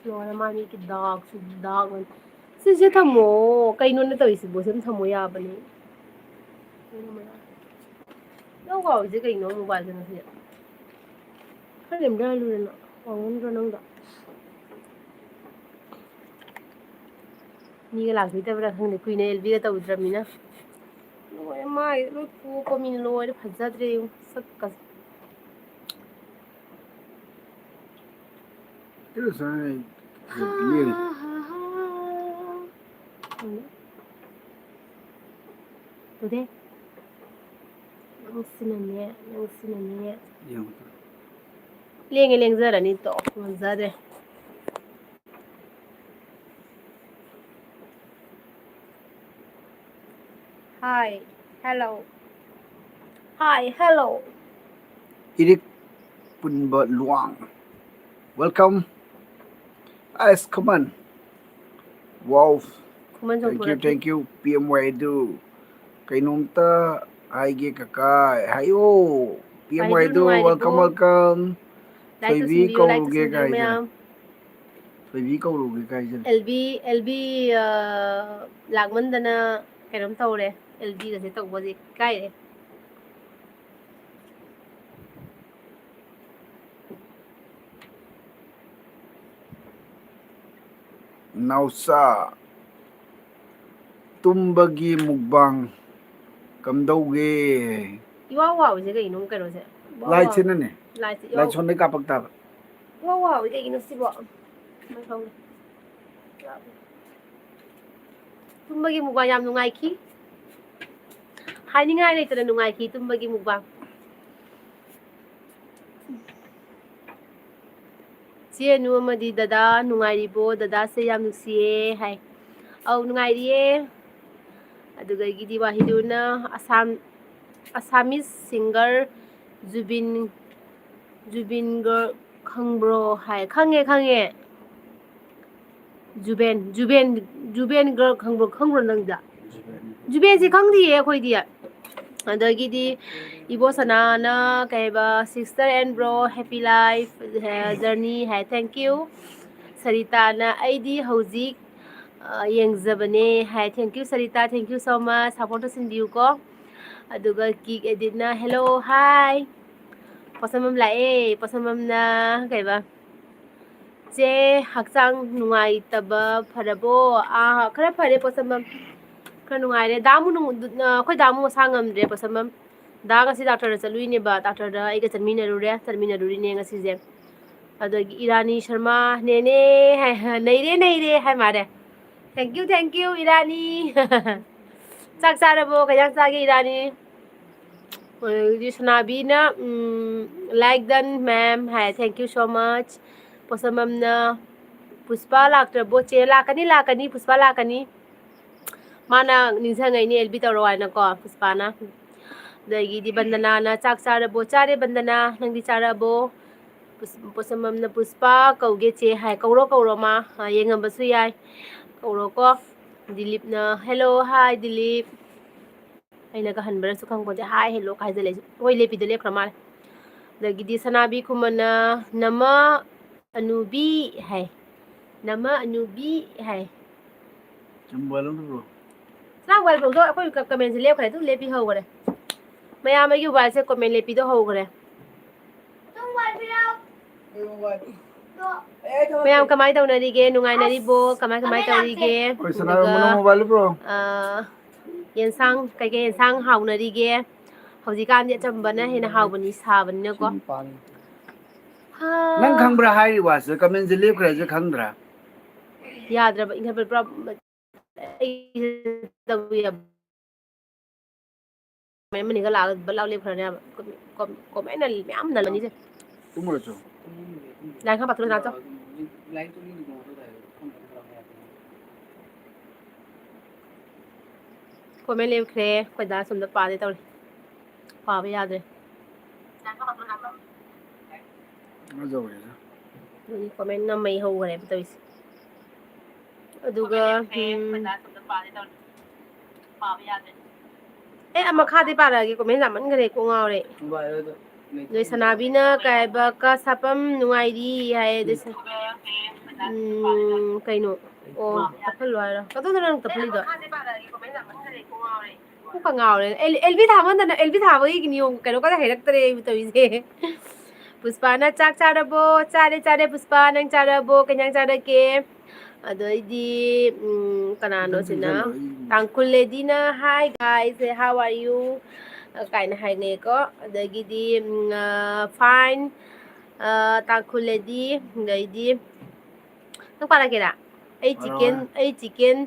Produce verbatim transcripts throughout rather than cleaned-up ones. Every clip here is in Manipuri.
ꯂꯣꯏꯔꯦ, ꯃꯥ ꯃꯤꯒꯤ ꯗꯥꯛꯁꯨ ꯗꯥꯛ ꯑꯣꯏꯅ꯫ ꯁꯤꯁꯦ ꯊꯝꯃꯣ꯫ ꯀꯩꯅꯣꯅ ꯇꯧꯔꯤꯁꯤꯕꯣ? ꯁꯤ ꯑꯗꯨꯝ ꯊꯝꯃꯣ ꯌꯥꯕꯅꯦ꯫ ꯂꯧ ꯀꯥꯎꯔꯤꯁꯦ ꯀꯩꯅꯣ ꯃꯣꯕꯥꯏꯜꯗ ꯉꯁꯤ? ꯈꯔ ꯂꯦꯝꯖꯍꯜꯂꯨꯗꯅ꯫ ꯀꯥꯎꯃꯟꯗ꯭ꯔꯣ ꯅꯪꯗꯣ? ꯃꯤꯒ ꯂꯥꯛꯄꯤꯗꯕ꯭ꯔꯥ ꯈꯪꯗꯦ꯫ ꯀꯨꯏꯅ ꯑꯦꯜꯕꯤꯒ ꯇꯧꯗ꯭ꯔꯕꯅꯤꯅ꯫ ꯂꯣꯏꯔꯦ, ꯃꯥꯏ ꯂꯣꯏ ꯄꯣꯛꯄ ꯃꯤꯅ ꯂꯣꯏꯔꯦ꯫ ꯐꯖꯗ꯭ꯔꯦ ꯌꯦꯡꯉꯨ, ꯁꯛꯀꯁꯦ꯫ It was alright. It was beautiful. ꯎꯗꯦ? ꯅꯪꯁꯤꯅꯅꯦ, ꯅꯪꯁꯤꯅꯅꯦ꯫ ꯌꯦꯡꯉꯨ꯫ ꯂꯦꯡꯉꯦ, ꯂꯦꯡꯖꯔꯅꯤ ꯇꯣ, ꯉꯝꯖꯗ꯭ꯔꯦ꯫ Hi, hello. Hi, hello. ꯏꯔꯤꯛ ꯄꯨꯟꯕ ꯂꯨꯋꯥꯡ꯫ Welcome. ꯑꯁ, ꯈꯨꯃꯟ꯫ Wow. ꯈꯨꯃꯟ ꯁꯣꯝ ꯊꯣꯛꯂꯛꯀꯦ꯫ Thank you, thank you, P M Y ꯑꯗꯨ꯫ ꯀꯩꯅꯣꯝꯇ ꯍꯥꯏꯒꯦ ꯀꯀꯥ, ꯍꯥꯏꯌꯣ꯫ P M Y ꯑꯗꯨ, ꯅꯨꯡꯉꯥꯏꯔꯤꯕꯣ? Welcome, welcome. Like ꯊꯣꯏꯕꯤ ꯇꯧꯁꯤꯟꯕꯤꯌꯨ, like ꯀꯧꯔꯨꯒꯦ ꯇꯧꯁꯤꯟꯕꯤꯌꯨ ꯀꯥꯏꯅ꯫ ꯃꯌꯥꯝ꯫ ꯊꯣꯏꯕꯤ ꯀꯧꯔꯨꯒꯦ ꯀꯥꯏꯅ꯫ ꯑꯦꯜꯕꯤ, ꯑꯦꯜꯕꯤ, ꯑ, ꯂꯥꯛꯃꯟꯗꯅ ꯀꯩꯅꯣꯝ ꯇꯧꯔꯦ꯫ ꯑꯦꯜꯕꯤꯒꯁꯦ ꯇꯧꯕꯁꯦ ꯏꯀꯥꯏꯔꯦ꯫ ꯅꯥꯎꯆꯥ, ꯇꯨꯝꯕꯒꯤ ꯃꯨꯛꯕꯥꯡ ꯀꯝꯗꯧꯒꯦ? ꯏꯋꯥ ꯋꯥꯕꯁꯦ ꯀꯩꯅꯣ ꯀꯩꯅꯣꯁꯦ? ꯏꯋꯥ ꯋꯥ-, Light ꯁꯤꯅꯅꯦ꯫ Light ꯁꯦ ꯏꯋꯥ-, Light ꯁꯣꯝꯗꯩ ꯀꯥꯞꯄꯛ ꯇꯥꯕ꯫ ꯏꯋꯥ ꯋꯥꯕꯁꯦ ꯀꯩꯒꯤꯅꯣ ꯁꯤꯕꯣ? ꯇꯨꯝꯕꯒꯤ ꯃꯨꯛꯕꯥꯡ ꯌꯥꯝ ꯅꯨꯡꯉꯥꯏꯈꯤ꯫ ꯍꯥꯏꯅꯤꯡꯉꯥꯏ ꯂꯩꯇꯅ ꯅꯨꯡꯉꯥꯏꯈꯤ ꯇꯨꯝꯕꯒꯤ ꯃꯨꯛꯕꯥꯡ꯫ ꯆꯦ ꯑꯅꯨ ꯑꯃꯗꯤ, "ꯗꯗꯥ ꯅꯨꯡꯉꯥꯏꯔꯤꯕꯣ? ꯗꯗꯥꯁꯦ ꯌꯥꯝ ꯅꯨꯡꯁꯤꯌꯦ" ꯍꯥꯏ꯫ ꯑꯧ, ꯅꯨꯡꯉꯥꯏꯔꯤꯌꯦ꯫ ꯑꯗꯨꯗꯒꯤꯗꯤ ꯋꯥꯍꯤꯗꯨꯅ, "ꯑꯁꯥꯝ-, Assamese singer ꯖꯨꯕꯤꯟ, ꯖꯨꯕꯤꯟ ꯒꯔ ꯈꯪꯕ꯭ꯔꯣ?" ꯍꯥꯏ꯫ ꯈꯪꯉꯦ, ꯈꯪꯉꯦ꯫ ꯖꯨꯕꯦꯟ, ꯖꯨꯕꯦꯟ, ꯖꯨꯕꯦꯟ ꯒꯔ ꯈꯪꯕ꯭ꯔꯣ? ꯈꯪꯕ꯭ꯔꯣ ꯅꯪꯗ? ꯖꯨꯕꯦꯟꯁꯦ ꯈꯪꯗꯤꯌꯦ ꯑꯩꯈꯣꯏꯗꯤ꯫ ꯑꯗꯒꯤꯗꯤ ꯏꯕꯣ ꯁꯅꯥꯅ ꯀꯩꯕ, "Sister and bro, happy life, eh, journey" high, thank you꯫ ꯁꯔꯤꯇꯥꯅ "ꯑꯩꯗꯤ ꯍꯧꯖꯤꯛ, ꯑ, ꯌꯦꯡꯖꯕꯅꯦ" ꯍꯥꯏ꯫ Thank you Sarita, thank you so much, support ꯇꯧꯁꯤꯟꯕꯤꯌꯨꯀꯣ꯫ ꯑꯗꯨꯒ ꯀꯤꯛ ꯑꯦꯗꯤꯠꯅ "Hello, hi"꯫ ꯄꯣꯠꯁꯝꯕꯝ ꯂꯥꯛꯑꯦ꯫ ꯄꯣꯠꯁꯝꯕꯝꯅ ꯀꯩꯕ, "ꯆꯦ, ꯍꯛꯆꯥꯡ ꯅꯨꯡꯉꯥꯏꯇꯕ ꯐꯔꯕꯣ?" ꯑꯥ, ꯈꯔ ꯐꯔꯦ ꯄꯣꯠꯁꯝꯕꯝ, ꯈꯔ ꯅꯨꯡꯉꯥꯏꯔꯦ꯫ ꯗꯥ ꯑꯃꯨ ꯅꯨꯡ-, ꯑꯩꯈꯣꯏ ꯗꯥ ꯑꯃꯨ ꯃꯁꯥ ꯉꯝꯗ꯭ꯔꯦ ꯄꯣꯠꯁꯝꯕꯝ꯫ ꯗꯥ ꯉꯁꯤ ꯗꯥꯛꯇꯔꯗ ꯆꯠꯂꯨꯏꯅꯦꯕ, ꯗꯥꯛꯇꯔꯗ ꯑꯩꯒ ꯆꯠꯃꯤꯟꯅꯔꯨꯔꯦ, ꯆꯠꯃꯤꯟꯅꯔꯨꯔꯤꯅꯦ ꯉꯁꯤꯁꯦ꯫ ꯑꯗꯒꯤ ꯏꯔꯥꯅꯤ ꯁꯔꯃ, "ꯅꯦꯅꯦ" ꯍꯥꯏ, "ꯅꯩꯔꯦ, ꯅꯩꯔꯦ" ꯍꯥꯏ ꯃꯥꯜꯂꯦ꯫ Thank you, thank you Irani. ꯆꯥꯛ ꯆꯥꯔꯕꯣ? ꯀꯩ ꯏꯟꯖꯥꯡ ꯆꯥꯒꯦ ꯏꯔꯥꯅꯤ? ꯑꯗꯒꯤꯗꯤ ꯁꯅꯥꯕꯤꯅ, ꯎꯝ, "Like done, ma'am" high, thank you so much꯫ ꯄꯣꯠꯁꯝꯕꯝꯅ, "ꯄꯨꯁꯄꯥ ꯂꯥꯛꯇ꯭ꯔꯕꯣ ꯆꯦ?" ꯂꯥꯛꯀꯅꯤ, ꯂꯥꯛꯀꯅꯤ, ꯄꯨꯁꯄꯥ ꯂꯥꯛꯀꯅꯤ꯫ ꯃꯥꯅ ꯅꯤꯡꯁꯤꯡꯉꯛꯏꯅꯦ, "ꯑꯦꯜꯕꯤ ꯇꯧꯔꯛꯑꯣ" ꯍꯥꯏꯅꯀꯣ, ꯄꯨꯁꯄꯥꯅ꯫ ꯑꯗꯒꯤꯗꯤ ꯕꯟꯗꯅꯥꯅ, "ꯆꯥꯛ ꯆꯥꯔꯕꯣ?" "ꯆꯥꯔꯦ ꯕꯟꯗꯅꯥ, ꯅꯪꯗꯤ ꯆꯥꯔꯕꯣ?" ꯄꯨꯁ-, ꯄꯣꯠꯁꯝꯕꯝꯅ, "ꯄꯨꯁꯄꯥ ꯀꯧꯒꯦ ꯆꯦ" ꯍꯥꯏ꯫ ꯀꯧꯔꯣ, ꯀꯧꯔꯣ ꯃꯥ, ꯑ, ꯌꯦꯡꯉꯝꯕꯁꯨ ꯌꯥꯏ꯫ ꯀꯧꯔꯣꯀꯣ꯫ ꯗꯤꯂꯤꯞꯅ, "Hello, hi ꯗꯤꯂꯤꯞ"꯫ ꯑꯩꯅꯒ ꯍꯟꯕ꯭ꯔꯁꯨ ꯈꯪꯄꯣꯟꯇꯦ, "Hi, hello" ꯀ ꯍꯥꯏꯖꯜꯂꯛꯏꯁꯦ꯫ ꯍꯣꯏ, ꯂꯦꯞꯄꯤꯗꯣ ꯂꯦꯞꯈ꯭ꯔ ꯃꯥꯜꯂꯦ꯫ ꯑꯗꯒꯤꯗꯤ ꯁꯅꯥꯕꯤ ꯈꯨꯃꯟꯅ, "ꯅꯃ ꯑꯅꯨꯕꯤ" ꯍꯥꯏ꯫ "ꯅꯃ ꯑꯅꯨꯕꯤ" ꯍꯥꯏ꯫ ꯃꯣꯕꯥꯏꯜ ꯑꯝꯇ ꯄꯨꯔꯛꯑꯣ꯫ ꯁꯅꯥ ꯃꯣꯕꯥꯏꯜ ꯐꯣꯟꯗꯣ ꯑꯩꯈꯣꯏ ꯀ-, comment ꯁꯦ ꯂꯦꯞꯈ꯭ꯔꯦ, ꯑꯗꯨꯝ ꯂꯦꯞꯄꯤ ꯍꯧꯈ꯭ꯔꯦ꯫ ꯃꯌꯥꯝ ꯑꯩꯒꯤ ꯃꯣꯕꯥꯏꯜꯁꯦ comment ꯂꯦꯞꯄꯤꯗꯣ ꯍꯧꯈ꯭ꯔꯦ꯫ ꯃꯌꯥꯝ ꯀꯃꯥꯏ ꯇꯧꯅꯔꯤꯒꯦ? ꯅꯨꯡꯉꯥꯏꯅꯔꯤꯕꯣ? ꯀꯃꯥꯏ, ꯀꯃꯥꯏ ꯇꯧꯔꯤꯒꯦ? ꯍꯣꯏ, ꯁꯅꯥ ꯑꯗꯨꯒ, ꯃꯣꯕꯥꯏꯜ ꯄꯨꯔꯛꯑꯣ꯫ ꯑ, ꯌꯦꯟꯁꯥꯡ, ꯀꯩꯀꯩ ꯌꯦꯟꯁꯥꯡ ꯍꯥꯎꯅꯔꯤꯒꯦ? ꯍꯧꯖꯤꯛꯀꯥꯟꯗꯤ ꯑꯆꯝꯕꯅ ꯍꯦꯟꯅ ꯍꯥꯎꯕꯅꯤ, ꯁꯥꯕꯅꯤꯅꯀꯣ꯫ ꯁꯤ ꯅꯨꯄꯥꯅꯤ꯫ ꯍꯥ꯫ ꯅꯪ ꯈꯪꯕ꯭ꯔꯥ ꯍꯥꯏꯔꯤ ꯋꯥꯁꯦ? Comment ꯁꯦ ꯂꯦꯞꯈ꯭ꯔꯦ ꯍꯥꯏꯁꯦ ꯈꯪꯗ꯭ꯔꯥ? ꯌꯥꯗ꯭ꯔꯕ, ꯏꯟꯈꯠꯄ ꯄꯨꯔꯥ ꯑꯩ ꯇꯧꯕ ꯌꯥꯕ꯫ ꯃꯌꯥꯝ ꯑꯅꯤꯒ ꯂꯥꯛꯑꯒ ꯕꯠ ꯂꯥꯎ ꯂꯦꯞꯈ꯭ꯔꯅꯦꯕ꯫ ꯀꯣꯝ-, ꯀꯣꯝ-, comment ꯅ ꯃꯌꯥꯝ ꯅꯜꯂꯅꯤꯁꯦ꯫ ꯇꯨꯝꯃꯨꯔꯣ ꯆꯣ꯫ ꯂꯥꯏꯔꯤꯛ ꯈꯔ ꯄꯥꯊꯣꯛꯑꯣ ꯅꯥꯆꯣ꯫ Comment ꯂꯦꯞꯈ꯭ꯔꯦ꯫ ꯑꯩꯈꯣꯏ ꯗꯥ ꯁꯣꯝꯗ ꯄꯥꯗꯦ ꯇꯧꯔꯤ꯫ ꯄꯥꯕ ꯌꯥꯗ꯭ꯔꯦ꯫ ꯀꯩꯅꯣ ꯇꯧꯔꯦꯗ꯫ ꯑꯗꯨꯒꯤ comment ꯅꯝꯃꯩ ꯍꯧꯈ꯭ꯔꯦꯕ ꯇꯧꯔꯤꯁꯦ꯫ ꯑꯗꯨꯒ, ꯎꯝ, ꯑꯦ, ꯑ, ꯃꯈꯥꯗꯤ ꯄꯥꯔꯛꯑꯒꯦ, comment ꯌꯥꯝꯃꯟꯈ꯭ꯔꯦ, ꯀꯣꯛ ꯉꯥꯎꯔꯦ꯫ ꯑꯗꯩ ꯁꯅꯥꯕꯤꯅ ꯀꯩ ꯍꯥꯏꯕ, "ꯀ ꯁꯥꯄꯝ ꯅꯨꯡꯉꯥꯏꯔꯤ" ꯍꯥꯏꯌꯦ꯫ ꯑꯗꯩ ꯁ-, ꯎꯝ, ꯀꯩꯅꯣ? ꯑꯣ, ꯇꯞꯍꯜꯂꯣ ꯍꯥꯏꯔꯣ? ꯀꯗꯣꯝꯗꯅꯣ ꯅꯪ ꯇꯞꯍꯜꯂꯤꯗꯣ? ꯀꯣꯛꯀ ꯉꯥꯎꯔꯦ꯫ ꯑꯦꯜ-, ꯑꯦꯜꯕꯤ ꯊꯥꯃꯟꯗꯅ, ꯑꯦꯜꯕꯤ ꯊꯥꯕꯒꯤ ꯅꯤꯌꯣꯝ ꯀꯩꯅꯣꯒꯗꯤ ꯍꯩꯔꯛꯇ꯭ꯔꯦ ꯑꯩꯕꯨ ꯇꯧꯔꯤꯁꯦ꯫ ꯄꯨꯁꯄꯥꯅ, "ꯆꯥꯛ ꯆꯥꯔꯕꯣ?" "ꯆꯥꯔꯦ, ꯆꯥꯔꯦ, ꯄꯨꯁꯄꯥ, ꯅꯪ ꯆꯥꯔꯕꯣ? ꯀꯩ ꯏꯟꯖꯥꯡ ꯆꯥꯔꯛꯀꯦ?" ꯑꯗꯩꯗꯤ, ꯎꯝ, ꯀꯅꯥꯅꯣ ꯁꯤꯅ? ꯇꯥꯡꯈꯨꯜ ꯂꯦꯗꯤꯅ, "Hi guys, how are you?" ꯀꯥꯏꯅ ꯍꯥꯏꯅꯩꯀꯣ꯫ ꯑꯗꯒꯤꯗꯤ, ꯎꯝ, ꯑ, "Fine, ꯑ, ꯇꯥꯡꯈꯨꯜ ꯂꯦꯗꯤ", ꯑꯗꯩꯗꯤ, ꯅꯪ ꯄꯥꯔꯛꯀꯦꯔꯥ? "ꯑꯩ ꯍꯣꯏ, ꯆꯤꯀꯦꯟ, ꯍꯣꯏ꯫ ꯑꯩ ꯆꯤꯀꯦꯟ,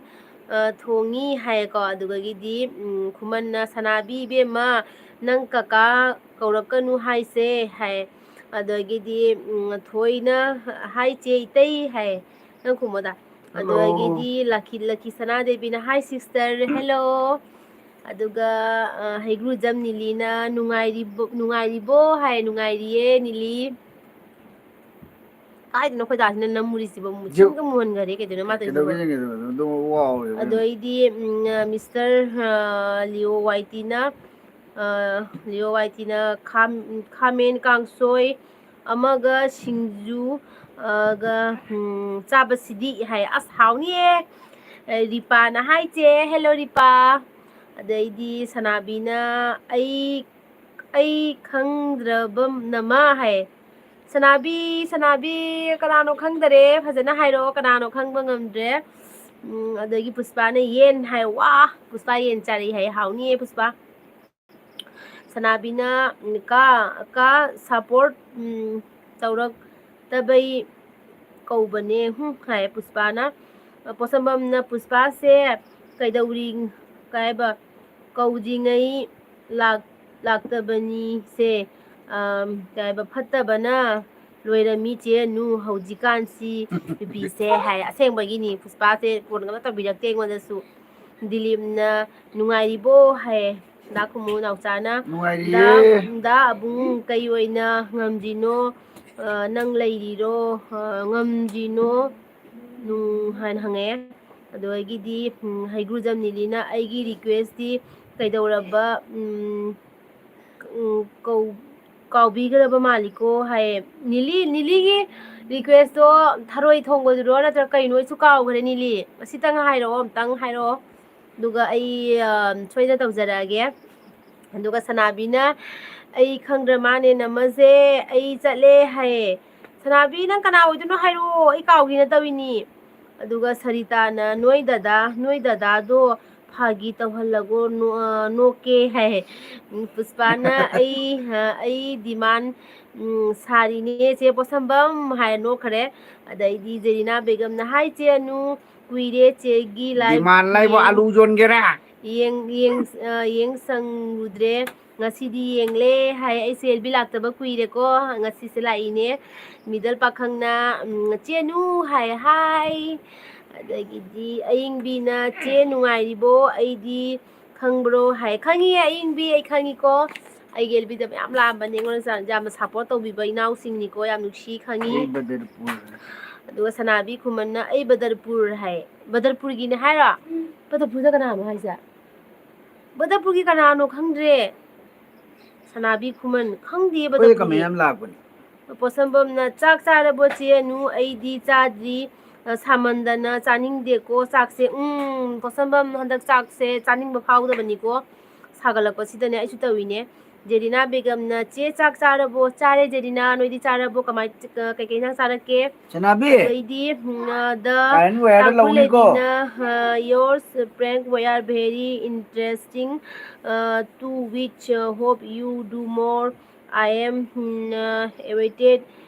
ꯑ, ꯊꯣꯡꯉꯤ" ꯍꯥꯏꯌꯦꯀꯣ꯫ ꯑꯗꯨꯗꯒꯤꯗꯤ, ꯎꯝ, ꯈꯨꯃꯟꯅ, "ꯁꯅꯥꯕꯤ ꯏꯕꯦꯝꯃ, ꯅꯪ ꯀꯀꯥ ꯀꯧꯔꯛꯀꯅꯨ ꯍꯥꯏꯁꯦ" ꯍꯥꯏ꯫ ꯑꯗꯒꯤꯗꯤ, ꯎꯝ, ꯊꯣꯏꯅ, "Hi ꯆꯦ ꯏꯇꯩ" ꯍꯥꯏ꯫ ꯅꯪ ꯈꯨꯝꯃꯣꯗ꯫ Hello꯫ ꯑꯗꯒꯤꯗꯤ ꯂꯛꯀꯤ, ꯂꯛꯀꯤ ꯁꯅꯥꯗꯦꯕꯤꯅ, "Hi sister, hello"꯫ ꯑꯗꯨꯒ, ꯑ, ꯍꯩꯒ꯭ꯔꯨꯖꯝ ꯅꯤꯂꯤꯅ, "ꯅꯨꯡꯉꯥꯏꯔꯤꯕꯣ, ꯅꯨꯡꯉꯥꯏꯔꯤꯕꯣ?" ꯍꯥꯏ꯫ "ꯅꯨꯡꯉꯥꯏꯔꯤꯌꯦ ꯅꯤꯂꯤ"꯫ ꯀꯥꯏꯗꯅꯣ ꯑꯩꯈꯣꯏ ꯗꯥꯁꯤꯅ ꯅꯝꯃꯨꯔꯤꯁꯤꯕꯣ? ꯃꯨꯁꯤꯟꯒ ꯃꯨꯍꯟꯈꯔꯦ꯫ ꯀꯩꯗꯧꯅꯣ ꯃꯥ ꯇꯧꯔꯤꯁꯤꯕꯣ? ꯀꯩꯗꯧꯕꯩ ꯌꯦꯡꯉꯤꯗꯅꯣ? ꯑꯗꯨꯝ ꯋꯥꯎꯔꯦ ꯑꯗꯣ ꯏꯕꯦꯝꯃ꯫ ꯑꯩꯗꯤ, ꯎꯝ, ꯑ, ꯃꯤꯁꯇꯔ, ꯑ, ꯂꯤꯑꯣ ꯋꯥꯏꯇꯤꯅ, ꯑ, ꯂꯤꯑꯣ ꯋꯥꯏꯇꯤꯅ ꯈꯥꯝ-, ꯈꯥꯃꯦꯟ ꯀꯥꯡꯁꯣꯏ ꯑꯃꯒ ꯁꯤꯡꯖꯨ, ꯑ, ꯒ, ꯎꯝ, ꯆꯥꯕꯁꯤꯗꯤ ꯍꯥꯏ꯫ ꯑꯁ, ꯍꯥꯎꯅꯤꯌꯦ꯫ ꯑ, ꯔꯤꯄꯥꯅ, "Hi ꯆꯦ"꯫ "Hello ꯔꯤꯄꯥ"꯫ ꯑꯗꯩꯗꯤ ꯁꯅꯥꯕꯤꯅ, "ꯑꯩ, ꯑꯩ ꯈꯪꯗ꯭ꯔꯕ ꯅꯃ" ꯍꯥꯏ꯫ ꯁꯅꯥꯕꯤ, ꯁꯅꯥꯕꯤ, ꯀꯅꯥꯅꯣ ꯈꯪꯗꯔꯦ, ꯐꯖꯅ ꯍꯥꯏꯔꯛꯑꯣ, ꯀꯅꯥꯅꯣ ꯈꯪꯕ ꯉꯝꯗ꯭ꯔꯦ꯫ ꯎꯝ, ꯑꯗꯒꯤ ꯄꯨꯁꯄꯥꯅ ꯌꯦꯟ ꯍꯥꯏ꯫ ꯋꯥ! ꯄꯨꯁꯄꯥ ꯌꯦꯟ ꯆꯥꯔꯛꯏ ꯍꯥꯏ, ꯍꯥꯎꯅꯤꯌꯦ ꯄꯨꯁꯄꯥ꯫ ꯁꯅꯥꯕꯤꯅ, ꯎꯝ, "ꯀꯥ, ꯀꯥ support, ꯎꯝ, ꯇꯧꯔꯛꯇꯕꯩ ꯀꯧꯕꯅꯦ, ꯍꯨꯝ" ꯍꯥꯏ ꯄꯨꯁꯄꯥꯅ꯫ ꯄꯣꯠꯁꯝꯕꯝꯅ, "ꯄꯨꯁꯄꯥꯁꯦ ꯀꯩꯗꯧꯔꯤ, ꯀꯩ ꯍꯥꯏꯕ, ꯀꯧꯗ꯭ꯔꯤꯉꯩ ꯂꯥꯛ-, ꯂꯥꯛꯇꯕꯅꯤꯁꯦ, ꯑꯝ, ꯀꯩ ꯍꯥꯏꯕ, ꯐꯠꯇꯕꯅ ꯂꯣꯏꯔꯝꯃꯤ ꯆꯦ ꯑꯅꯨ ꯍꯧꯖꯤꯛꯀꯥꯟꯁꯤ ꯅꯨꯄꯤꯁꯦ" ꯍꯥꯏ꯫ ꯑꯁꯦꯡꯕꯒꯤꯅꯤ, ꯄꯨꯁꯄꯥꯁꯦ ꯐꯣꯟꯒ ꯑꯝꯇ ꯇꯧꯕꯤꯔꯛꯇꯦ ꯑꯩꯉꯣꯟꯗꯁꯨ꯫ ꯗꯤꯂꯤꯞꯅ, "ꯅꯨꯡꯉꯥꯏꯔꯤꯕꯣ?" ꯍꯥꯏ꯫ ꯗꯥ ꯈꯨꯃꯨ ꯅꯥꯎꯆꯥꯅ, ꯅꯨꯡꯉꯥꯏꯔꯤꯌꯦ꯫ "ꯗꯥ, ꯗꯥ ꯑꯕꯨꯡ ꯀꯩ ꯑꯣꯏꯅ ꯉꯝꯗ꯭ꯔꯤꯅꯣ? ꯑ, ꯅꯪ ꯂꯩꯔꯤꯔꯣ? ꯑ, ꯉꯝꯗ꯭ꯔꯤꯅꯣ?" ꯅꯨꯡ ꯍꯥꯏꯅ ꯍꯪꯉꯛꯑꯦ꯫ ꯑꯗꯨꯗꯒꯤꯗꯤ, ꯎꯝ, ꯍꯩꯒ꯭ꯔꯨꯖꯝ ꯅꯤꯂꯤꯅ, "ꯑꯩꯒꯤ request ꯇꯤ ꯀꯩꯗꯧꯔꯕ, ꯎꯝ, ꯎꯝ, ꯀꯧ-, ꯀꯥꯎꯕꯤꯈ꯭ꯔꯕ ꯃꯥꯜꯂꯤꯀꯣ ꯍꯥꯏꯌꯦ꯫ ꯅꯤꯂꯤ, ꯅꯤꯂꯤꯒꯤ request ꯇꯣ ꯊꯔꯣꯏ ꯊꯣꯡꯕꯗꯨꯔꯣ ꯅꯠꯇ꯭ꯔꯒ ꯀꯩꯅꯣ? ꯑꯩꯁꯨ ꯀꯥꯎꯈ꯭ꯔꯦ ꯅꯤꯂꯤ꯫ ꯑꯁꯤꯇꯪ ꯍꯥꯏꯔꯛꯑꯣ, ꯑꯝꯇꯪ ꯍꯥꯏꯔꯛꯑꯣ꯫ ꯑꯗꯨꯒ ꯑꯩ, ꯑ, ꯁꯣꯏꯗꯅ ꯇꯧꯖꯔꯛꯑꯒꯦ꯫ ꯑꯗꯨꯒ ꯁꯅꯥꯕꯤꯅ, "ꯑꯩ ꯈꯪꯗ꯭ꯔ ꯃꯥꯅꯦ ꯅꯝꯃꯁꯦ, ꯑꯩ ꯆꯠꯂꯦ" ꯍꯥꯏꯌꯦ꯫ ꯁꯅꯥꯕꯤ, ꯅꯪ ꯀꯅꯥ ꯑꯣꯏꯗꯣꯏꯅꯣ ꯍꯥꯏꯔꯛꯑꯣ, ꯑꯩ ꯀꯥꯎꯒꯦꯅ ꯇꯧꯔꯤꯅꯤ꯫ ꯑꯗꯨꯒ ꯁꯔꯤꯇꯥꯅ, "ꯅꯣꯏ ꯗꯗꯥ, ꯅꯣꯏ ꯗꯗꯥꯗꯣ ꯐꯥꯒꯤ ꯇꯧꯍꯜꯂꯒꯣ, ꯅꯣ-, ꯑ, ꯅꯣꯛꯀꯦ" ꯍꯥꯏꯌꯦ꯫ ꯎꯝ, ꯄꯨꯁꯄꯥꯅ, "ꯑꯩ, ꯑ, ꯑꯩ demand, ꯎꯝ, ꯁꯥꯔꯤꯅꯦ ꯆꯦ ꯄꯣꯠꯁꯝꯕꯝ" ꯍꯥꯏꯔ ꯅꯣꯛꯈ꯭ꯔꯦ꯫ ꯑꯗꯩꯗꯤ ꯖꯦꯔꯤꯅꯥ ꯕꯦꯒꯝꯅ, "ꯍꯥꯏ ꯆꯦ ꯑꯅꯨ, ꯀꯨꯏꯔꯦ ꯆꯦꯒꯤ live demand ꯂꯩꯕ ꯌꯦꯡ-, ꯑꯂꯨ ꯌꯣꯟꯒꯦꯔꯥ?" ꯌꯦꯡ-, ꯌꯦꯡ-, ꯑ, ꯌꯦꯡ ꯁꯪꯉꯨꯗ꯭ꯔꯦ꯫ ꯉꯁꯤꯗꯤ ꯌꯦꯡꯂꯦ ꯍꯥꯏ꯫ ꯑꯩꯁꯨ ꯑꯦꯜ ꯕꯤ ꯂꯥꯛꯇꯕ ꯀꯨꯏꯔꯦꯀꯣ꯫ ꯉꯁꯤꯁꯦ ꯂꯥꯛꯏꯅꯦ꯫ ꯃꯤꯗꯜ ꯄꯥꯈꯪꯅ, ꯎꯝ, "ꯆꯦꯅꯨ" ꯍꯥꯏ, ꯍꯥꯏ꯫ ꯑꯗꯒꯤꯗꯤ ꯑꯌꯤꯡꯕꯤꯅ, "ꯆꯦ ꯅꯨꯡꯉꯥꯏꯔꯤꯕꯣ? ꯑꯩꯗꯤ ꯈꯪꯕ꯭ꯔꯣ?" ꯍꯥꯏ꯫ ꯈꯪꯉꯤ ꯑꯌꯤꯡꯕꯤ, ꯑꯩ ꯈꯪꯉꯤꯀꯣ꯫ ꯑꯩꯒꯤ ꯑꯦꯜ ꯕꯤꯗ ꯃꯌꯥꯝ ꯂꯥꯛꯑꯝꯕꯅꯦ꯫ ꯑꯩꯉꯣꯟꯗ ꯌꯥꯝꯅ support ꯇꯧꯕꯤꯕ ꯏꯅꯥꯎꯁꯤꯡꯅꯤꯀꯣ꯫ ꯌꯥꯝ ꯅꯨꯡꯁꯤ, ꯈꯪꯉꯤ꯫ ꯑꯩ ꯕꯗꯔꯄꯨꯔ꯫ ꯑꯗꯨꯒ ꯁꯅꯥꯕꯤ ꯈꯨꯃꯟꯅ, "ꯑꯩ ꯕꯗꯔꯄꯨꯔ" ꯍꯥꯏ꯫ ꯕꯗꯔꯄꯨꯔꯒꯤꯅꯦ ꯍꯥꯏꯔꯣ? ꯕꯗꯔꯄꯨꯔꯗ ꯀꯅꯥꯅꯣ ꯍꯥꯏꯁꯦ? ꯕꯗꯔꯄꯨꯔꯒꯤ ꯀꯅꯥꯅꯣ ꯈꯪꯗ꯭ꯔꯦ꯫ ꯁꯅꯥꯕꯤ ꯈꯨꯃꯟ, ꯈꯪꯗꯦ ꯑꯩꯈꯣꯏꯗ ꯕꯗꯔꯄꯨꯔꯒꯤ꯫ Comment ꯌꯥꯝ ꯂꯥꯛꯄꯅꯦ꯫ ꯄꯣꯠꯁꯝꯕꯝꯅ, "ꯆꯥꯛ ꯆꯥꯔꯕꯣ ꯆꯦ ꯑꯅꯨ? ꯑꯩꯗꯤ ꯆꯥꯗ꯭ꯔꯤ꯫ ꯑ, ꯁꯥꯃꯟꯗꯅ ꯆꯥꯅꯤꯡꯗꯦꯀꯣ ꯆꯥꯛꯁꯦ꯫" ꯎꯝ, ꯄꯣꯠꯁꯝꯕꯝ ꯍꯟꯗꯛ ꯆꯥꯛꯁꯦ ꯆꯥꯅꯤꯡꯕ ꯐꯥꯎꯗꯕꯅꯤꯀꯣ꯫ ꯁꯥꯒꯠꯂꯛꯄꯁꯤꯗꯅꯦ ꯑꯩꯁꯨ ꯇꯧꯏꯅꯦ꯫ ꯖꯦꯔꯤꯅꯥ ꯕꯦꯒꯝꯅ, "ꯆꯦ ꯆꯥꯛ ꯆꯥꯔꯕꯣ?" ꯆꯥꯔꯦ ꯖꯦꯔꯤꯅꯥ, ꯅꯣꯏꯗꯤ ꯆꯥꯔꯕꯣ? ꯀꯃꯥꯏ, ꯀ-, ꯀꯩꯀꯩ ꯏꯟꯁꯥꯡ ꯆꯥꯔꯛꯀꯦ? ꯁꯅꯥꯕꯤ! ꯑꯗꯩꯗꯤ, ꯎꯝ, ꯑ, the current wire ꯗ ꯇꯥꯡꯈꯨꯜ ꯂꯧꯅꯤꯀꯣ꯫ ꯂꯦꯗꯤꯅ, ꯑ, "Yours prank were very interesting, uh, to which, uh, hope you do more. I am, um, uh, awaited,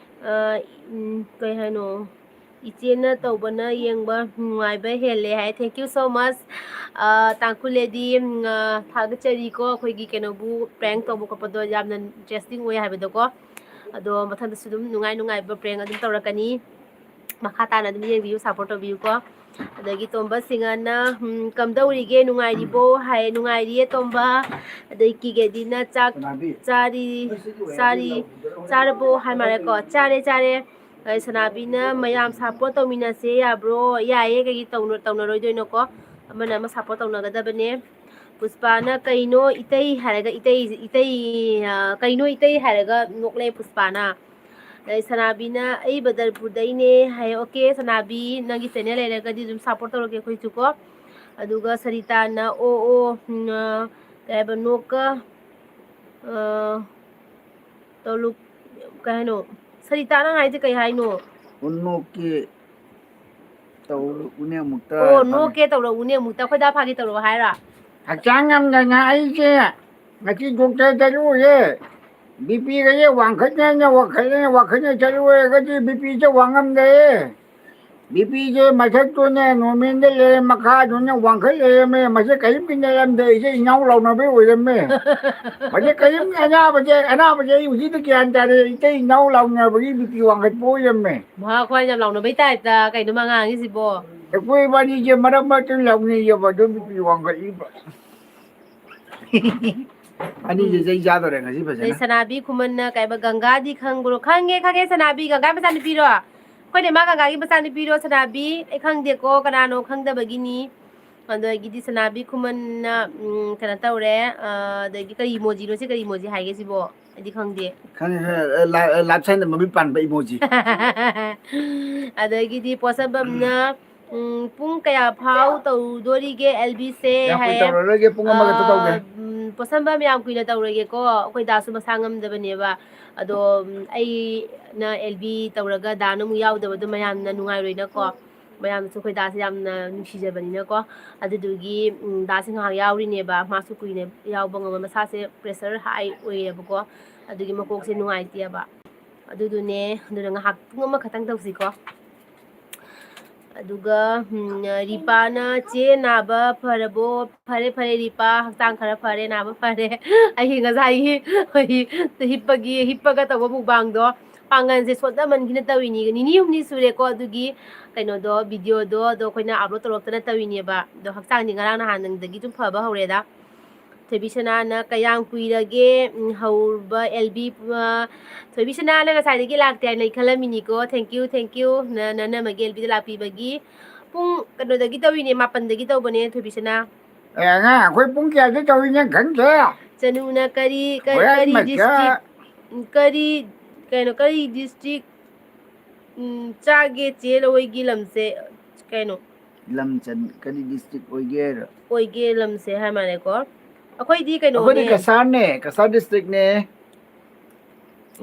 uh, ꯎꯝ, ꯀꯩ ꯍꯥꯏꯅꯣ? "ꯏꯆꯦꯅ ꯇꯧꯕꯅ ꯌꯦꯡꯕ ꯅꯨꯡꯉꯥꯏꯕ ꯍꯦꯜꯂꯦ" ꯍꯥꯏ꯫ Thank you so much꯫ ꯑ, ꯇꯥꯡꯈꯨꯜ ꯂꯦꯗꯤ, ꯎꯝ, ꯑ, ꯊꯥꯒꯠꯆꯔꯤꯀꯣ꯫ ꯑꯩꯈꯣꯏꯒꯤ ꯀꯩꯅꯣꯕꯨ prank ꯇꯧꯕ ꯈꯣꯠꯄꯗꯣ ꯌꯥꯝꯅ interesting ꯑꯣꯏ ꯍꯥꯏꯕꯗꯣꯀꯣ꯫ ꯑꯗꯣ ꯃꯊꯪꯗꯁꯨ ꯑꯗꯨꯝ ꯅꯨꯡꯉꯥꯏ ꯅꯨꯡꯉꯥꯏꯕ prank ꯑꯗꯨꯝ ꯇꯧꯔꯛꯀꯅꯤ꯫ ꯃꯈꯥ ꯇꯥꯅ ꯑꯗꯨꯝ ꯌꯦꯡꯕꯤꯌꯨ, support ꯇꯧꯕꯤꯌꯨꯀꯣ꯫ ꯑꯗꯒꯤ ꯇꯣꯝꯕ ꯁꯤꯡꯍꯅ, ꯎꯝ, "ꯀꯝꯗꯧꯔꯤꯒꯦ, ꯅꯨꯡꯉꯥꯏꯔꯤꯕꯣ?" ꯍꯥꯏ꯫ "ꯅꯨꯡꯉꯥꯏꯔꯤꯌꯦ ꯇꯣꯝꯕ꯫" ꯑꯗꯩ ꯀꯤꯒꯦꯗꯤꯅ, "ꯆꯥꯛ ꯆꯥꯔꯤ, ꯆꯥꯔꯤ, ꯆꯥꯔꯕꯣ?" ꯍꯥꯏ ꯃꯥꯜꯂꯦꯀꯣ꯫ "ꯆꯥꯔꯦ, ꯆꯥꯔꯦ꯫" ꯑꯗꯩ ꯁꯅꯥꯕꯤꯅ, "ꯃꯌꯥꯝ support ꯇꯧꯃꯤꯟꯅꯁꯦ ꯌꯥꯕ꯭ꯔꯣ?" ꯌꯥꯏꯌꯦ, ꯀꯩꯒꯤ ꯇꯧꯅ-, ꯇꯧꯅꯔꯣꯏꯗꯣꯏꯅꯣꯀꯣ? ꯑꯃꯅ ꯑꯃ support ꯇꯧꯅꯒꯗꯕꯅꯦ꯫ ꯄꯨꯁꯄꯥꯅ "ꯀꯩꯅꯣ ꯏꯇꯩ" ꯍꯥꯏꯔꯒ ꯏꯇꯩ, ꯏꯇꯩ, ꯑ, "ꯀꯩꯅꯣ ꯏꯇꯩ" ꯍꯥꯏꯔꯒ ꯅꯣꯛꯂꯛꯑꯦ ꯄꯨꯁꯄꯥꯅ꯫ ꯑꯗꯩ ꯁꯅꯥꯕꯤꯅ "ꯑꯩ ꯕꯗꯔꯄꯨꯔꯗꯩꯅꯦ" ꯍꯥꯏ꯫ ꯑꯣꯀꯦ ꯁꯅꯥꯕꯤ, ꯅꯪꯒꯤ ꯆꯦꯅꯦꯜ ꯂꯩꯔꯒꯗꯤ ꯑꯗꯨꯝ ꯁꯞꯄꯣꯔꯠ ꯇꯧꯔꯛꯀꯦ ꯑꯩꯈꯣꯏꯁꯨꯀꯣ꯫ ꯑꯗꯨꯒ ꯁꯔꯤꯇꯥꯅ "ꯑꯣ, ꯑꯣ, ꯎꯝ, ꯑ, ꯀꯩ ꯍꯥꯏꯕ, ꯅꯣꯛꯀ, ꯑ, ꯇꯧꯂꯨꯞ", ꯀꯩ ꯍꯥꯏꯅꯣ? ꯁꯔꯤꯇꯥ, ꯅꯪ ꯍꯥꯏꯁꯦ ꯀꯩ ꯍꯥꯏꯅꯣ? "ꯎ, ꯅꯣꯛꯀꯦ ꯇꯧꯔꯛꯎꯅꯦ ꯑꯃꯨꯛꯇ" ꯑꯣ, ꯍꯥꯏꯕꯅꯦ꯫ "ꯅꯣꯛꯀꯦ ꯇꯧꯔꯛꯎꯅꯦ ꯑꯃꯨꯛꯇ", ꯑꯩꯈꯣꯏꯗ ꯐꯥꯒꯤ ꯇꯧꯔꯛꯑꯣ ꯍꯥꯏꯔꯣ? "ꯍꯛꯆꯥꯡ ꯉꯝꯗꯅ ꯑꯩꯁꯦ ꯉꯁꯤ ꯗꯣꯛꯇꯔ ꯆꯠꯂꯨꯔꯦ꯫ ꯕꯤ ꯄꯤꯒꯁꯦ ꯋꯥꯡꯈꯠꯅ ꯋꯥꯡꯈꯠꯅ ꯋꯥꯡꯈꯠꯅ ꯆꯠꯂꯨꯔꯒꯗꯤ ꯕꯤ ꯄꯤꯁꯦ ꯋꯥꯡꯉꯝꯗ꯭ꯔꯦ꯫ ꯕꯤ ꯄꯤꯁꯦ ꯃꯊꯛꯇꯨꯅ ꯅꯣꯔꯃꯦꯜꯗ ꯂꯩꯔꯦ, ꯃꯈꯥꯗꯨꯅ ꯋꯥꯡꯈꯠ ꯂꯩꯔꯝꯃꯦ꯫ ꯃꯁꯤ ꯀꯔꯤꯝ ꯀꯤꯅꯔꯝꯗꯦ, ꯏꯆꯦ ꯏꯅꯥꯎ ꯂꯥꯎꯅꯕꯩ ꯑꯣꯏꯔꯝꯃꯦ꯫ ꯃꯁꯤ ꯀꯔꯤꯝ ꯑꯅꯥꯕꯁꯦ, ꯑꯅꯥꯕꯁꯦ ꯑꯩ ꯍꯧꯖꯤꯛꯇ ꯒ꯭ꯌꯥꯟ ꯇꯥꯔꯦ, ꯏꯇꯩ ꯏꯅꯥꯎ ꯂꯥꯎꯅꯕꯒꯤ ꯕꯤ ꯄꯤ ꯋꯥꯡꯈꯠꯄ ꯑꯣꯏꯔꯝꯃꯦ"꯫ ꯃꯍꯥꯛ ꯈ꯭ꯋꯥꯏ ꯌꯥꯝ ꯂꯥꯎꯅꯕꯩ ꯇꯥꯏꯞꯇ ꯀꯩꯅꯣ ꯃꯥ ꯉꯥꯡꯉꯤꯁꯤꯕꯣ? ꯑꯩꯈꯣꯏ ꯏꯕꯥꯅꯤꯁꯦ ꯃꯔꯛ ꯃꯔꯛꯇ ꯂꯥꯎꯅꯩꯌꯦꯕ, ꯑꯗꯨ ꯕꯤ ꯄꯤ ꯋꯥꯡꯈꯠꯂꯤꯕ꯫ ꯑꯅꯤꯁꯦ ꯎꯝ꯫ ꯆꯩ ꯆꯥꯗꯧꯔꯦ ꯉꯁꯤ ꯐꯖꯅ꯫ ꯑꯗꯩ ꯁꯅꯥꯕꯤ ꯈꯨꯃꯟꯅ ꯀꯩꯕ, "ꯒꯪꯒꯥꯗꯤ ꯈꯪꯕ꯭ꯔꯣ?" "ꯈꯪꯉꯦ, ꯈꯪꯉꯦ, ꯁꯅꯥꯕꯤ, ꯒꯪꯒꯥ ꯃꯆꯥꯅꯨꯄꯤꯔꯣ? ꯑꯩꯈꯣꯏꯅ ꯃꯥ ꯒꯪꯒꯥꯒꯤ ꯃꯆꯥꯅꯨꯄꯤꯔꯣ ꯁꯅꯥꯕꯤ? ꯑꯩ ꯈꯪꯗꯦꯀꯣ, ꯀꯅꯥꯅꯣ ꯈꯪꯗꯕꯒꯤꯅꯤ"꯫ ꯑꯗꯒꯤꯗꯤ ꯁꯅꯥꯕꯤ ꯈꯨꯃꯟꯅ, ꯎꯝ, ꯀꯩꯅꯣ ꯇꯧꯔꯦ, ꯑ, ꯑꯗꯒꯤ ꯀꯔꯤ ꯏꯃꯣꯖꯤꯅꯣ ꯁꯤ? ꯀꯔꯤ ꯏꯃꯣꯖꯤ ꯍꯥꯏꯒꯦ ꯁꯤꯕꯣ? ꯑꯩꯗꯤ ꯈꯪꯗꯦ꯫ ꯈꯪꯉꯦ, ꯈꯪꯉꯦ, ꯑ, ꯂꯥ-, ꯑ, ꯂꯥꯞ ꯁꯥꯏꯟꯗ ꯃꯃꯤꯠ ꯄꯥꯟꯕ ꯏꯃꯣꯖꯤ꯫ ꯑꯗꯒꯤꯗꯤ ꯄꯣꯠꯁꯝꯕꯝꯅ, ꯎꯝ, "ꯄꯨꯡ ꯀꯌꯥ ꯐꯥꯎ ꯇꯧꯗꯣꯔꯤꯒꯦ ꯑꯦꯜ ꯕꯤꯁꯦ?" ꯌꯥꯝ ꯀꯨꯏ ꯍꯥꯏꯌꯦ꯫ ꯇꯧꯔꯔꯣꯏꯒꯦ, ꯄꯨꯡ ꯑꯃꯈꯛꯇ ꯇꯧꯒꯦ꯫ ꯑ, ꯎꯝ, ꯄꯣꯠꯁꯝꯕꯝ ꯌꯥꯝ ꯀꯨꯏꯅ ꯇꯧꯔꯣꯏꯒꯦꯀꯣ, ꯑꯩꯈꯣꯏ ꯗꯥꯁꯨ ꯃꯁꯥ ꯉꯝꯗꯕꯅꯦꯕ꯫ ꯑꯗꯣ, ꯎꯝ, ꯑꯩꯅ ꯑꯦꯜ ꯕꯤ ꯇꯧꯔꯒ ꯗꯥꯅ ꯑꯃꯨꯛ ꯌꯥꯎꯗꯕꯗꯣ ꯃꯌꯥꯝꯅ ꯅꯨꯡꯉꯥꯏꯔꯣꯏꯅꯀꯣ꯫ ꯃꯌꯥꯝꯅꯁꯨ ꯑꯩꯈꯣꯏ ꯗꯥꯁꯦ ꯌꯥꯝꯅ ꯅꯨꯡꯁꯤꯖꯕꯅꯤꯅꯀꯣ꯫ ꯑꯗꯨꯗꯨꯒꯤ, ꯎꯝ, ꯗꯥꯁꯦ ꯉꯥꯏꯍꯥꯛ ꯌꯥꯎꯔꯤꯅꯦꯕ꯫ ꯃꯥꯁꯨ ꯀꯨꯏꯅ ꯌꯥꯎꯕ ꯉꯝꯃꯣꯏ꯫ ꯃꯁꯥꯁꯦ ꯄ꯭ꯔꯦꯁꯔ ꯍꯥꯏ ꯑꯣꯏꯌꯦꯕꯀꯣ꯫ ꯑꯗꯨꯒꯤ ꯃꯀꯣꯛꯁꯦ ꯅꯨꯡꯉꯥꯏꯇꯦꯕ꯫ ꯑꯗꯨꯗꯨꯅꯦ, ꯑꯗꯨꯅ ꯉꯥꯏꯍꯥꯛ ꯄꯨꯡ ꯑꯃꯈꯛꯇꯪ ꯇꯧꯁꯤꯀꯣ꯫ ꯑꯗꯨꯒ, ꯎꯝ, ꯔꯤꯄꯥꯅ, "ꯆꯦ ꯅꯥꯕ ꯐꯔꯕꯣ?" "ꯐꯔꯦ, ꯐꯔꯦ ꯔꯤꯄꯥ, ꯍꯛꯆꯥꯡ ꯈꯔ ꯐꯔꯦ, ꯅꯥꯕ ꯐꯔꯦ"꯫ ꯑꯩꯒꯤ ꯉꯁꯥꯏꯒꯤ ꯑꯩꯈꯣꯏꯒꯤ ꯍꯤꯞꯄꯒꯤ, ꯍꯤꯞꯄꯒ ꯇꯧꯕ ꯃꯨꯛꯕꯥꯡꯗꯣ, ꯄꯥꯡꯒꯜꯁꯦ ꯁꯣꯟꯊꯃꯟꯈꯤꯅ ꯇꯧꯔꯤꯅꯤ꯫ ꯅꯤꯅꯤ ꯍꯨꯝꯅꯤ ꯁꯨꯔꯦꯀꯣ ꯑꯗꯨꯒꯤ ꯀꯩꯅꯣꯗꯣ, ꯚꯤꯗꯤꯑꯣꯗꯣ, ꯑꯗꯣ ꯑꯩꯈꯣꯏꯅ ꯑꯞꯂꯣꯗ ꯇꯧꯔꯛꯇꯅ ꯇꯧꯔꯤꯅꯦꯕ꯫ ꯑꯗꯣ ꯍꯛꯆꯥꯡꯗꯤ ꯉꯔꯥꯡ ꯅꯍꯥꯟꯗꯒꯤ ꯑꯗꯨꯝ ꯐꯕ ꯍꯧꯔꯦꯗ꯫ ꯊꯣꯏꯕꯤꯁꯅꯥꯅ, "ꯀꯌꯥꯝ ꯀꯨꯏꯔꯒꯦ, ꯎꯝ, ꯍꯧꯔꯨꯕ ꯑꯦꯜ ꯕꯤ?" ꯑ, ꯊꯣꯏꯕꯤꯁꯅꯥꯅ ꯉꯁꯥꯏꯗꯒꯤ ꯂꯥꯛꯇꯦ ꯍꯥꯏꯅ ꯑꯩ ꯈꯜꯂꯝꯃꯤꯅꯤꯀꯣ꯫ Thank you, thank you꯫ ꯅ-, ꯅꯅꯝꯃꯒꯤ ꯑꯦꯜ ꯕꯤꯗ ꯂꯥꯛꯄꯤꯕꯒꯤ꯫ ꯄꯨꯡ ꯀꯩꯅꯣꯗꯒꯤ ꯇꯧꯔꯤꯅꯦ, ꯃꯥꯄꯟꯗꯒꯤ ꯇꯧꯕꯅꯦ ꯊꯣꯏꯕꯤꯁꯅꯥ꯫ ꯑꯦ, ꯑꯉꯥꯡ, ꯑꯩꯈꯣꯏ ꯄꯨꯡ ꯀꯌꯥꯗ ꯇꯧꯔꯤꯅꯣ ꯈꯪꯗꯦ꯫ ꯆꯅꯨꯅ ꯀꯔꯤ, ꯀꯔꯤ, ꯍꯣꯔꯦꯟ ꯀꯔꯤ ꯃꯆꯥ꯫ District, ꯀꯔꯤ, ꯀꯩꯅꯣ, ꯀꯔꯤ district, ꯎꯝ, ꯆꯥꯒꯦ ꯆꯦ ꯂꯧꯋꯣꯏꯒꯤ ꯂꯝꯁꯦ? ꯀꯩꯅꯣ? ꯂꯝ ꯆꯟ-, ꯀꯔꯤ district ꯑꯣꯏꯒꯦ ꯍꯥꯏꯔꯣ? ꯑꯣꯏꯒꯦ ꯂꯝꯁꯦ ꯍꯥꯏ ꯃꯥꯜꯂꯦꯀꯣ꯫ ꯑꯩꯈꯣꯏꯗꯤ ꯑꯩꯈꯣꯏꯗꯤ ꯀꯩꯅꯣꯅꯦ꯫ ꯀꯁꯥꯔꯅꯦ, ꯀꯁꯥꯔ districtꯅꯦ꯫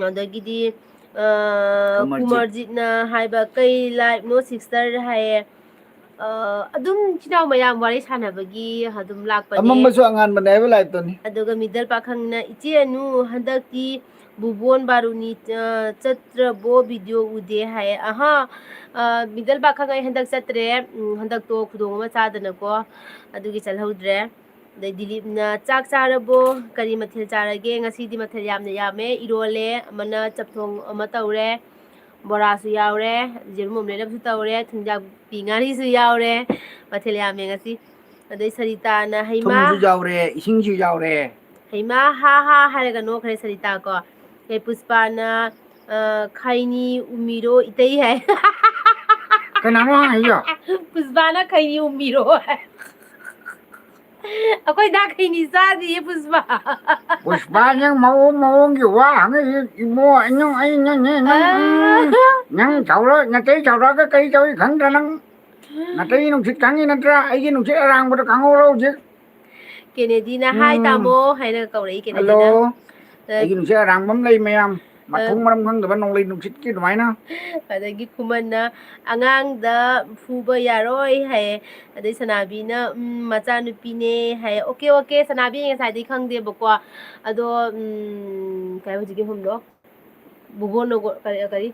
ꯑꯗꯒꯤꯗꯤ, ꯑ, ꯀꯃꯔꯖꯤꯠ꯫ ꯀꯨꯃꯔꯖꯤꯠꯅ ꯍꯥꯏꯕ, "ꯀꯩ liveꯅꯣ sister?" ꯍꯥꯏꯌꯦ꯫ ꯑ, ꯑꯗꯨꯝ ꯏꯆꯤꯟ ꯏꯅꯥꯎ ꯃꯌꯥꯝ ꯋꯥꯔꯤ ꯁꯥꯟꯅꯕꯒꯤ ꯑꯗꯨꯝ ꯂꯥꯛꯄꯅꯦ꯫ ꯑꯃꯝꯕꯁꯨ ꯑꯉꯥꯟꯕꯅꯦ ꯍꯥꯏꯕ liveꯇꯨꯅꯤ꯫ ꯑꯗꯨꯒ middle ꯄꯥꯈꯪꯅ, "ꯏꯆꯦ ꯑꯅꯨ, ꯍꯟꯗꯛꯇꯤ ꯕꯨꯕꯣꯟ ꯕꯥꯔꯨꯅꯤ, ꯑ, ꯆꯠꯇ꯭ꯔꯕꯣ? Video ꯎꯗꯦ" ꯍꯥꯏꯌꯦ꯫ ꯑꯍꯥ, ꯑ, middle ꯄꯥꯈꯪ, ꯑꯩ ꯍꯟꯗꯛ ꯆꯠꯇ꯭ꯔꯦ꯫ ꯎꯝ, ꯍꯟꯗꯛꯇꯣ ꯈꯨꯗꯣꯡ ꯑꯃ ꯆꯥꯗꯅꯀꯣ, ꯑꯗꯨꯒꯤ ꯆꯠꯍꯧꯗ꯭ꯔꯦ꯫ ꯑꯗꯩ ꯗꯤꯂꯤꯞꯅ, "ꯆꯥꯛ ꯆꯥꯔꯕꯣ? ꯀꯔꯤ ꯃꯊꯦꯜ ꯆꯥꯔꯒꯦ?" "ꯉꯁꯤꯗꯤ ꯃꯊꯦꯜ ꯌꯥꯝꯅ ꯌꯥꯝꯃꯦ꯫ ꯏꯔꯣꯜꯂꯦ, ꯑꯃꯅ ꯆꯝꯊꯣꯡ ꯑꯃ ꯇꯧꯔꯦ, ꯕꯣꯔꯥꯁꯨ ꯌꯥꯎꯔꯦ, ꯌꯦꯔꯨꯝ omelette ꯑꯃꯁꯨ ꯇꯧꯔꯦ, ꯊꯨꯝꯌꯥꯛꯄꯤ ꯉꯥꯔꯤꯁꯨ ꯌꯥꯎꯔꯦ꯫ ꯃꯊꯦꯜ ꯌꯥꯝꯃꯦ ꯉꯁꯤ꯫" ꯑꯗꯩ ꯁꯔꯤꯇꯥꯅ, "ꯍꯩꯃꯥ"꯫ ꯊꯨꯝꯁꯨ ꯌꯥꯎꯔꯦ, ꯏꯁꯤꯡꯁꯨ ꯌꯥꯎꯔꯦ꯫ "ꯍꯩꯃꯥ, ꯍꯥ ꯍꯥ" ꯍꯥꯏꯔꯒ ꯅꯣꯛꯈ꯭ꯔꯦ ꯁꯔꯤꯇꯥ ꯀꯣ꯫ ꯑꯗꯩ ꯄꯨꯁꯄꯥꯅ, ꯑ, "ꯈꯩꯅꯤ ꯎꯃꯤꯔꯣ ꯏꯇꯩ" ꯍꯥꯏ꯫ ꯀꯅꯥꯅꯣ ꯍꯪꯉꯤꯗꯣ? ꯄꯨꯁꯄꯥꯅ "ꯈꯩꯅꯤ ꯎꯃꯤꯔꯣ" ꯍꯥꯏ꯫ ꯑꯩꯈꯣꯏ ꯗꯥ ꯈꯩꯅꯤ ꯆꯥꯗꯤꯌꯦ, ꯄꯨꯁꯄꯥ꯫ ꯄꯨꯁꯄꯥ, ꯅꯪ ꯃꯑꯣꯡ ꯃꯑꯣꯡꯒꯤ ꯋꯥ ꯍꯪꯉꯛꯏ, ꯏꯕꯣ, ꯅꯪ, ꯑꯩ, ꯅꯪ, ꯅꯪ, ꯅꯪ, ꯎꯝ, ꯅꯪ ꯆꯥꯎꯔ-, ꯅꯥꯇꯩ ꯆꯥꯎꯔꯛꯑꯒ ꯀꯔꯤ ꯇꯧꯔꯤ ꯈꯪꯗ꯭ꯔꯥ ꯅꯪ? ꯅꯥꯇꯩ ꯅꯨꯡꯁꯤꯠ ꯈꯪꯉꯤ ꯅꯠꯇ꯭ꯔꯥ? ꯑꯩꯒꯤ ꯅꯨꯡꯁꯤꯠ ꯑꯔꯥꯡꯕꯗꯣ ꯈꯪꯍꯧꯔꯣ ꯍꯧꯖꯤꯛ꯫ ꯀꯦꯅꯦꯗꯤꯅ, "ꯍꯥꯏ ꯎꯝ꯫ ꯇꯥꯃꯣ" ꯍꯥꯏꯅ ꯀꯧꯔꯛꯏ ꯀꯦꯅꯦꯗꯤꯅ꯫ ꯍꯜꯂꯣ꯫ ꯑ, ꯑꯩꯒꯤ ꯅꯨꯡꯁꯤꯠ ꯑꯔꯥꯡꯕ ꯑꯃ ꯂꯩ ꯃꯌꯥꯝ꯫ ꯑ, ꯃꯊꯣꯡ ꯃꯔꯝ ꯈꯪꯗꯕ ꯅꯣꯡꯂꯩ ꯅꯨꯡꯁꯤꯠꯀꯤ ꯑꯗꯨꯃꯥꯏꯅ꯫ ꯑꯗꯒꯤ ꯈꯨꯃꯟꯅ, "ꯑꯉꯥꯡꯗ ꯐꯨꯕ ꯌꯥꯔꯣꯏ" ꯍꯥꯏꯌꯦ꯫ ꯑꯗꯩ ꯁꯅꯥꯕꯤꯅ, "ꯎꯝ, ꯃꯆꯥꯅꯨꯄꯤꯅꯦ" ꯍꯥꯏꯌꯦ꯫ ꯑꯣꯀꯦ, ꯑꯣꯀꯦ, ꯁꯅꯥꯕꯤ ꯉꯁꯥꯏꯗꯩ ꯈꯪꯗꯦꯕꯀꯣ꯫ ꯑꯗꯣ, ꯎꯝ, ꯀꯩ ꯍꯥꯏꯕ ꯍꯧꯖꯤꯛꯀꯤ ꯑꯍꯨꯝꯗꯣ? ꯕꯨꯕꯣꯟ ꯅꯣꯒꯣ-, ꯀꯔꯤ, ꯀꯔꯤ?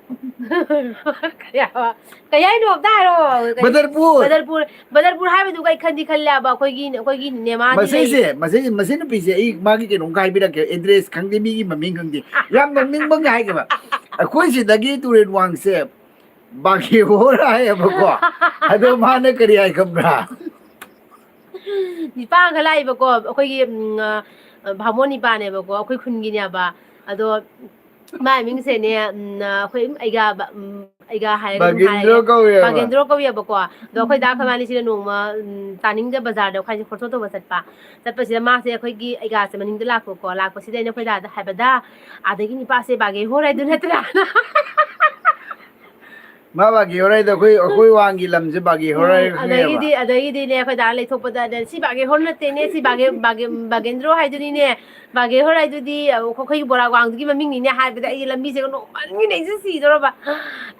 ꯀꯔꯤ ꯍꯥꯏꯕ? ꯀꯩ ꯍꯥꯏꯅꯣ? ꯑꯝꯇ ꯍꯥꯏꯔꯛꯑꯣ꯫ ꯀꯔꯤ? ꯕꯗꯔꯄꯨꯔ꯫ ꯕꯗꯔꯄꯨꯔ, ꯕꯗꯔꯄꯨꯔ ꯍꯥꯏꯕꯗꯨꯒ ꯑꯩ ꯈꯟꯗꯤ ꯈꯜꯂꯦꯕ꯫ ꯑꯩꯈꯣꯏꯒꯤ, ꯑꯩꯈꯣꯏꯒꯤ ꯅꯦꯃꯥꯗꯤ ꯂꯩ꯫ ꯃꯁꯤꯁꯦ, ꯃꯁꯤ, ꯃꯁꯤ ꯅꯨꯄꯤꯁꯦ ꯑꯩ ꯃꯥꯒꯤ ꯀꯩꯅꯣꯝꯒ ꯍꯥꯏꯕꯤꯔꯛꯀꯦ꯫ Address ꯈꯪꯗꯦ, ꯃꯤꯒꯤ ꯃꯃꯤꯡ ꯈꯪꯗꯦ꯫ ꯌꯥꯝ ꯅꯣꯛꯅꯤꯡꯕ ꯑꯃ ꯍꯥꯏꯒꯦꯕ꯫ ꯑꯩꯈꯣꯏ ꯁꯤꯗꯒꯤ ꯇꯨꯔꯦꯜ ꯋꯥꯡꯁꯦ ꯕꯥꯒꯦ ꯍꯣꯔ ꯍꯥꯏꯌꯦꯕꯀꯣ꯫ ꯑꯗꯣ ꯃꯥꯅ ꯀꯔꯤ ꯍꯥꯏ ꯈꯪꯕ꯭ꯔꯥ? ꯅꯤꯄꯥ ꯑꯃꯒ ꯂꯥꯛꯏꯕꯀꯣ, ꯑꯩꯈꯣꯏꯒꯤ, ꯎꯝ, ꯑ, ꯚꯥꯃꯣꯟ ꯅꯤꯄꯥꯅꯦꯕꯀꯣ, ꯑꯩꯈꯣꯏ ꯈꯨꯟꯒꯤꯅꯦꯕ꯫ ꯑꯗꯣ ꯃꯥꯏ ꯃꯤꯡꯁꯦꯅꯦ, ꯎꯝ, ꯑꯩꯈꯣꯏ ꯑꯩꯒ ꯕ-, ꯎꯝ, ꯑꯩꯒ ꯍꯥꯏꯔꯒ ꯑꯗꯨꯝ ꯕꯥꯒꯦꯟꯗ꯭ꯔꯣ ꯍꯥꯏꯔꯒꯦ꯫ ꯀꯧꯋꯦꯕ꯫ ꯕꯥꯒꯦꯟꯗ꯭ꯔꯣ ꯀꯧꯋꯦꯕꯀꯣ꯫ ꯑꯗꯣ ꯑꯩꯈꯣꯏ ꯗꯥ ꯑꯩꯈꯣꯏꯕꯥꯅꯤꯁꯤꯅ ꯅꯣꯡꯃ, ꯎꯝ, ꯇꯥꯅꯤꯡꯗ ꯕꯖꯥꯔꯗ ꯑꯩꯈꯣꯏꯁꯦ ꯈꯣꯔꯁꯣ ꯇꯧꯕ ꯆꯠꯄ꯫ ꯆꯠꯄꯁꯤꯗ ꯃꯥꯁꯦ ꯑꯩꯈꯣꯏꯒꯤ ꯑꯩꯒꯥꯁꯦ ꯃꯅꯤꯡꯗ ꯂꯥꯛꯄꯀꯣ꯫ ꯂꯥꯛꯄꯁꯤꯗ ꯑꯩꯅ ꯑꯩꯈꯣꯏ ꯗꯥꯗ ꯍꯥꯏꯕꯗ, "ꯑꯥꯗꯒꯤ ꯅꯨꯄꯥꯁꯦ ꯕꯥꯒꯦ ꯍꯣꯔ ꯍꯥꯏꯗꯨ ꯅꯠꯇ꯭ꯔꯥ?" ꯃꯥ ꯕꯥꯒꯦ ꯍꯣꯔ ꯍꯥꯏꯗꯣ ꯑꯩꯈꯣꯏ, ꯑꯩꯈꯣꯏ ꯋꯥꯡꯒꯤ ꯂꯝꯁꯦ ꯕꯥꯒꯦ ꯍꯣꯔ ꯎꯝ, ꯍꯥꯏꯔꯒ ꯈꯪꯅꯩꯌꯦꯕ꯫ ꯑꯗꯒꯤꯗꯤ, ꯑꯗꯒꯤꯗꯤꯅꯦ ꯑꯩꯈꯣꯏ ꯗꯥ ꯂꯩꯊꯣꯛꯄꯗ, "ꯁꯤ ꯕꯥꯒꯦ ꯍꯣꯔ ꯅꯠꯇꯦꯅꯦ, ꯁꯤ ꯕꯥꯒꯦ, ꯕꯥꯒꯦ, ꯕꯥꯒꯦꯟꯗ꯭ꯔꯣ ꯍꯥꯏꯗꯨꯅꯤꯅꯦ, ꯕꯥꯒꯦ ꯍꯣꯔ ꯍꯥꯏꯗꯨꯗꯤ ꯑꯩꯈꯣꯏꯒꯤ ꯕꯣꯔꯥ ꯋꯥꯡꯗꯨꯒꯤ ꯃꯃꯤꯡꯅꯤꯅꯦ" ꯍꯥꯏꯕꯗ ꯑꯩꯁꯦ ꯂꯝꯕꯤꯁꯦ ꯅꯣꯛꯃꯟꯒꯤꯅ ꯑꯩꯁꯦ ꯁꯤꯗꯧꯔꯕ꯫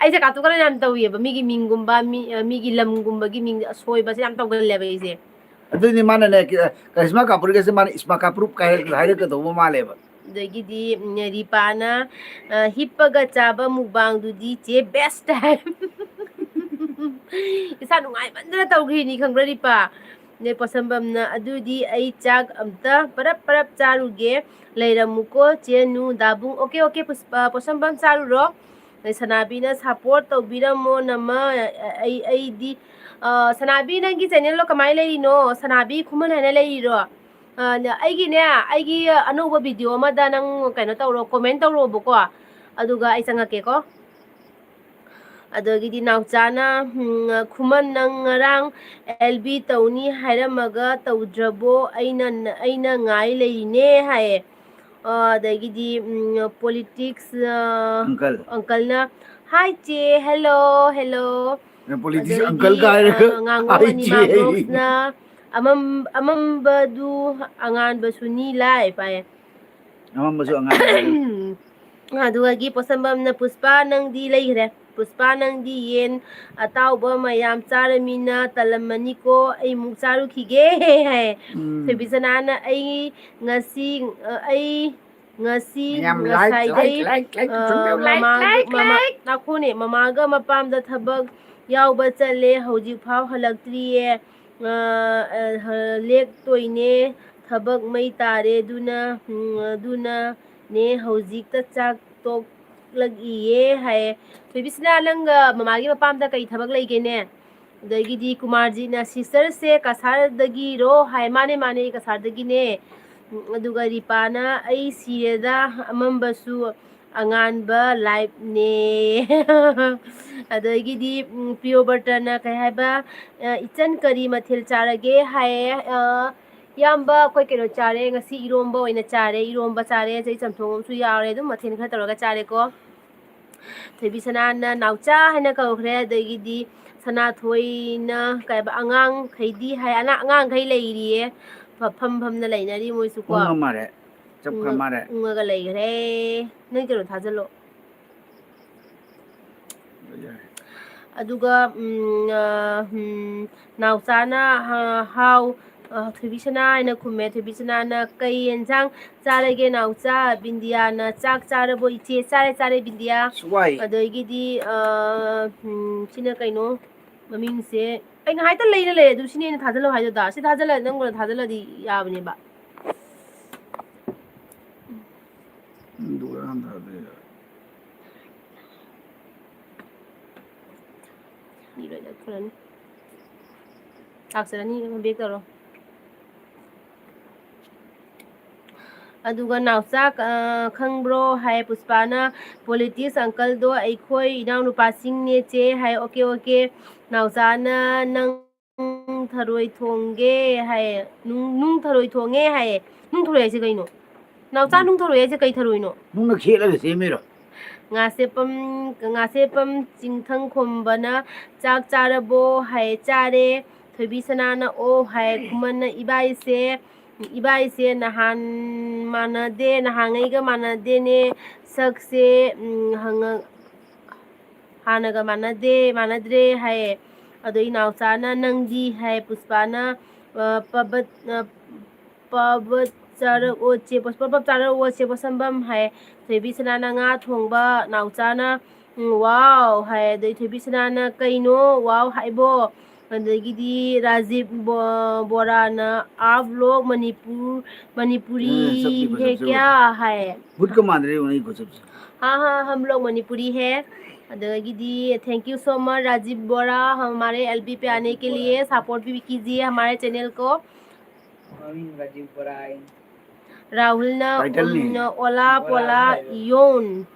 ꯑꯩꯁꯦ ꯀꯥꯇꯨ ꯀꯥꯔꯟ ꯌꯥꯝ ꯇꯧꯋꯦꯕ, ꯃꯤꯒꯤ ꯃꯤꯡꯒꯨꯝꯕ, ꯃꯤ, ꯃꯤꯒꯤ ꯂꯝꯒꯨꯝꯕꯒꯤ ꯃꯤꯡ ꯑꯁꯣꯏꯕꯁꯦ ꯌꯥꯝ ꯇꯧꯒꯜꯂꯦꯕ ꯑꯩꯁꯦ꯫ ꯑꯗꯨꯅꯤ ꯃꯥꯅꯅꯦ, ꯀ-, ꯀꯔꯤꯁꯃꯥ ꯀꯥꯄꯨꯔꯒꯁꯦ ꯃꯥꯅ ꯏꯁꯃꯥ ꯀꯥꯄꯨꯔꯨꯞ ꯀꯥꯏ ꯍꯥꯏꯔꯛ-, ꯍꯥꯏꯔꯛꯀꯗꯧꯕ ꯃꯥꯜꯂꯦꯕ꯫ ꯑꯗꯒꯤꯗꯤ, ꯎꯝ, ꯔꯤꯄꯥꯅ, ꯑ, "ꯍꯤꯞꯄꯒ ꯆꯥꯕ ꯃꯨꯛꯕꯥꯡꯗꯨꯗꯤ ꯆꯦ best time." ꯏꯁꯥ ꯅꯨꯡꯉꯥꯏꯃꯟꯗꯅ ꯇꯧꯈ꯭ꯔꯤꯅꯤ ꯈꯪꯕ꯭ꯔꯥ, ꯔꯤꯄꯥ? ꯑꯗꯩ ꯄꯣꯠꯁꯝꯕꯝꯅ, "ꯑꯗꯨꯗꯤ ꯑꯩ ꯆꯥꯛ ꯑꯝꯇ ꯄꯔꯞ ꯄꯔꯞ ꯆꯥꯔꯨꯒꯦ, ꯂꯩꯔꯝꯃꯨꯀꯣ ꯆꯦ ꯅꯨ ꯗꯥꯕꯨꯡ꯫" "Okay, okay, ꯄꯨꯁ-, ꯑ, ꯄꯣꯠꯁꯝꯕꯝ ꯆꯥꯔꯨꯔꯣ꯫" ꯑꯗꯩ ꯁꯅꯥꯕꯤꯅ, "Support ꯇꯧꯕꯤꯔꯝꯃꯣ ꯅꯃ, ꯑꯩ, ꯑꯩꯗꯤ," ꯑ, ꯁꯅꯥꯕꯤ, ꯅꯪꯒꯤ channelꯗꯣ ꯀꯃꯥꯏꯅ ꯂꯩꯔꯤꯅꯣ? ꯁꯅꯥꯕꯤ ꯈꯨꯃꯟ ꯍꯥꯏꯅ ꯂꯩꯔꯤꯔꯣ? ꯑ, ꯅ-, ꯑꯩꯒꯤꯅꯦ, ꯑꯩꯒꯤ ꯑꯅꯧꯕ video ꯑꯃꯗ ꯅꯪ ꯀꯩꯅꯣ ꯇꯧꯔꯣ, comment ꯇꯧꯔꯣꯕꯀꯣ, ꯑꯗꯨꯒ ꯑꯩ ꯆꯪꯉꯛꯀꯦꯀꯣ꯫ ꯑꯗꯒꯤꯗꯤ ꯅꯥꯎꯆꯥꯅ, ꯎꯝ, "ꯈꯨꯃꯟ, ꯅꯪ ꯉꯔꯥꯡ L B ꯇꯧꯅꯤ ꯍꯥꯏꯔꯝꯃꯒ ꯇꯧꯗ꯭ꯔꯕꯣ? ꯑꯩꯅ, ꯑꯩꯅ ꯉꯥꯏ ꯂꯩꯔꯤꯅꯦ" ꯍꯥꯏꯌꯦ꯫ ꯑ, ꯑꯗꯒꯤꯗꯤ, ꯎꯝ, politics, ꯑ, Uncle꯫ Uncleꯅ, "Hi ꯆꯦ, hello, hello꯫" ꯅꯪ politics ꯑꯗꯒꯤꯗꯤ, uncle ꯀꯥꯏꯔꯒ, ꯑ, ꯉꯥꯉꯣꯝ "Hi ꯑꯅꯤꯃꯛ ꯆꯦ" ꯍꯥꯏꯌꯦ꯫ Vlogsꯅ, "ꯑꯃꯝ-, ꯑꯃꯝꯕꯗꯨ ꯑꯉꯥꯟꯕꯁꯨꯅꯤ ꯂꯥꯏ" ꯄꯥꯏꯌꯦ꯫ ꯑꯃꯝꯕꯁꯨ ꯑꯉꯥꯟꯕ꯫ ꯑꯗꯨꯒꯒꯤ ꯄꯣꯠꯁꯝꯕꯝꯅ, "ꯄꯨꯁꯄꯥ ꯅꯪꯗꯤ ꯂꯩꯈ꯭ꯔꯦ꯫ ꯄꯨꯁꯄꯥ ꯅꯪꯗꯤ ꯌꯦꯟ ꯑꯇꯥꯎꯕ ꯃꯌꯥꯝ ꯆꯥꯔꯃꯤꯅ ꯇꯜꯂꯝꯃꯅꯤꯀꯣ, ꯑꯩꯃꯨꯛ ꯆꯥꯔꯨꯈꯤꯒꯦ" ꯍꯥꯏ꯫ ꯎꯝ꯫ ꯊꯣꯏꯕꯤꯁꯅꯥꯅ, "ꯑꯩ ꯉꯁꯤ, ꯑ, ꯑꯩ ꯉꯁꯤ ꯃꯌꯥꯝ like, ꯉꯁꯥꯏꯗꯩ, like, like, like, ꯑ, like, ꯃꯃꯥꯒ, like, ꯃꯃꯥ-" like꯫ ꯉꯥꯏꯈꯣꯅꯦ, "ꯃꯃꯥꯒ ꯃꯄꯥꯝꯗ ꯊꯕꯛ ꯌꯥꯎꯕ ꯆꯠꯂꯦ, ꯍꯧꯖꯤꯛꯐꯥꯎ ꯍꯜꯂꯛꯇ꯭ꯔꯤꯌꯦ꯫ ꯑ, ꯑ, ꯍ-, ꯂꯦꯛꯇꯣꯏꯅꯦ, ꯊꯕꯛ ꯃꯩ ꯇꯥꯔꯦ, ꯑꯗꯨꯅ, ꯎꯝ, ꯑꯗꯨꯅꯅꯦ ꯍꯧꯖꯤꯛꯇ ꯆꯥꯛ ꯇꯣꯛꯂꯛꯏꯌꯦ" ꯍꯥꯏꯌꯦ꯫ ꯊꯣꯏꯕꯤꯁꯅꯥ, ꯅꯪꯒ ꯃꯃꯥꯒꯤ ꯃꯄꯥꯝꯗ ꯀꯩ ꯊꯕꯛ ꯂꯩꯒꯦꯅꯦ? ꯑꯗꯒꯤꯗꯤ ꯀꯨꯃꯥꯔꯖꯤꯠꯅ, "Sisterꯁꯦ ꯀꯁꯥꯔꯗꯒꯤꯔꯣ?" ꯍꯥꯏ꯫ "ꯃꯥꯅꯦ, ꯃꯥꯅꯦ, ꯀꯁꯥꯔꯗꯒꯤꯅꯦ꯫" ꯎꯝ, ꯑꯗꯨꯒ ꯔꯤꯄꯥꯅ, "ꯑꯩ ꯁꯤꯔꯦꯗ, ꯑꯃꯝꯕꯁꯨ, ꯑꯉꯥꯟꯕ live ꯅꯦ꯫ ꯑꯗꯒꯤꯗꯤ, ꯎꯝ, ꯄ꯭ꯔꯤꯌꯣꯕ꯭ꯔꯇꯅ ꯀꯩ ꯍꯥꯏꯕ, ꯑ, "ꯏꯆꯟ ꯀꯔꯤ ꯃꯊꯦꯜ ꯆꯥꯔꯒꯦ?" ꯍꯥꯏꯌꯦ꯫ ꯑ, ꯏꯌꯥꯝꯕ, ꯑꯩꯈꯣꯏ ꯀꯩꯅꯣ ꯆꯥꯔꯦ, ꯉꯁꯤ ꯏꯔꯣꯝꯕ ꯑꯣꯏꯅ ꯆꯥꯔꯦ, ꯏꯔꯣꯝꯕ ꯆꯥꯔꯦ, ꯑꯗꯩ ꯆꯝꯊꯣꯡ ꯑꯃꯁꯨ ꯌꯥꯎꯔꯦ, ꯑꯗꯨꯝ ꯃꯊꯦꯜ ꯈꯔ ꯇꯧꯔꯒ ꯆꯥꯔꯦꯀꯣ꯫ ꯊꯣꯏꯕꯤ ꯁꯅꯥꯅ ꯅꯥꯎꯆꯥ ꯍꯥꯏꯅ ꯀꯧꯈ꯭ꯔꯦ, ꯑꯗꯒꯤꯗꯤ ꯁꯅꯥꯊꯣꯏꯅ ꯀꯩ ꯍꯥꯏꯕ, "ꯑꯉꯥꯡꯈꯩꯗꯤ?" ꯍꯥꯏ, ꯑꯉꯥꯡ-, ꯑꯉꯥꯡꯈꯩ ꯂꯩꯔꯤꯌꯦ, ꯐ-, ꯐꯝ ꯐꯝꯅ ꯂꯩꯅꯔꯤ ꯃꯣꯏꯁꯨ ꯀꯣ꯫ ꯎꯪꯉ ꯃꯥꯜꯂꯦ, ꯆꯠꯈ꯭ꯔ ꯎꯪꯉ-, ꯃꯥꯜꯂꯦ꯫ ꯎꯪꯉꯒ ꯂꯩꯈ꯭ꯔꯦ꯫ ꯅꯪ ꯀꯩꯅꯣ ꯊꯥꯖꯤꯜꯂꯣ꯫ ꯌꯥꯏ꯫ ꯑꯗꯨꯒ, ꯎꯝ, ꯑ, ꯎꯝ, ꯅꯥꯎꯆꯥꯅ, ꯑ, ꯍꯥꯎ, ꯑ, ꯊꯣꯏꯕꯤꯁꯅꯥ ꯍꯥꯏꯅ ꯈꯨꯝꯃꯦ꯫ ꯊꯣꯏꯕꯤꯁꯅꯥꯅ, "ꯀꯩ ꯌꯦꯟꯁꯥꯡ ꯆꯥꯔꯒꯦ ꯅꯥꯎꯆꯥ?" ꯕꯤꯟꯗꯤꯌꯥꯅ, "ꯆꯥꯛ ꯆꯥꯔꯕꯣ ꯏꯆꯦ?" "ꯆꯥꯔꯦ, ꯆꯥꯔꯦ ꯕꯤꯟꯗꯤꯌꯥ"꯫ ꯁ꯭ꯋꯥꯏ꯫ ꯑꯗꯒꯤꯗꯤ, ꯑ, ꯎꯝ, ꯁꯤꯅ ꯀꯩꯅꯣ? ꯃꯃꯤꯡꯁꯦ ꯑꯩꯅ ꯍꯥꯏꯇ ꯂꯩꯔ ꯂꯩꯔꯦ꯫ ꯑꯗꯨ ꯁꯤꯅꯦ ꯑꯩꯅ ꯊꯥꯖꯤꯜꯂꯣ ꯍꯥꯏꯗꯣ꯫ ꯗꯥ ꯁꯤ ꯊꯥꯖꯤꯜꯂ, ꯅꯪꯉꯣꯟꯗ ꯊꯥꯖꯤꯜꯂꯗꯤ ꯌꯥꯕꯅꯦꯕ꯫ ꯎꯝ, ꯗꯨꯀꯥꯟ ꯊꯥꯗꯣꯏꯔꯥ? ꯃꯤ ꯂꯣꯏ ꯆꯠꯈ꯭ꯔꯅꯤ꯫ ꯂꯥꯛꯆꯔꯅꯤ, back ꯇꯧꯔꯣ꯫ ꯑꯗꯨꯒ ꯅꯥꯎꯆꯥ, ꯑ, ꯈꯪꯕ꯭ꯔꯣ ꯍꯥꯏ ꯄꯨꯁꯄꯥꯅ, "Politics uncle ꯗꯣ ꯑꯩꯈꯣꯏ ꯏꯅꯥꯎꯅꯨꯄꯥꯁꯤꯡꯅꯦ ꯆꯦ" ꯍꯥꯏ꯫ "OK, OK꯫ ꯅꯥꯎꯆꯥꯅ ꯅꯪ ꯊꯔꯣꯏ ꯊꯣꯡꯒꯦ" ꯍꯥꯏꯌꯦ꯫ ꯅꯨꯡ, ꯅꯨꯡ ꯊꯔꯣꯏ ꯊꯣꯡꯉꯦ ꯍꯥꯏꯌꯦ꯫ ꯅꯨꯡ ꯊꯔꯣꯏ ꯍꯥꯏꯁꯦ ꯀꯩꯅꯣ? ꯅꯥꯎꯆꯥ, ꯎꯝ꯫ ꯅꯨꯡ ꯊꯔꯣꯏ ꯍꯥꯏꯁꯦ ꯀꯩ ꯊꯔꯣꯏꯅꯣ? ꯅꯨꯡꯅ ꯈꯦꯠꯂꯒ ꯁꯦꯝꯃꯤꯔꯣ? ꯉꯥꯁꯦꯞꯄꯝ, ꯉꯥꯁꯦꯞꯄꯝ ꯆꯤꯡꯊꯪꯈꯣꯝꯕꯅ, "ꯆꯥꯛ ꯆꯥꯔꯕꯣ?" ꯍꯥꯏꯌꯦ꯫ "ꯆꯥꯔꯦ"꯫ ꯊꯣꯏꯕꯤ ꯁꯅꯥꯅ "ꯑꯣ" ꯍꯥꯏꯌꯦ꯫ ꯈꯨꯃꯟꯅ, "ꯏꯕꯥꯏꯁꯦ, ꯏꯕꯥꯏꯁꯦ ꯅꯍꯥꯟ ꯃꯥꯟꯅꯗꯦ, ꯅꯍꯥꯟꯉꯩꯒ ꯃꯥꯟꯅꯗꯦꯅꯦ, ꯁꯛꯁꯦ, ꯎꯝ, ꯍꯪꯉ-, ꯍꯥꯟꯅꯒ ꯃꯥꯟꯅꯗꯦ, ꯃꯥꯟꯅꯗ꯭ꯔꯦ" ꯍꯥꯏꯌꯦ꯫ ꯑꯗꯣ ꯏꯅꯥꯎꯆꯥꯅ "ꯅꯪꯗꯤ?" ꯍꯥꯏ꯫ ꯄꯨꯁꯄꯥꯅ, ꯑ, "ꯄꯕꯠ-, ꯑ, ꯄꯕꯠ ꯆꯥꯔꯛꯑꯣ ꯆꯦ ꯄꯣꯁ-, ꯄꯕꯠ ꯆꯥꯔꯛꯑꯣ ꯆꯦ ꯄꯣꯁꯝꯕꯝ" ꯍꯥꯏ꯫ ꯊꯣꯏꯕꯤ ꯁꯅꯥꯅ "ꯉꯥ ꯊꯣꯡꯕ", ꯅꯥꯎꯆꯥꯅ, ꯎꯝ, "ꯋꯥꯎ" ꯍꯥꯏ꯫ ꯑꯗꯩ ꯊꯣꯏꯕꯤ ꯁꯅꯥꯅ "ꯀꯩꯅꯣ ꯋꯥꯎ ꯍꯥꯏꯕꯣ?" ꯑꯗꯒꯤꯗꯤ ꯔꯥꯖꯤꯕ ꯕꯣ-, ꯕꯣꯔꯥꯅ "ꯑꯥꯞ ꯂꯣꯛ ꯃꯅꯤꯄꯨꯔ, ꯃꯅꯤꯄꯨꯔꯤ ꯎꯝ, ꯆꯞꯇꯤ ꯍꯦ ꯐꯖꯕ ꯀ꯭ꯌꯥ?" ꯍꯥꯏ꯫ ꯕꯨꯠꯀ ꯃꯥꯟꯅꯔꯦ ꯌꯦꯡꯉꯨꯅꯦ, ꯑꯩ ꯈꯨꯆꯞꯁꯦ꯫ "हाँ, हाँ, हम लोग मणिपुरी है"꯫ ꯑꯗꯒꯤꯗꯤ "Thank you so much, Rajiv Bora, हमारे एलबी पे आने के लिए, support भी कीजिए हमारे channel को"꯫ ꯃꯃꯤꯡ ꯔꯥꯖꯤꯕ ꯕꯣꯔꯥ ꯍꯥꯏ꯫ राहुल ना, Title नहीं। उम, ओला पोला योन।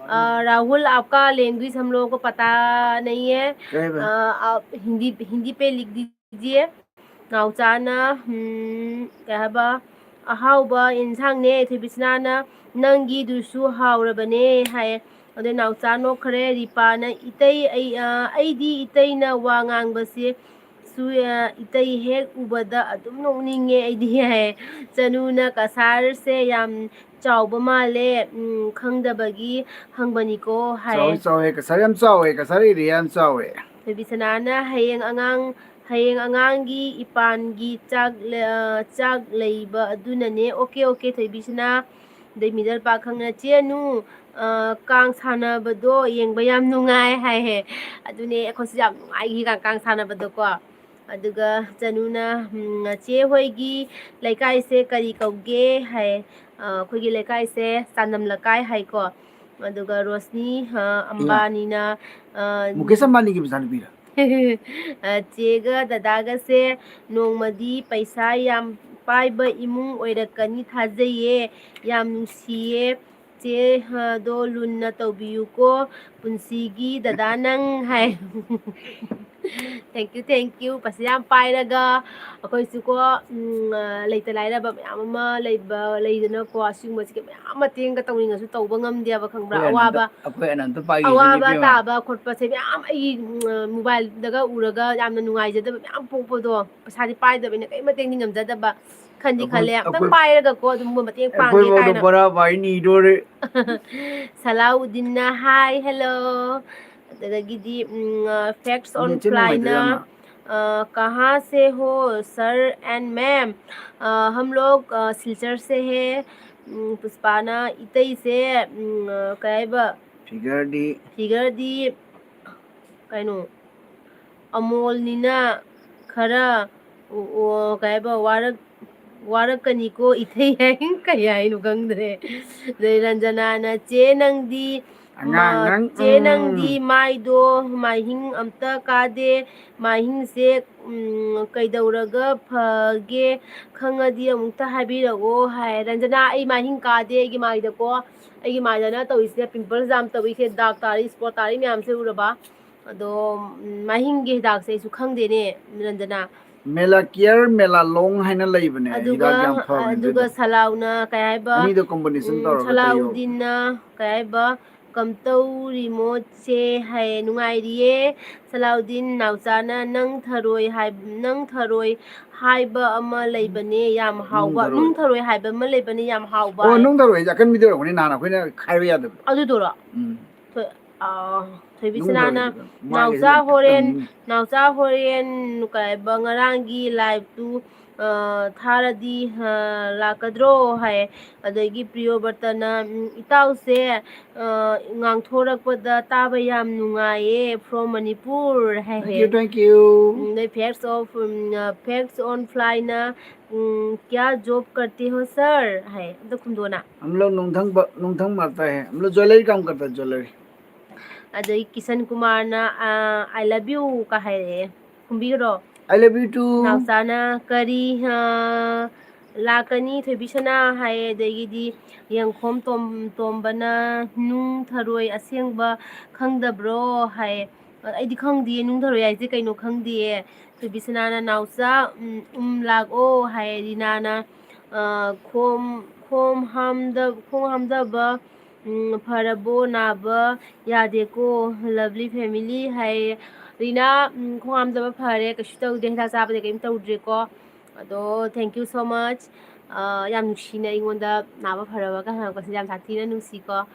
अ, राहुल, आपका लैंग्वेज हम लोगों को पता नहीं है। क्या है भाई? अ, आप हिंदी, हिंदी पे लिख दीजिए। ꯅꯥꯎꯆꯥꯅ, ꯎꯝ, ꯀꯩ ꯍꯥꯏꯕ, "ꯑꯍꯥꯎꯕ ꯏꯟꯁꯥꯡꯅꯦ, ꯊꯣꯏꯕꯤꯁꯅꯥꯅ ꯅꯪꯒꯤꯗꯨꯁꯨ ꯍꯥꯎꯔꯕꯅꯦ" ꯍꯥꯏ꯫ ꯑꯗꯩ ꯅꯥꯎꯆꯥ ꯅꯣꯛꯈ꯭ꯔꯦ꯫ ꯔꯤꯄꯥꯅ, "ꯏꯇꯩ, ꯑꯩ, ꯑ, ꯑꯩꯗꯤ ꯏꯇꯩꯅ ꯋꯥ ꯉꯥꯡꯕꯁꯦ ꯁꯨ-, ꯑ, ꯏꯇꯩ ꯍꯦꯛ ꯎꯕꯗ ꯑꯗꯨꯝ ꯅꯣꯛꯅꯤꯡꯉꯦ ꯑꯩꯗꯤ" ꯍꯥꯏ꯫ ꯆꯅꯨꯅ, "ꯀꯁꯥꯔꯁꯦ ꯌꯥꯝ ꯆꯥꯎꯕ ꯃꯥꯜꯂꯦ, ꯎꯝ, ꯈꯪꯗꯕꯒꯤ ꯍꯪꯕꯅꯤꯀꯣ" ꯍꯥꯏ꯫ ꯆꯥꯎꯋꯦ, ꯆꯥꯎꯋꯦ, ꯀꯁꯥꯔ ꯌꯥꯝ ꯆꯥꯎꯋꯦ, ꯀꯁꯥꯔ area ꯌꯥꯝ ꯆꯥꯎꯋꯦ꯫ ꯊꯣꯏꯕꯤꯁꯅꯥꯅ, "ꯍꯌꯦꯡ ꯑꯉꯥꯡ, ꯍꯌꯦꯡ ꯑꯉꯥꯡꯒꯤ ꯏꯄꯥꯟꯒꯤ ꯆꯥꯛ ꯂ-, ꯑ, ꯆꯥꯛ ꯂꯩꯕ ꯑꯗꯨꯅꯅꯦ"꯫ ꯑꯣꯀꯦ, ꯑꯣꯀꯦ, ꯊꯣꯏꯕꯤꯁꯅꯥ꯫ ꯑꯗꯩ ꯃꯤꯗꯜ ꯄꯥꯔꯛ ꯈꯪꯅ, "ꯆꯦ ꯅꯨ, ꯑ, ꯀꯥꯡ ꯁꯥꯟꯅꯕꯗꯣ ꯌꯦꯡꯕ ꯌꯥꯝ ꯅꯨꯡꯉꯥꯏ" ꯍꯥꯏꯍꯦ꯫ ꯑꯗꯨꯅꯦ, ꯑꯩꯈꯣꯏꯁꯨ ꯌꯥꯝ ꯅꯨꯡꯉꯥꯏꯈꯤ ꯀꯥꯡ, ꯀꯥꯡ ꯁꯥꯟꯅꯕꯗꯣꯀꯣ꯫ ꯑꯗꯨꯒ ꯆꯅꯨꯅ, ꯎꯝ, "ꯆꯦ ꯍꯣꯏꯒꯤ ꯂꯩꯀꯥꯏꯁꯦ ꯀꯔꯤ ꯀꯧꯒꯦ?" ꯍꯥꯏ꯫ ꯑ, ꯑꯩꯈꯣꯏꯒꯤ ꯂꯩꯀꯥꯏꯁꯦ ꯆꯥꯟꯗꯝ ꯂꯩꯀꯥꯏ ꯍꯥꯏꯀꯣ꯫ ꯑꯗꯨꯒ ꯔꯣꯁꯅꯤ, ꯑ, ꯏꯃꯥ꯫ ꯑꯝꯕꯥꯅꯤꯅ, ꯑ, ꯃꯨꯀꯦꯁ ꯑꯝꯕꯥꯅꯤꯒꯤ ꯃꯆꯥꯅꯨꯄꯤꯔ? ꯑ, ꯆꯦꯒ ꯗꯗꯥꯒꯁꯦ ꯅꯣꯡꯃꯗꯤ ꯄꯩꯁꯥ ꯌꯥꯝ ꯄꯥꯏꯕ ꯏꯃꯨꯡ ꯑꯣꯏꯔꯛꯀꯅꯤ ꯊꯥꯖꯩꯌꯦ꯫ ꯌꯥꯝ ꯅꯨꯡꯁꯤꯌꯦ꯫ ꯆꯦ, ꯑ, ꯗꯣ ꯂꯨꯟꯅ ꯇꯧꯕꯤꯌꯨꯀꯣ꯫ ꯄꯨꯟꯁꯤꯒꯤ ꯗꯗꯥ ꯅꯪ ꯍꯥꯏ꯫ Thank you, thank you꯫ ꯄꯩꯁꯥ ꯌꯥꯝ ꯄꯥꯏꯔꯒ ꯑꯩꯈꯣꯏꯁꯨꯀꯣ, ꯎꯝ, ꯑ, ꯂꯩꯇ ꯂꯥꯏꯔꯕ ꯃꯌꯥꯝ ꯑꯃ ꯂꯩꯕ, ꯂꯩꯗꯅꯀꯣ, ꯑꯁꯤꯒꯨꯝꯕꯁꯤꯒꯤ ꯃꯌꯥꯝ ꯃꯇꯦꯡꯒ ꯇꯧꯅꯤꯡꯉꯁꯨ ꯇꯧꯕ ꯉꯝꯗꯦꯕ, ꯈꯪꯕ꯭ꯔꯥ? ꯑꯩꯈꯣꯏ ꯑꯅꯟꯇ-, ꯑꯋꯥꯕ, ꯑꯩꯈꯣꯏ ꯑꯅꯟꯇ ꯄꯥꯏꯒꯤꯁꯤꯅꯦ ꯑꯋꯥꯕ ꯏꯕꯦꯝꯃ꯫ ꯇꯥꯕ ꯈꯣꯠꯄꯁꯦ ꯃꯌꯥꯝ ꯑꯩꯒꯤ, ꯎꯝ, ꯃꯣꯕꯥꯏꯜꯗꯒ ꯎꯔꯒ ꯌꯥꯝꯅ ꯅꯨꯡꯉꯥꯏꯖꯗꯕ ꯃꯌꯥꯝ ꯄꯣꯛꯄꯗꯣ, ꯄꯩꯁꯥꯗꯤ ꯄꯥꯏꯗꯕꯅꯤꯅ ꯀꯔꯤꯝ ꯃꯇꯦꯡꯗꯤ ꯉꯝꯖꯗꯕ꯫ ꯈꯟꯗꯤ ꯑꯩꯈꯣꯏ, ꯈꯜꯂꯦ, ꯑꯝꯇꯪ ꯑꯩꯈꯣꯏ, ꯄꯥꯏꯔꯒꯀꯣ ꯑꯗꯨꯝ ꯃꯇꯦꯡ ꯄꯥꯡꯒꯦ ꯑꯩꯈꯣꯏꯐꯥꯎꯗ ꯀꯥꯏꯅ꯫ ꯕꯣꯔꯥ ꯕꯥꯏ ꯅꯤꯗꯣꯔꯦ꯫ ꯁꯂꯥꯎꯗꯤꯟꯅ, "Hi, hello"꯫ ꯑꯗꯨꯗꯒꯤꯗꯤ, ꯎꯝ, ꯑ, Facts on ꯅꯦꯠꯁꯦ ꯅꯨꯡꯉꯥꯏꯇꯦ Flyꯅ, ꯌꯥꯝꯅ꯫ ꯑ, "कहाँ से हो sir and ma'am?" ꯑ, "हम लोग, ꯑ, सिलचर से है"꯫ ꯎꯝ, ꯄꯨꯁꯄꯥꯅ, "ꯏꯇꯩꯁꯦ, ꯎꯝ, ꯑ, ꯀꯩ ꯍꯥꯏꯕ?" Figureꯗꯤ꯫ Figureꯗꯤ ꯀꯩꯅꯣ, ꯑꯃꯣꯜꯅꯤꯅ ꯈꯔ, ꯑꯣ, ꯑꯣ, ꯀꯩ ꯍꯥꯏꯕ, ꯋꯥꯔꯛ-, ꯋꯥꯔꯛꯀꯅꯤꯀꯣ ꯏꯊꯩ ꯍꯥꯏ, ꯀꯩ ꯍꯥꯏꯅꯣ ꯈꯪꯗ꯭ꯔꯦ꯫ ꯑꯗꯩ ꯔꯟꯖꯅꯥꯅ, "ꯆꯦ, ꯅꯪꯗꯤ ꯑꯉꯥꯡ ꯃꯥ- ꯅꯪ, ꯆꯦ ꯎꯝ꯫ ꯅꯪꯗꯤ ꯃꯥꯏꯗꯣ ꯃꯥꯏꯍꯤꯡ ꯑꯝꯇ ꯀꯥꯗꯦ, ꯃꯥꯏꯍꯤꯡꯁꯦ ꯎꯝ, ꯀꯩꯗꯧꯔꯒ ꯐꯒꯦ ꯈꯪꯉꯗꯤ ꯑꯃꯨꯛꯇ ꯍꯥꯏꯕꯤꯔꯛꯑꯣ ꯍꯥꯏ꯫ ꯔꯟꯖꯅꯥ, ꯑꯩ ꯃꯥꯏꯍꯤꯡ ꯀꯥꯗꯦ ꯑꯩꯒꯤ ꯃꯥꯏꯗꯀꯣ꯫ ꯑꯩꯒꯤ ꯃꯥꯏꯗꯅ ꯇꯧꯔꯤꯁꯤꯅ ꯄꯤꯝꯄꯜꯁ ꯌꯥꯝ ꯇꯧꯏꯁꯦ, ꯗꯥꯛ ꯇꯥꯔꯤ, ꯏꯁꯄꯣꯠ ꯇꯥꯔꯤ ꯃꯌꯥꯝꯁꯦ ꯎꯔꯕ? ꯑꯗꯣ ꯎꯝ, ꯃꯥꯏꯍꯤꯡꯒꯤ ꯍꯤꯗꯥꯛꯁꯦ ꯑꯩꯁꯨ ꯈꯪꯗꯦꯅꯦ, ꯔꯟꯖꯅꯥ꯫ ꯃꯦꯂꯥꯀꯤꯌꯔ ꯃꯦꯂꯥꯂꯣꯡ ꯍꯥꯏꯅ ꯂꯩꯕꯅꯦ, ꯑꯗꯨꯒ ꯍꯤꯗꯥꯛ ꯌꯥꯝ ꯐꯕꯅꯦ ꯑꯗꯨꯒ ꯑꯗꯨꯗꯣ꯫ ꯁꯂꯥꯎꯅ ꯀꯩ ꯍꯥꯏꯕ? ꯑꯅꯤꯗꯣ combination ꯎꯝ, ꯇꯧꯔꯒ ꯇꯩꯌꯣ꯫ ꯁꯂꯥꯎꯗꯤꯟꯅ ꯀꯩ ꯍꯥꯏꯕ? ꯀꯝꯇꯧꯔꯤ ꯃꯣꯠꯁꯦ ꯍꯥꯏ꯫ ꯅꯨꯡꯉꯥꯏꯔꯤꯌꯦ ꯁꯂꯥꯎꯗꯤꯟ꯫ ꯅꯥꯎꯆꯥꯅ ꯅꯪ ꯊꯔꯣꯏ ꯍꯥꯏ-, ꯅꯪ ꯊꯔꯣꯏ ꯍꯥꯏꯕ ꯑꯃ ꯂꯩꯕꯅꯦ ꯌꯥꯝ ꯍꯥꯎꯕ꯫ ꯊꯔꯣꯏ꯫ ꯅꯨꯡ ꯊꯔꯣꯏ ꯍꯥꯏꯕ ꯑꯃ ꯂꯩꯕꯅꯦ ꯌꯥꯝ ꯍꯥꯎꯕ ꯑꯣ, ꯍꯥꯏ꯫ ꯅꯨꯡ ꯊꯔꯣꯏ ꯍꯥꯏꯁꯦ ꯑꯀꯟꯕꯤꯗꯣ ꯑꯣꯏꯔꯝꯒꯅꯤ, ꯅꯍꯥꯟ ꯑꯩꯈꯣꯏꯅ ꯈꯥꯏꯕ ꯌꯥꯗꯕꯗꯣ꯫ ꯑꯗꯨꯗꯨꯔꯣ? ꯎꯝ꯫ ꯊꯣꯏ-, ꯑꯥ, ꯊꯣꯏꯕꯤ ꯅꯨꯡ ꯁꯅꯥꯅ ꯊꯔꯣꯏꯗꯨꯗ꯫ ꯃꯥꯒꯤꯁꯦ ꯅꯥꯎꯆꯥ ꯌꯥꯝ ꯍꯣꯔꯦꯟ, ꯀꯟꯕꯅꯤ꯫ ꯅꯥꯎꯆꯥ ꯍꯣꯔꯦꯟ ꯀꯩ ꯍꯥꯏꯕ ꯉꯔꯥꯡꯒꯤ ꯂꯥꯏꯞꯇꯨ, ꯑ, ꯊꯥꯔꯗꯤ, ꯑ, ꯂꯥꯛꯀꯗ꯭ꯔꯣ ꯍꯥꯏ꯫ ꯑꯗꯒꯤ ꯄ꯭ꯔꯤꯌꯣꯕ꯭ꯔꯇꯅ, ꯎꯝ, ꯏꯇꯥꯎꯁꯦ, ꯑ, ꯉꯥꯡꯊꯣꯔꯛꯄꯗ ꯇꯥꯕ ꯌꯥꯝ ꯅꯨꯡꯉꯥꯏꯌꯦ, from Manipur high. Thank you, thank you. ꯎꯝ, ꯑꯗꯩ facts of, um, facts on flyꯅ, ꯎꯝ, क्या job करते हो sir ꯍꯥꯏ꯫ ꯑꯝꯇ ꯈꯨꯝꯗꯣꯛꯑꯣꯅ꯫ हम लोग नूंगथंग ब-, नूंगथंग मारता है, हम लोग ज्वेलरी काम करता है, ज्वेलरी। ꯑꯗꯩ ꯀꯤꯁꯟ ꯀꯨꯃꯥꯔꯅ, ꯑ, "I love you" ꯀ ꯍꯥꯏꯔꯛꯑꯦ꯫ ꯈꯨꯝꯕꯤꯈ꯭ꯔꯣ꯫ I love you too. ꯅꯥꯎꯆꯥꯅ ꯀꯔꯤ, ꯑ, ꯂꯥꯛꯀꯅꯤ ꯊꯣꯏꯕꯤꯁꯅꯥ ꯍꯥꯏꯌꯦ꯫ ꯑꯗꯒꯤꯗꯤ ꯌꯦꯡꯈꯣꯝ ꯇꯣꯝ-, ꯇꯣꯝꯕꯅ ꯅꯨꯡ ꯊꯔꯣꯏ ꯑꯁꯦꯡꯕ ꯈꯪꯗꯕ꯭ꯔꯣ ꯍꯥꯏꯌꯦ꯫ ꯑꯩꯗꯤ ꯈꯪꯗꯤꯌꯦ, ꯅꯨꯡ ꯊꯔꯣꯏ ꯍꯥꯏꯁꯦ ꯀꯩꯅꯣ ꯈꯪꯗꯤꯌꯦ꯫ ꯊꯣꯏꯕꯤꯁꯅꯥꯅ ꯅꯥꯎꯆꯥ, ꯎꯝ, ꯎꯝ, ꯂꯥꯛꯑꯣ ꯍꯥꯏꯌꯦ꯫ ꯔꯤꯅꯥꯅ, ꯑ, ꯈꯣꯝ-, ꯈꯣꯡ ꯍꯥꯝꯗ-, ꯈꯣꯡ ꯍꯥꯝꯗꯕ, ꯎꯝ, ꯐꯔꯕꯣ? ꯅꯥꯕ ꯌꯥꯗꯦꯀꯣ, lovely family ꯍꯥꯏꯌꯦ꯫ ꯔꯤꯅꯥ, ꯎꯝ, ꯈꯣꯡ ꯍꯥꯝꯗꯕ ꯐꯔꯦ, ꯀꯩꯁꯨ ꯇꯧꯗꯦ, ꯍꯤꯗꯥꯛ ꯆꯥꯕꯗꯤ ꯀꯔꯤꯝ ꯇꯧꯗ꯭ꯔꯦꯀꯣ꯫ ꯑꯗꯣ thank you so much꯫ ꯑ, ꯌꯥꯝ ꯅꯨꯡꯁꯤꯅ ꯑꯩꯉꯣꯟꯗ ꯅꯥꯕ ꯐꯔꯕꯒ ꯍꯪꯉꯛꯄꯁꯦ ꯌꯥꯝ ꯁꯥꯊꯤꯅ ꯅꯨꯡꯁꯤꯀꯣ꯫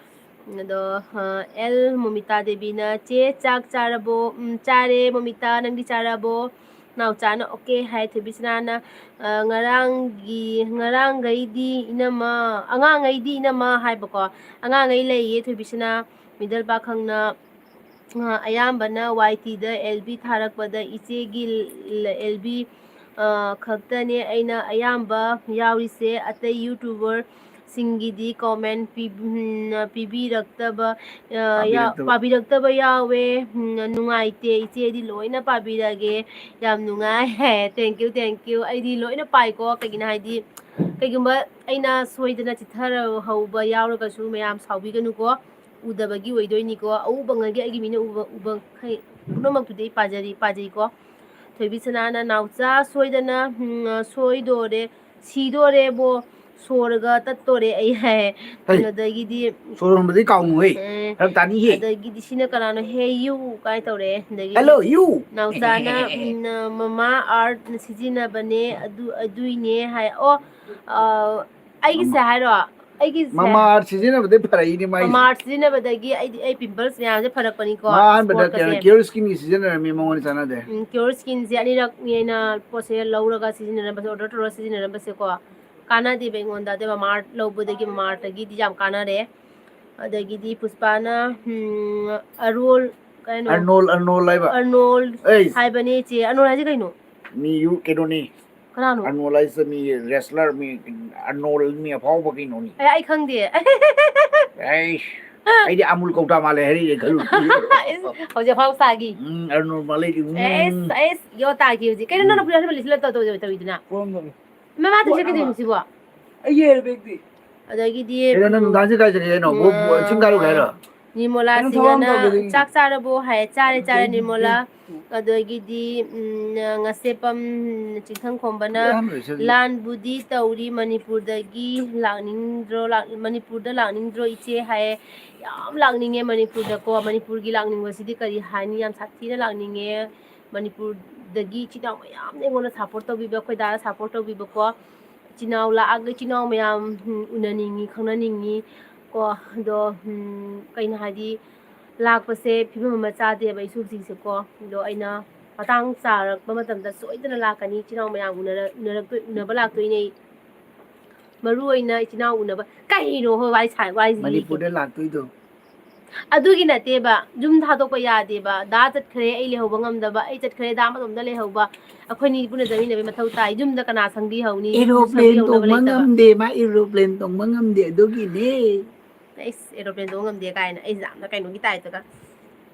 ꯑꯗꯣ, ꯑ, ꯑꯦꯜ ꯃꯣꯃꯤꯇꯥ ꯗꯦꯕꯤꯅ, "ꯆꯦ, ꯆꯥꯛ ꯆꯥꯔꯕꯣ?" "ꯎꯝ, ꯆꯥꯔꯦ, ꯃꯣꯃꯤꯇꯥ, ꯅꯪꯗꯤ ꯆꯥꯔꯕꯣ?" ꯅꯥꯎꯆꯥꯅ, "ꯑꯣꯀꯦ" ꯍꯥꯏ꯫ ꯊꯣꯏꯕꯤꯁꯅꯥꯅ, ꯑ, "ꯉꯔꯥꯡꯒꯤ, ꯉꯔꯥꯡꯈꯩꯗꯤ ꯏꯅꯝꯃ, ꯑꯉꯥꯡꯈꯩꯗꯤ ꯏꯅꯝꯃ" ꯍꯥꯏꯕꯀꯣ꯫ ꯑꯉꯥꯡꯈꯩ ꯂꯩꯌꯦ, ꯊꯣꯏꯕꯤꯁꯅꯥ, ꯃꯤꯗꯜ ꯄꯥꯈꯪꯅ, ꯑ, ꯑꯌꯥꯝꯕꯅ ꯋꯥꯏ ꯇꯤꯗ ꯑꯦꯜ ꯕꯤ ꯊꯥꯔꯛꯄꯗ ꯏꯆꯦꯒꯤ ꯂ-, ꯑꯦꯜ ꯕꯤ, ꯑ, ꯈꯛꯇꯅꯦ ꯑꯩꯅ ꯑꯌꯥꯝꯕ ꯌꯥꯎꯔꯤꯁꯦ꯫ ꯑꯇꯩ YouTuber ꯁꯤꯡꯒꯤꯗꯤ comment ꯄꯤ-, ꯎꯝ, ꯄꯤꯕꯤꯔꯛꯇꯕ, ꯑ, ꯌꯥ-, ꯄꯥꯕꯤꯔꯛꯇꯕ꯫ ꯄꯥꯕꯤꯔꯛꯇꯕ ꯌꯥꯎꯋꯦ꯫ ꯎꯝ, ꯅꯨꯡꯉꯥꯏꯇꯦ꯫ ꯏꯆꯦꯗꯤ ꯂꯣꯏꯅ ꯄꯥꯕꯤꯔꯒꯦ꯫ ꯌꯥꯝ ꯅꯨꯡꯉꯥꯏ꯫ Thank you, thank you꯫ ꯑꯩꯗꯤ ꯂꯣꯏꯅ ꯄꯥꯏꯀꯣ꯫ ꯀꯩꯒꯤꯅꯣ ꯍꯥꯏꯗꯤ, ꯀꯩꯒꯨꯝꯕ ꯑꯩꯅ ꯁꯣꯏꯗꯅ ꯆꯤꯠꯊꯍꯧꯕ ꯌꯥꯎꯔꯒꯁꯨ ꯃꯌꯥꯝ ꯁꯥꯎꯕꯤꯒꯅꯨꯀꯣ꯫ ꯎꯗꯕꯒꯤ ꯑꯣꯏꯗꯣꯏꯅꯤꯀꯣ꯫ ꯑꯎꯕꯉꯩꯒꯤ ꯑꯩꯒꯤ ꯃꯤꯠꯅ ꯎꯕ, ꯎꯕ ꯈꯩ ꯄꯨꯝꯅꯃꯛꯇꯨꯗꯤ ꯑꯩ ꯄꯥꯖꯔꯤ, ꯄꯥꯖꯩꯀꯣ꯫ ꯊꯣꯏꯕꯤ ꯁꯅꯥꯅ, "ꯅꯥꯎꯆꯥ ꯁꯣꯏꯗꯅ, ꯎꯝ, ꯁꯣꯏꯗꯣꯔꯦ, ꯁꯤꯗꯣꯔꯦꯕꯣ, ꯁꯣꯔꯒ ꯇꯠꯇꯣꯔꯦ ꯑꯩ" ꯍꯥꯏ꯫ ꯍꯩ, ꯑꯗꯒꯤꯗꯤ, ꯁꯣꯔ ꯍꯣꯟꯕꯗꯤ ꯀꯥꯎꯅꯨꯍꯦ꯫ ꯎꯝ, ꯐꯔꯛ ꯇꯥꯅꯤꯍꯦ꯫ ꯑꯗꯒꯤꯗꯤ ꯁꯤꯅ ꯀꯅꯥꯅꯣ? "Hey you" ꯀꯥꯏ ꯇꯧꯔꯛꯑꯦ꯫ ꯑꯗꯒꯤ hello, you꯫ ꯅꯥꯎꯆꯥꯅ, ꯎꯝ, "ꯃꯃꯥ ꯑꯥꯔꯠ ꯁꯤꯖꯤꯟꯅꯕꯅꯦ, ꯑꯗꯨ, ꯑꯗꯨꯏꯅꯦ" ꯍꯥꯏ꯫ ꯑꯣ, ꯑ, ꯑꯩꯒꯤꯁꯦ ꯃꯃꯥ-, ꯍꯥꯏꯔꯣ? ꯑꯩꯒꯤꯁꯦ ꯃꯃꯥ ꯑꯥꯔꯠ ꯁꯤꯖꯤꯟꯅꯕꯗꯩ ꯐꯔꯛꯏꯅꯦ ꯃꯥꯏꯁꯦ꯫ ꯃꯃꯥ ꯑꯥꯔꯠ ꯁꯤꯖꯤꯟꯅꯕꯗꯒꯤ ꯑꯩꯗꯤ, ꯑꯩ ꯄꯤꯝꯄꯜꯁ ꯃꯌꯥꯝꯁꯦ ꯐꯔꯛꯄꯅꯤꯀꯣ, ꯃꯥ ꯑꯍꯥꯟꯕꯗ ꯏꯁꯄꯣꯠꯀꯁꯦ꯫ ꯀꯩꯅꯣ, ꯀ꯭ꯌꯣꯔ ꯁ꯭ꯀꯤꯟꯒꯤ ꯁꯤꯖꯤꯟꯅꯔꯝꯃꯤ, ꯃꯉꯣꯟꯗ ꯆꯥꯟꯅꯗꯦ꯫ ꯎꯝ, ꯀ꯭ꯌꯣꯔ ꯁ꯭ꯀꯤꯟꯁꯦ ꯑꯅꯤꯔꯛꯅꯤ ꯑꯩꯅ ꯄꯣꯠꯁꯦ ꯂꯧꯔꯒ ꯁꯤꯖꯤꯟꯅꯔꯝꯕꯁꯦ, ꯑꯣꯔꯗꯔ ꯇꯧꯔꯒ ꯁꯤꯖꯤꯟꯅꯔꯝꯕꯁꯦꯀꯣ꯫ ꯀꯥꯟꯅꯗꯦꯕ ꯑꯩꯉꯣꯟꯗ꯫ ꯑꯗꯩ ꯃꯃꯥ ꯑꯥꯔꯠ ꯂꯧꯕꯗꯒꯤ ꯃꯃꯥ ꯑꯥꯔꯠꯇꯒꯤꯗꯤ ꯌꯥꯝ ꯀꯥꯟꯅꯔꯦ꯫ ꯑꯗꯒꯤꯗꯤ ꯄꯨꯁꯄꯥꯅ, ꯎꯝ, ꯑꯔꯣꯜ, ꯀꯩꯅꯣ? ꯑꯔꯅꯣꯜ, ꯑꯔꯅꯣꯜ ꯍꯥꯏꯕ꯫ ꯑꯔꯅꯣꯜ ꯑꯩꯁ꯫ ꯍꯥꯏꯕꯅꯦ ꯏꯆꯦ꯫ ꯑꯔꯅꯣꯜ ꯍꯥꯏꯁꯦ ꯀꯩꯅꯣ? ꯃꯤ ꯌꯨ-, ꯀꯩꯅꯣꯅꯤ꯫ ꯀꯅꯥꯅꯣ? ꯑꯔꯅꯣꯜ ꯍꯥꯏꯁꯦ ꯃꯤ ꯔꯦꯁꯂꯔ, ꯃꯤ ꯑꯔꯅꯣꯜ ꯃꯤ ꯑꯐꯥꯎꯕ ꯀꯩꯅꯣꯅꯤ꯫ ꯑꯦ, ꯑꯩ ꯈꯪꯗꯦ꯫ ꯑꯩꯁ, ꯑꯩꯗꯤ ꯑꯃꯨꯜ ꯀꯧꯇꯥ ꯃꯥꯜꯂꯦ ꯍꯥꯏꯔꯛꯏꯅꯦ ꯈꯜꯂꯨ꯫ ꯑꯦꯁ, ꯍꯧꯖꯤꯛ ꯑꯐꯥꯎ ꯁꯥꯈꯤ꯫ ꯎꯝ, ꯑꯔꯅꯣꯜ ꯃꯥꯜꯂꯦ ꯑꯩꯗꯤ꯫ ꯎꯝ꯫ ꯑꯦꯁ, ꯑꯦꯁ, ꯌꯣ ꯇꯥꯈꯤ ꯍꯧꯖꯤꯛ꯫ ꯀꯩꯅꯣ ꯅꯪꯅ ꯎꯝ꯫ ꯄꯨꯂꯞ ꯂꯤꯁꯤꯜꯂ ꯇꯧ-, ꯇꯧ-, ꯇꯧꯔꯤꯗꯨꯅ? ꯀꯣꯔꯝꯗꯧꯅꯤ꯫ ꯃꯃꯥ ꯇꯨꯏꯁꯟ ꯀꯩꯗꯧꯔꯤꯅꯣ ꯁꯤꯕꯣ? ꯑꯩ ꯌꯦꯡꯉꯦ ꯕꯦꯒꯇꯤ꯫ ꯑꯗꯒꯤꯗꯤ, ꯀꯩꯅꯣ ꯅꯪ ꯎꯝ, ꯅꯨꯡꯗꯥꯡꯁꯤ ꯀꯥꯏ ꯆꯠꯀꯦ ꯍꯥꯏꯅꯣ? ꯎꯝ, ꯕꯣ-, ꯕꯣ-, ꯆꯤꯡ ꯀꯥꯔꯨꯒꯦ ꯍꯥꯏꯔꯣ? ꯅꯤꯔꯃꯣꯂꯥ ꯀꯩꯅꯣ ꯊꯕꯛ ꯑꯃ ꯁꯤꯡꯒꯅ ꯇꯧꯒꯦ ꯅꯪꯒꯤ? ꯆꯥꯛ ꯆꯥꯔꯕꯣ ꯍꯥꯏ, ꯆꯥꯔꯦ, ꯆꯥꯔꯦ, ꯅꯤꯔꯃꯣꯂꯥ꯫ ꯑꯗꯒꯤꯗꯤ, ꯎꯝ, ꯉꯁꯦꯞꯄꯝ, ꯎꯝ, ꯆꯤꯡꯈꯪ ꯈꯣꯝꯕꯅ ꯀꯨꯂꯦ ꯑꯍꯥꯟꯕ ꯂꯣꯏꯁꯤꯜꯂꯤ꯫ ꯂꯥꯟꯕꯨꯗꯤ ꯇꯧꯔꯤ, ꯃꯅꯤꯄꯨꯔꯗꯒꯤ ꯂꯥꯛꯅꯤꯡꯗ꯭ꯔꯣ, ꯂꯥꯛ-, ꯃꯅꯤꯄꯨꯔꯗ ꯂꯥꯛꯅꯤꯡꯗ꯭ꯔꯣ ꯏꯆꯦ ꯍꯥꯏꯌꯦ꯫ ꯌꯥꯝ ꯂꯥꯛꯅꯤꯡꯉꯦ ꯃꯅꯤꯄꯨꯔꯗꯀꯣ, ꯃꯅꯤꯄꯨꯔꯒꯤ ꯂꯥꯛꯅꯤꯡꯕꯁꯤꯗꯤ ꯀꯔꯤ ꯍꯥꯏꯅꯤ, ꯌꯥꯝ ꯁꯥꯊꯤꯅ ꯂꯥꯛꯅꯤꯡꯉꯦ꯫ ꯃꯅꯤꯄꯨꯔꯗꯒꯤ ꯏꯆꯤꯟ ꯏꯅꯥꯎ ꯃꯌꯥꯝꯅ ꯑꯩꯉꯣꯟꯗ ꯁꯞꯄꯣꯔꯠ ꯇꯧꯕꯤꯕ, ꯑꯩꯈꯣꯏ ꯗꯥꯗ ꯁꯞꯄꯣꯔꯠ ꯇꯧꯕꯤꯕꯀꯣ꯫ ꯏꯆꯤꯟ ꯏꯅꯥꯎ ꯂꯥꯛꯑꯒ ꯏꯆꯤꯟ ꯏꯅꯥꯎ ꯃꯌꯥꯝ, ꯎꯝ, ꯎꯅꯅꯤꯡꯉꯤ, ꯈꯪꯅꯅꯤꯡꯉꯤ ꯀꯣ꯫ ꯑꯗꯣ, ꯎꯝ, ꯀꯩꯅꯣ ꯍꯥꯏꯗꯤ, ꯂꯥꯛꯄꯁꯦ ꯐꯤꯕꯝ ꯑꯃ ꯆꯥꯗꯦꯕ ꯑꯩꯁꯨ ꯍꯧꯖꯤꯛꯁꯦꯀꯣ꯫ ꯑꯗꯣ ꯑꯩꯅ ꯃꯇꯥꯡ ꯆꯥꯔꯛꯄ ꯃꯇꯝꯗ ꯁꯣꯏꯗꯅ ꯂꯥꯛꯀꯅꯤ꯫ ꯏꯆꯤꯟ ꯏꯅꯥꯎ ꯃꯌꯥꯝ ꯎꯅꯔ-, ꯎꯅꯔꯛꯇꯣꯏ-, ꯎꯅꯕ ꯂꯥꯛꯇꯣꯏꯅꯦ ꯑꯩ꯫ ꯃꯔꯨ ꯑꯣꯏꯅ ꯏꯆꯤꯟ ꯏꯅꯥꯎ ꯎꯅꯕ꯫ ꯀꯩꯅꯣ ꯍꯣꯏ ꯋꯥꯔꯤ ꯁꯥ-, ꯋꯥꯔꯤꯁꯤ ꯂꯤꯔꯤꯁꯦ? ꯃꯅꯤꯄꯨꯔꯗ ꯂꯥꯛꯇꯣꯏꯗꯣ꯫ ꯑꯗꯨꯒꯤ ꯅꯠꯇꯦꯕ, ꯌꯨꯝ ꯊꯥꯗꯣꯛꯄ ꯌꯥꯗꯦꯕ꯫ ꯗꯥ ꯆꯠꯈ꯭ꯔꯦ, ꯑꯩ ꯂꯩꯍꯧꯕ ꯉꯝꯗꯕ, ꯑꯩ ꯆꯠꯈ꯭ꯔꯦ, ꯗꯥ ꯃꯇꯣꯝꯇ ꯂꯩꯍꯧꯕ, ꯑꯩꯈꯣꯏꯅꯤ ꯄꯨꯟꯅ ꯆꯠꯃꯤꯟꯅꯕꯒꯤ ꯃꯊꯧ ꯇꯥꯏ꯫ ꯌꯨꯝꯗ ꯀꯅꯥ ꯁꯪꯕꯤꯍꯧꯅꯤ? ꯌꯨꯝ ꯑꯦꯔꯣꯄ꯭ꯂꯦꯟ ꯁꯪꯕꯤꯍꯧꯅꯕ ꯇꯣꯡꯕ ꯂꯩꯇꯕ꯫ ꯉꯝꯗꯦ, ꯃꯥ ꯑꯦꯔꯣꯄ꯭ꯂꯦꯟ ꯇꯣꯡꯕ ꯉꯝꯗꯦ, ꯑꯗꯨꯒꯤꯅꯦ꯫ ꯑꯩꯁ, ꯑꯦꯔꯣꯄ꯭ꯂꯦꯟ ꯇꯣꯡꯕ ꯉꯝꯗꯦ ꯀꯥꯏꯅ, ꯑꯩꯁꯦ ꯌꯥꯝꯅ ꯀꯩꯅꯣꯒꯤ ꯇꯥꯏꯞꯇꯒ꯫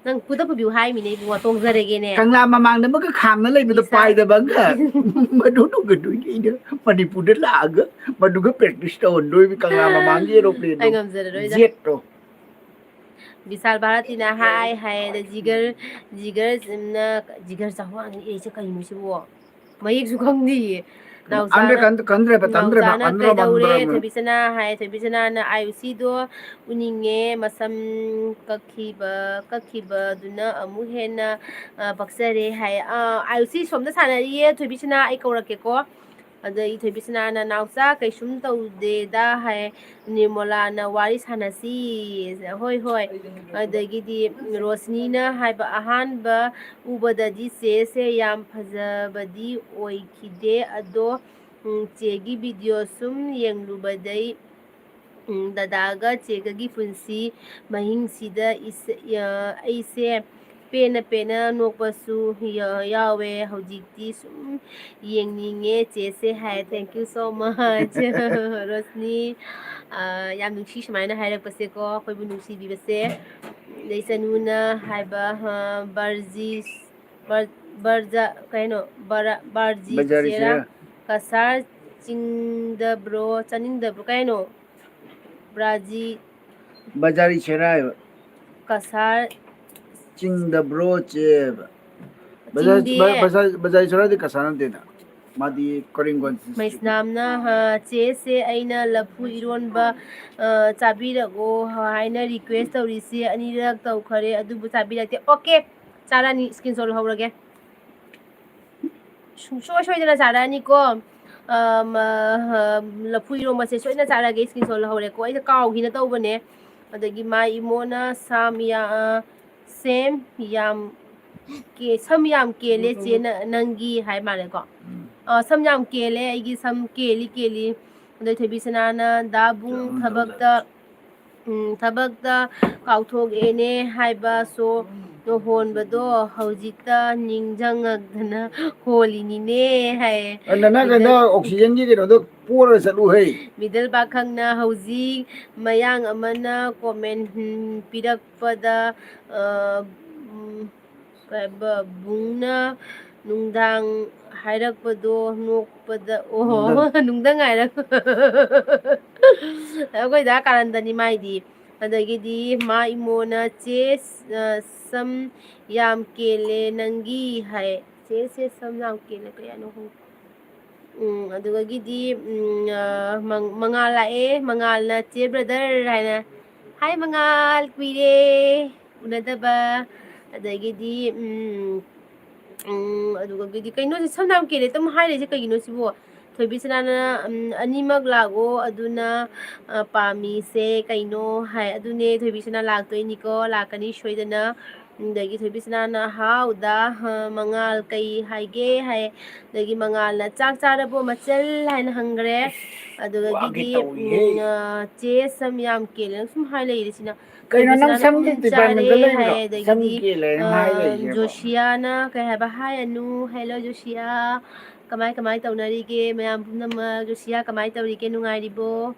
ꯅꯪ ꯄꯨꯗ ꯄꯨꯕꯤꯌꯨ ꯍꯥꯏꯃꯤꯅꯦ ꯏꯕꯨꯡꯉꯣ, ꯇꯣꯡꯖꯔꯒꯦꯅꯦ꯫ ꯀꯪꯂꯥ ꯃꯃꯥꯡꯗ ꯑꯃꯒ ꯈꯥꯝꯅ ꯂꯩꯕꯗꯣ ꯏꯁꯥ ꯄꯥꯏꯗꯕ ꯑꯃꯒ꯫ ꯃꯗꯨ ꯇꯣꯡꯒꯗꯣꯏꯅꯤ ꯑꯩꯅ ꯃꯅꯤꯄꯨꯔꯗ ꯂꯥꯛꯑꯒ, ꯃꯗꯨꯒ practice ꯇꯧꯍꯟꯗꯣꯏꯕ ꯀꯪꯂꯥ ꯃꯃꯥꯡꯒꯤ ꯑꯦꯔꯣꯄ꯭ꯂꯦꯟꯗꯣ꯫ ꯑꯩ ꯉꯝꯖꯔꯔꯣꯏꯗ꯫ Jetꯇꯣ꯫ ꯕꯤꯁꯥꯜ ꯚꯥꯔꯇꯤꯅ ꯍꯥꯏ ꯍꯥꯏ, ꯑꯗ ꯖꯤꯒꯔ, ꯖꯤꯒꯔꯅ, ꯖꯤꯒꯔ ꯆꯍꯨꯋꯥꯡ ꯏꯔꯩꯁꯦ ꯀꯩꯅꯣ ꯁꯤꯕꯣ? ꯃꯌꯦꯛꯁꯨ ꯈꯪꯗꯤꯌꯦ꯫ ꯀꯩꯅꯣ, ꯅꯥꯎꯆꯥꯅ, ꯑꯟꯗ꯭ꯔ ꯀꯟ-, ꯀꯟꯗ꯭ꯔꯦꯕ, ꯇꯟꯗ꯭ꯔꯦꯕ, ꯅꯥꯎꯆꯥꯅ ꯑꯟꯗ꯭ꯔ ꯀꯩꯗꯧꯔꯦ? ꯃꯟꯗ꯭ꯔ ꯃꯟ-꯫ ꯊꯣꯏꯕꯤꯁꯅꯥ ꯍꯥꯏ, ꯊꯣꯏꯕꯤꯁꯅꯥꯅ ꯑꯥꯏ ꯌꯨ ꯁꯤꯗꯣ ꯎꯅꯤꯡꯉꯦ, ꯃꯁꯝ ꯀꯛꯈꯤꯕ, ꯀꯛꯈꯤꯕꯗꯨꯅ ꯑꯃꯨꯛ ꯍꯦꯟꯅ, ꯑ, ꯄꯛꯆꯔꯦ ꯍꯥꯏ꯫ ꯑ, ꯑꯥꯏ ꯌꯨ ꯁꯤ ꯁꯣꯝꯗ ꯁꯥꯟꯅꯔꯤꯌꯦ, ꯊꯣꯏꯕꯤꯁꯅꯥ, ꯑꯩ ꯀꯧꯔꯛꯀꯦꯀꯣ꯫ ꯑꯗꯩ ꯊꯣꯏꯕꯤꯁꯅꯥꯅ, "ꯅꯥꯎꯆꯥ, ꯀꯩꯁꯨꯝ ꯇꯧꯗꯦꯗ" ꯍꯥꯏ꯫ ꯅꯤꯔꯃꯂꯥꯅ, "ꯋꯥꯔꯤ ꯁꯥꯟꯅꯁꯤ"꯫ ꯍꯣꯏ, ꯍꯣꯏ꯫ ꯑꯗꯒꯤꯗꯤ ꯔꯣꯁꯅꯤꯅ ꯍꯥꯏꯕ, "ꯑꯍꯥꯟꯕ ꯎꯕꯗꯗꯤ ꯆꯦꯁꯦ ꯌꯥꯝ ꯐꯖꯕꯗꯤ ꯑꯣꯏꯈꯤꯗꯦ, ꯑꯗꯣ, ꯎꯝ, ꯆꯦꯒꯤ video ꯁꯨꯝ ꯌꯦꯡꯂꯨꯕꯗꯩ, ꯎꯝ, ꯗꯗꯥꯒ ꯆꯦꯒꯒꯤ ꯄꯨꯟꯁꯤ ꯃꯍꯤꯡꯁꯤꯗ ꯏꯁ-, ꯑ, ꯑꯩꯁꯦ ꯄꯦꯟꯅ ꯄꯦꯟꯅ ꯅꯣꯛꯄꯁꯨ ꯌꯥ-, ꯌꯥꯎꯋꯦ꯫ ꯍꯧꯖꯤꯛꯇꯤ ꯁꯨꯝ ꯌꯦꯡꯅꯤꯡꯉꯦ ꯆꯦꯁꯦ" ꯍꯥꯏ꯫ Thank you so much, Roshni. ꯑ, ꯌꯥꯝ ꯅꯨꯡꯁꯤ ꯁꯨꯃꯥꯏꯅ ꯍꯥꯏꯔꯛꯄꯁꯦꯀꯣ, ꯑꯩꯈꯣꯏꯕꯨ ꯅꯨꯡꯁꯤꯕꯤꯕꯁꯦ꯫ ꯑꯗꯩ ꯆꯅꯨꯅ ꯍꯥꯏꯕ, ꯑ, ꯕꯔꯖꯤꯁ-, ꯕꯔ-, ꯕꯔꯖ-, ꯀꯩꯅꯣ, ꯕꯔ-, ꯕꯔꯖꯤ ꯕꯖꯥꯔꯤ ꯆꯦꯔꯥ ꯆꯦꯔꯥ꯫ ꯀꯁꯥꯔ ꯆꯤꯡꯗꯕ꯭ꯔꯣ, ꯆꯥꯅꯤꯡꯗꯕ꯭ꯔꯣ, ꯀꯩꯅꯣ? ꯕ꯭ꯔꯥꯖꯤ ꯕꯖꯥꯔꯤ ꯆꯦꯔꯥ ꯍꯥꯏꯕ꯫ ꯀꯁꯥꯔ ꯆꯤꯡꯗꯕ꯭ꯔꯣ ꯆꯦꯕ? ꯕꯖꯥꯔ-, ꯆꯤꯡꯗꯦ꯫ ꯕ-, ꯕꯖꯥꯔ-, ꯕꯖꯥꯔꯤ ꯆꯦꯔꯥꯗꯤ ꯀꯁꯥꯔ ꯅꯠꯇꯦꯅ꯫ ꯃꯥꯗꯤ ꯀꯣꯔꯤꯡꯒꯣꯟ district꯫ ꯃꯩꯁꯅꯥꯝꯅ, ꯍ, "ꯆꯦꯁꯦ, ꯑꯩꯅ ꯂꯐꯨ ꯏꯔꯣꯟꯕ, ꯑ, ꯆꯥꯕꯤꯔꯛꯑꯣ" ꯍꯥꯏꯅ request ꯇꯧꯔꯤꯁꯦ ꯑꯅꯤꯔꯛ ꯇꯧꯈꯔꯦ, ꯑꯗꯨꯕꯨ ꯆꯥꯕꯤꯔꯛꯇꯦ꯫ Okay, ꯆꯥꯔꯅꯤ, screenshot ꯂꯧꯍꯧꯔꯒꯦ꯫ ꯁꯨꯡꯁꯣꯏ ꯁꯣꯏꯗꯅ ꯆꯥꯔꯛꯑꯅꯤꯀꯣ꯫ ꯑ, ꯃ-, ꯍ, ꯂꯐꯨ ꯏꯔꯣꯝꯕꯁꯦ ꯁꯣꯏꯗꯅ ꯆꯥꯔꯛꯑꯒꯦ, screenshot ꯂꯧꯍꯧꯔꯦꯀꯣ꯫ ꯑꯩꯁꯦ ꯀꯥꯎꯈꯤꯅ ꯇꯧꯕꯅꯦ꯫ ꯑꯗꯒꯤ ꯃꯥ ꯏꯃꯣꯅ ꯁꯥꯝ ꯌꯥ-, ꯑ, ꯁꯦꯝ ꯌꯥꯝ ꯀꯦ-, ꯁꯝ ꯌꯥꯝ ꯀꯦꯜꯂꯦ ꯆꯦ ꯅ-, ꯅꯪꯒꯤ ꯍꯥꯏ ꯃꯥꯜꯂꯦꯀꯣ꯫ ꯎꯝ꯫ ꯑ, ꯁꯝ ꯌꯥꯝ ꯀꯦꯜꯂꯦ, ꯑꯩꯒꯤ ꯁꯝ ꯀꯦꯜꯂꯤ ꯀꯦꯜꯂꯤ꯫ ꯑꯗꯩ ꯊꯣꯏꯕꯤꯁꯅꯥꯅ ꯗꯥꯕꯨꯡ ꯆꯞ ꯃꯥꯟꯅ ꯊꯕꯛꯇ ꯇꯧꯔꯦ꯫ ꯎꯝ, ꯊꯕꯛꯇ ꯀꯥꯎꯊꯣꯛꯑꯦꯅꯦ ꯍꯥꯏꯕ ꯁꯣ ꯍꯣꯟꯕꯗꯣ ꯍꯧꯖꯤꯛꯇ ꯅꯤꯡꯁꯤꯡꯉꯛꯇꯅ ꯍꯣꯜꯂꯤꯅꯤꯅꯦ ꯍꯥꯏꯌꯦ꯫ ꯑ, ꯅꯅꯥ ꯀꯩꯅꯣ ꯑꯣꯛꯁꯤꯖꯦꯟꯒꯤ ꯀꯩꯅꯣꯗꯣ ꯄꯣꯔꯒ ꯆꯠꯂꯨ ꯍꯩ꯫ ꯃꯤꯗꯜ ꯄꯥꯈꯪꯅ ꯍꯧꯖꯤꯛ ꯃꯌꯥꯡ ꯑꯃꯅ ꯀꯣꯃꯦꯟ ꯄꯤꯔꯛꯄꯗ, ꯑ, ꯎꯝ, ꯀꯩꯕ, ꯕꯨꯡꯅ ꯅꯨꯡꯗꯥꯡ ꯍꯥꯏꯔꯛꯄꯗꯣ ꯅꯣꯛꯄꯗ, ꯑꯣ, ꯅꯨꯡꯗꯥꯡ꯫ ꯅꯨꯡꯗꯥꯡ ꯍꯥꯏꯔꯛꯄ꯫ ꯑꯩꯈꯣꯏꯗ ꯀꯥꯔꯟꯗꯅꯤ ꯃꯥꯏꯗꯤ꯫ ꯑꯗꯒꯤꯗꯤ ꯃꯥ ꯏꯃꯣꯅ ꯆꯦ, ꯑ, ꯁꯝ ꯌꯥꯝ ꯀꯦꯜꯂꯦ ꯅꯪꯒꯤ ꯍꯥꯏ꯫ ꯆꯦ, ꯆꯦ ꯁꯝ ꯌꯥꯝ ꯀꯦꯜꯂꯦ ꯀꯌꯥꯅꯣ ꯈꯪꯗꯦ꯫ ꯎꯝ, ꯑꯗꯨꯗꯒꯤꯗꯤ, ꯎꯝ, ꯑ, ꯃꯪ-, ꯃꯉꯥꯜ ꯂꯥꯛꯑꯦ꯫ ꯃꯉꯥꯜꯅ "ꯆꯦ ꯕ꯭ꯔꯗꯔ" ꯍꯥꯏꯅ, "ꯍꯥꯏ ꯃꯉꯥꯜ, ꯀꯨꯏꯔꯦ ꯎꯅꯗꯕ"꯫ ꯑꯗꯒꯤꯗꯤ, ꯎꯝ, ꯎꯝ, ꯑꯗꯨꯗꯒꯤꯗꯤ ꯀꯩꯅꯣꯁꯦ ꯁꯝ ꯌꯥꯝ ꯀꯦꯜꯂꯦ ꯑꯗꯨꯝ ꯍꯥꯏꯔꯤꯁꯦ ꯀꯩꯒꯤꯅꯣ ꯁꯤꯕꯨ? ꯊꯣꯏꯕꯤꯁꯅꯥꯅ, ꯎꯝ, "ꯑꯅꯤꯃꯛ ꯂꯥꯛꯑꯣ, ꯑꯗꯨꯅ, ꯑ, ꯄꯥꯝꯃꯤꯁꯦ ꯀꯩꯅꯣ?" ꯍꯥꯏ꯫ ꯑꯗꯨꯅꯦ, ꯊꯣꯏꯕꯤꯁꯅꯥ ꯂꯥꯛꯇꯣꯏꯅꯤꯀꯣ, ꯂꯥꯛꯀꯅꯤ ꯁꯣꯏꯗꯅ꯫ ꯑꯗꯒꯤ ꯊꯣꯏꯕꯤꯁꯅꯥꯅ, "ꯍꯥꯎꯗ, ꯍ, ꯃꯉꯥꯜ ꯀꯩ ꯍꯥꯏꯒꯦ?" ꯍꯥꯏ꯫ ꯑꯗꯒꯤ ꯃꯉꯥꯜꯅ, "ꯆꯥꯛ ꯆꯥꯔꯕꯣ ꯃꯆꯜ?" ꯍꯥꯏꯅ ꯍꯪꯈ꯭ꯔꯦ꯫ ꯑꯗꯨꯗꯒꯤꯗꯤ, ꯎꯝ, ꯑ, "ꯆꯦ ꯁꯝ ꯌꯥꯝ ꯀꯦꯜꯂꯦꯅ" ꯁꯨꯝ ꯍꯥꯏ ꯂꯩꯔꯦ ꯁꯤꯅ꯫ ꯀꯩꯅꯣ, ꯅꯪ ꯊꯣꯏꯕꯤꯁꯅꯥꯅ, "ꯎꯝ, ꯁꯝꯒꯤ ꯆꯥꯔꯦ" ꯗꯤꯄꯥꯔꯠꯃꯦꯟꯇ ꯂꯩꯕ꯭ꯔꯣ? ꯍꯥꯏ꯫ ꯁꯝ ꯑꯗꯒꯤꯗꯤ, ꯀꯦꯜꯂꯦꯅ ꯑ, ꯍꯥꯏ ꯂꯩꯌꯦꯕ꯫ ꯖꯣꯁꯤꯌꯥꯅ ꯀꯩ ꯍꯥꯏꯕ? "ꯍꯥꯏ ꯑꯅꯨ, ꯍꯦꯜꯂꯣ ꯖꯣꯁꯤꯌꯥ, ꯀꯃꯥꯏ ꯀꯃꯥꯏ ꯇꯧꯅꯔꯤꯒꯦ ꯃꯌꯥꯝ ꯄꯨꯝꯅꯃꯛ? ꯖꯣꯁꯤꯌꯥ ꯀꯃꯥꯏ ꯇꯧꯔꯤꯒꯦ, ꯅꯨꯡꯉꯥꯏꯔꯤꯕꯣ?"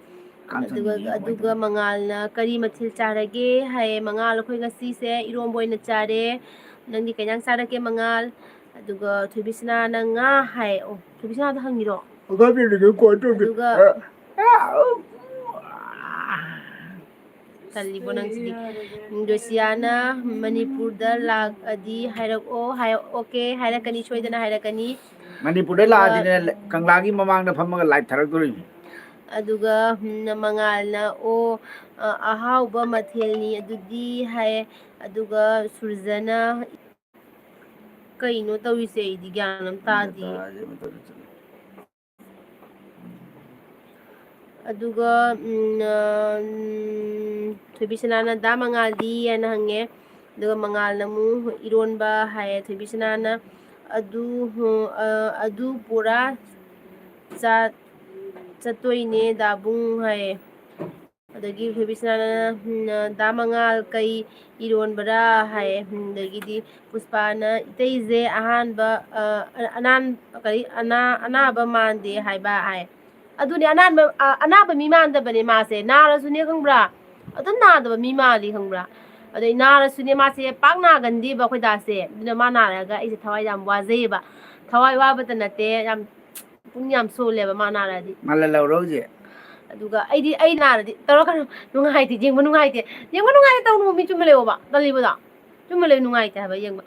ꯑꯗꯨꯒ, ꯑꯗꯨꯒ ꯃꯉꯥꯜꯅ, "ꯀꯔꯤ ꯃꯊꯦꯜ ꯆꯥꯔꯒꯦ?" ꯍꯥꯏꯌꯦ꯫ "ꯃꯉꯥꯜ, ꯑꯩꯈꯣꯏ ꯉꯁꯤꯁꯦ ꯏꯔꯣꯝꯕ ꯑꯣꯏꯅ ꯆꯥꯔꯦ꯫ ꯅꯪꯗꯤ ꯀꯩ ꯏꯟꯖꯥꯡ ꯆꯥꯔꯛꯀꯦ ꯃꯉꯥꯜ?" ꯑꯗꯨꯒ ꯊꯣꯏꯕꯤꯁꯅꯥꯅ, "ꯉꯥ" ꯍꯥꯏ꯫ ꯑꯣ, ꯊꯣꯏꯕꯤꯁꯅꯥꯗ ꯍꯪꯉꯤꯔꯣ? ꯑꯗꯨꯒ ꯇꯜꯂꯤꯕꯣ ꯅꯪꯁꯤꯗꯤ꯫ ꯎꯝ, ꯖꯣꯁꯤꯌꯥꯅ, "ꯃꯅꯤꯄꯨꯔꯗ ꯂꯥꯛꯑꯗꯤ ꯍꯥꯏꯔꯛꯑꯣ" ꯍꯥꯏ꯫ "ꯑꯣꯀꯦ, ꯍꯥꯏꯔꯛꯀꯅꯤ, ꯁꯣꯏꯗꯅ ꯍꯥꯏꯔꯛꯀꯅꯤ"꯫ ꯃꯅꯤꯄꯨꯔꯗ ꯑꯗꯨꯒ ꯂꯥꯛꯑꯗꯤꯅꯦ, ꯀꯪꯂꯥꯒꯤ ꯃꯃꯥꯡꯗ ꯐꯝꯃꯒ ꯂꯥꯏꯠ ꯊꯥꯔꯛꯇꯣꯔꯤꯅꯤ꯫ ꯑꯗꯨꯒ, ꯎꯝ, ꯃꯉꯥꯜꯅ, "ꯑꯣ, ꯑ, ꯑꯍꯥꯎꯕ ꯃꯊꯦꯜꯅꯤ ꯑꯗꯨꯗꯤ" ꯍꯥꯏ꯫ ꯑꯗꯨꯒ ꯁꯨꯔꯖꯅ, ꯀꯩꯅꯣ ꯇꯧꯔꯤꯁꯦ? ꯑꯩꯗꯤ ꯒ꯭ꯌꯥꯟ ꯑꯃ ꯇꯥꯗꯦ꯫ ꯑꯗꯨꯒ, ꯎꯝ, ꯑ, ꯎꯝ, ꯊꯣꯏꯕꯤꯁꯅꯥꯅ, "ꯗꯥ ꯃꯉꯥꯜꯗꯤ?" ꯍꯥꯏꯅ ꯍꯪꯉꯦ꯫ ꯑꯗꯨꯒ ꯃꯉꯥꯜꯅ ꯑꯃꯨꯛ ꯏꯔꯣꯟꯕ ꯍꯥꯏꯌꯦ꯫ ꯊꯣꯏꯕꯤꯁꯅꯥꯅ, "ꯑꯗꯨ, ꯑ, ꯑꯗꯨ ꯄꯨꯔꯥ ꯆꯥ-, ꯆꯠꯇꯣꯏꯅꯦ ꯗꯥꯕꯨꯡ" ꯍꯥꯏꯌꯦ꯫ ꯑꯗꯒꯤ ꯊꯣꯏꯕꯤꯁꯅꯥꯅ, ꯎꯝ, "ꯗꯥ ꯃꯉꯥꯜ ꯀꯩ ꯏꯔꯣꯟꯕꯔꯥ?" ꯍꯥꯏ꯫ ꯎꯝ, ꯑꯗꯒꯤꯗꯤ ꯄꯨꯁꯄꯥꯅ, "ꯏꯇꯩꯁꯦ ꯑꯍꯥꯟꯕ, ꯑ, ꯑ, ꯑꯅꯥꯟ-, ꯀꯔꯤ, ꯑꯅꯥ-, ꯑꯅꯥꯕ ꯃꯥꯟꯗꯦ" ꯍꯥꯏꯕ ꯍꯥꯏ꯫ ꯑꯗꯨꯅꯦ, ꯑꯅꯥꯟꯕ, ꯑ, ꯑꯅꯥꯕ ꯃꯤ ꯃꯥꯟꯗꯕꯅꯦ ꯃꯥꯁꯦ꯫ ꯅꯥꯔꯁꯨꯅꯦ, ꯈꯪꯕ꯭ꯔꯥ? ꯑꯗꯨꯝ ꯅꯥꯗꯕ ꯃꯤ ꯃꯥꯜꯂꯤ, ꯈꯪꯕ꯭ꯔꯥ? ꯑꯗꯩ ꯅꯥꯔꯁꯨꯅꯦ, ꯃꯥꯁꯦ ꯄꯥꯛ ꯅꯥꯒꯟꯗꯦꯕ ꯑꯩꯈꯣꯏ ꯗꯥꯁꯦ꯫ ꯑꯗꯨꯅ ꯃꯥ ꯅꯥꯔꯒ ꯑꯩꯁꯦ ꯊꯋꯥꯏ ꯌꯥꯝ ꯋꯥꯖꯩꯌꯦꯕ꯫ ꯊꯋꯥꯏ ꯋꯥꯕꯇ ꯅꯠꯇꯦ, ꯌꯥꯝ ꯄꯨꯛꯅꯤꯡ ꯌꯥꯝ ꯁꯣꯜꯂꯦꯕ ꯃꯥ ꯅꯥꯔꯗꯤ꯫ ꯃꯥꯜꯍꯜꯍꯧꯔꯣ ꯍꯧꯖꯤꯛ꯫ ꯑꯗꯨꯒ ꯑꯩꯗꯤ, ꯑꯩ ꯅꯥꯔꯗꯤ ꯇꯧꯔꯛꯀꯅꯨ, ꯅꯨꯡꯉꯥꯏꯇꯦ, ꯌꯦꯡꯕ ꯅꯨꯡꯉꯥꯏꯇꯦ, ꯌꯦꯡꯕ ꯅꯨꯡꯉꯥꯏꯇꯦ ꯇꯧꯅꯨ, ꯃꯤ ꯆꯨꯝꯅ ꯂꯩꯌꯣꯕ, ꯇꯜꯂꯤꯕꯗꯣ꯫ ꯆꯨꯝꯅ ꯂꯩ ꯅꯨꯡꯉꯥꯏꯇꯦ ꯍꯥꯏꯕ ꯌꯦꯡꯕ꯫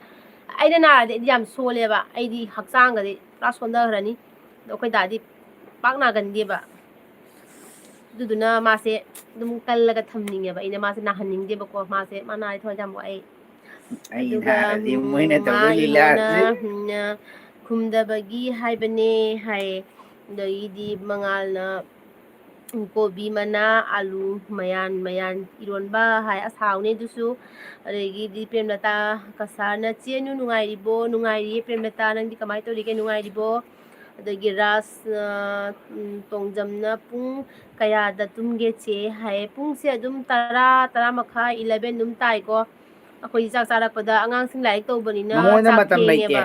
ꯑꯩꯅ ꯅꯥꯔꯗꯤ ꯑꯩꯗꯤ ꯌꯥꯝ ꯁꯣꯜꯂꯦꯕ, ꯑꯩꯗꯤ ꯍꯛꯆꯥꯡꯒꯗꯤ ꯄꯨꯔꯥ ꯁꯣꯟꯊꯈ꯭ꯔꯅꯤ꯫ ꯑꯗꯣ ꯑꯩꯈꯣꯏ ꯗꯥꯗꯤ ꯄꯥꯛ ꯅꯥꯒꯟꯗꯦꯕ꯫ ꯑꯗꯨꯗꯨꯅ ꯃꯥꯁꯦ ꯑꯗꯨꯝ ꯀꯜꯂꯒ ꯊꯝꯅꯤꯡꯉꯦꯕ ꯑꯩꯅ, ꯃꯥꯁꯦ ꯅꯥꯍꯟꯅꯤꯡꯗꯦꯕꯀꯣ꯫ ꯃꯥꯁꯦ, ꯃꯥ ꯅꯥꯔꯗꯤ ꯊꯋꯥꯏ ꯌꯥꯝ ꯋꯥꯏ꯫ ꯑꯩ ꯑꯗꯨꯒ, ꯅꯥꯔꯗꯤ ꯎꯝ, ꯃꯣꯏꯅ ꯃꯥ ꯇꯧꯗꯣꯏ ꯏꯃꯣꯅ, ꯂꯤꯂꯥꯁꯤ꯫ ꯎꯝ, ꯈꯨꯝꯗꯕꯒꯤ ꯍꯥꯏꯕꯅꯦ ꯍꯥꯏ꯫ ꯑꯗꯒꯤꯗꯤ ꯃꯉꯥꯜꯅ ꯀꯣꯕꯤ ꯃꯅꯥ, ꯑꯂꯨ ꯃꯌꯥꯟ ꯃꯌꯥꯟ ꯏꯔꯣꯟꯕ ꯍꯥꯏ, ꯑꯁ, ꯍꯥꯎꯅꯤ ꯑꯗꯨꯁꯨ꯫ ꯑꯗꯒꯤꯗꯤ ꯄ꯭ꯔꯦꯝꯂꯇꯥ ꯀꯁꯥꯔꯅ, "ꯆꯦ ꯑꯅꯨ ꯅꯨꯡꯉꯥꯏꯔꯤꯕꯣ?" "ꯅꯨꯡꯉꯥꯏꯔꯤꯌꯦ ꯄ꯭ꯔꯦꯝꯂꯇꯥ, ꯅꯪꯗꯤ ꯀꯃꯥꯏꯅ ꯇꯧꯔꯤꯒꯦ, ꯅꯨꯡꯉꯥꯏꯔꯤꯕꯣ?" ꯑꯗꯒꯤ ꯔꯥꯖ, ꯑ, ꯎꯝ, ꯇꯣꯡꯖꯝꯅ, "ꯄꯨꯡ ꯀꯌꯥꯗ ꯇꯨꯝꯒꯦ ꯆꯦ?" ꯍꯥꯏꯌꯦ꯫ ꯄꯨꯡꯁꯦ ꯑꯗꯨꯝ ꯇꯔꯥ, ꯇꯔꯥ ꯃꯈꯥꯏ, eleven ꯑꯗꯨꯝ ꯇꯥꯏꯀꯣ꯫ ꯑꯩꯈꯣꯏ ꯆꯥꯛ ꯆꯥꯔꯛꯄꯗ ꯑꯉꯥꯡꯁꯤꯡ ꯂꯥꯏꯔꯤꯛ ꯇꯧꯕꯅꯤꯅ ꯃꯉꯣꯟꯗ ꯆꯥꯛ ꯃꯇꯝ ꯂꯩꯇꯦ꯫ ꯊꯦꯡꯉꯦꯕ꯫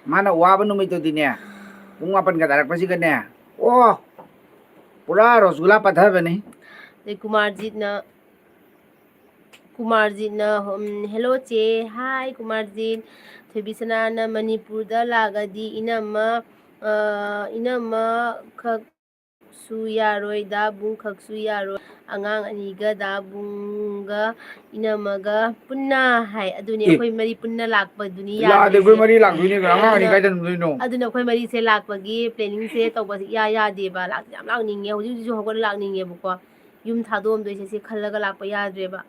ꯃꯥꯅ ꯋꯥꯕ ꯅꯨꯃꯤꯠꯇꯨꯗꯤꯅꯦ, ꯄꯨꯡ ꯃꯥꯄꯟꯒ ꯇꯥꯔꯛꯄꯁꯤꯒꯅꯦ, ꯑꯣ, ꯄꯨꯔꯥ ꯔꯣꯁꯒꯨꯂꯥ ꯄꯠꯊꯕꯅꯤ꯫ ꯑꯗꯩ ꯀꯨꯃꯥꯔꯖꯤꯠꯅ, ꯀꯨꯃꯥꯔꯖꯤꯠꯅ, ꯎꯝ, "Hello ꯆꯦ, hi ꯀꯨꯃꯥꯔꯖꯤꯠ꯫ ꯊꯣꯏꯕꯤꯁꯅꯥꯅ ꯃꯅꯤꯄꯨꯔꯗ ꯂꯥꯛꯑꯗꯤ ꯏꯅꯝꯃ, ꯑ, ꯏꯅꯝꯃ ꯈꯛꯁꯨ ꯌꯥꯔꯣꯏ, ꯗꯥꯕꯨꯡ ꯈꯛꯁꯨ ꯌꯥꯔꯣꯏ꯫ ꯑꯉꯥꯡ ꯑꯅꯤꯒ ꯗꯥꯕꯨꯡꯒ ꯏꯅꯝꯃꯒ ꯄꯨꯟꯅ" ꯍꯥꯏ꯫ ꯑꯗꯨꯅꯦ, ꯑꯦ꯫ ꯑꯩꯈꯣꯏ ꯃꯔꯤ ꯄꯨꯟꯅ ꯂꯥꯛꯄꯗꯨꯅꯤ ꯂꯥꯛꯑꯗꯤ ꯑꯩꯈꯣꯏ ꯌꯥꯗ꯭ꯔꯤꯁꯦ꯫ ꯃꯔꯤ ꯂꯥꯛꯇꯣꯏꯅꯦ, ꯑꯉꯥꯡ ꯑꯅꯤ ꯑꯗꯨꯅ, ꯀꯥꯏꯗ ꯊꯝꯗꯣꯏꯅꯣ? ꯑꯗꯨꯅ ꯑꯩꯈꯣꯏ ꯃꯔꯤꯁꯦ ꯂꯥꯛꯄꯒꯤ planningꯁꯦ ꯇꯧꯕꯁꯦ ꯏꯌꯥ ꯌꯥꯗꯦꯕ꯫ ꯂꯥꯛꯇꯤ ꯌꯥꯝ ꯂꯥꯛꯅꯤꯡꯉꯦ, ꯍꯧꯖꯤꯛ ꯍꯧꯖꯤꯛꯁꯨ ꯍꯧꯒꯠꯂ ꯂꯥꯛꯅꯤꯡꯉꯦꯕꯀꯣ꯫ ꯌꯨꯝ ꯊꯥꯗꯣꯛꯑꯝꯗꯣꯏꯁꯦ ꯁꯤ ꯈꯜꯂꯒ ꯂꯥꯛꯄ ꯌꯥꯗ꯭ꯔꯦꯕ꯫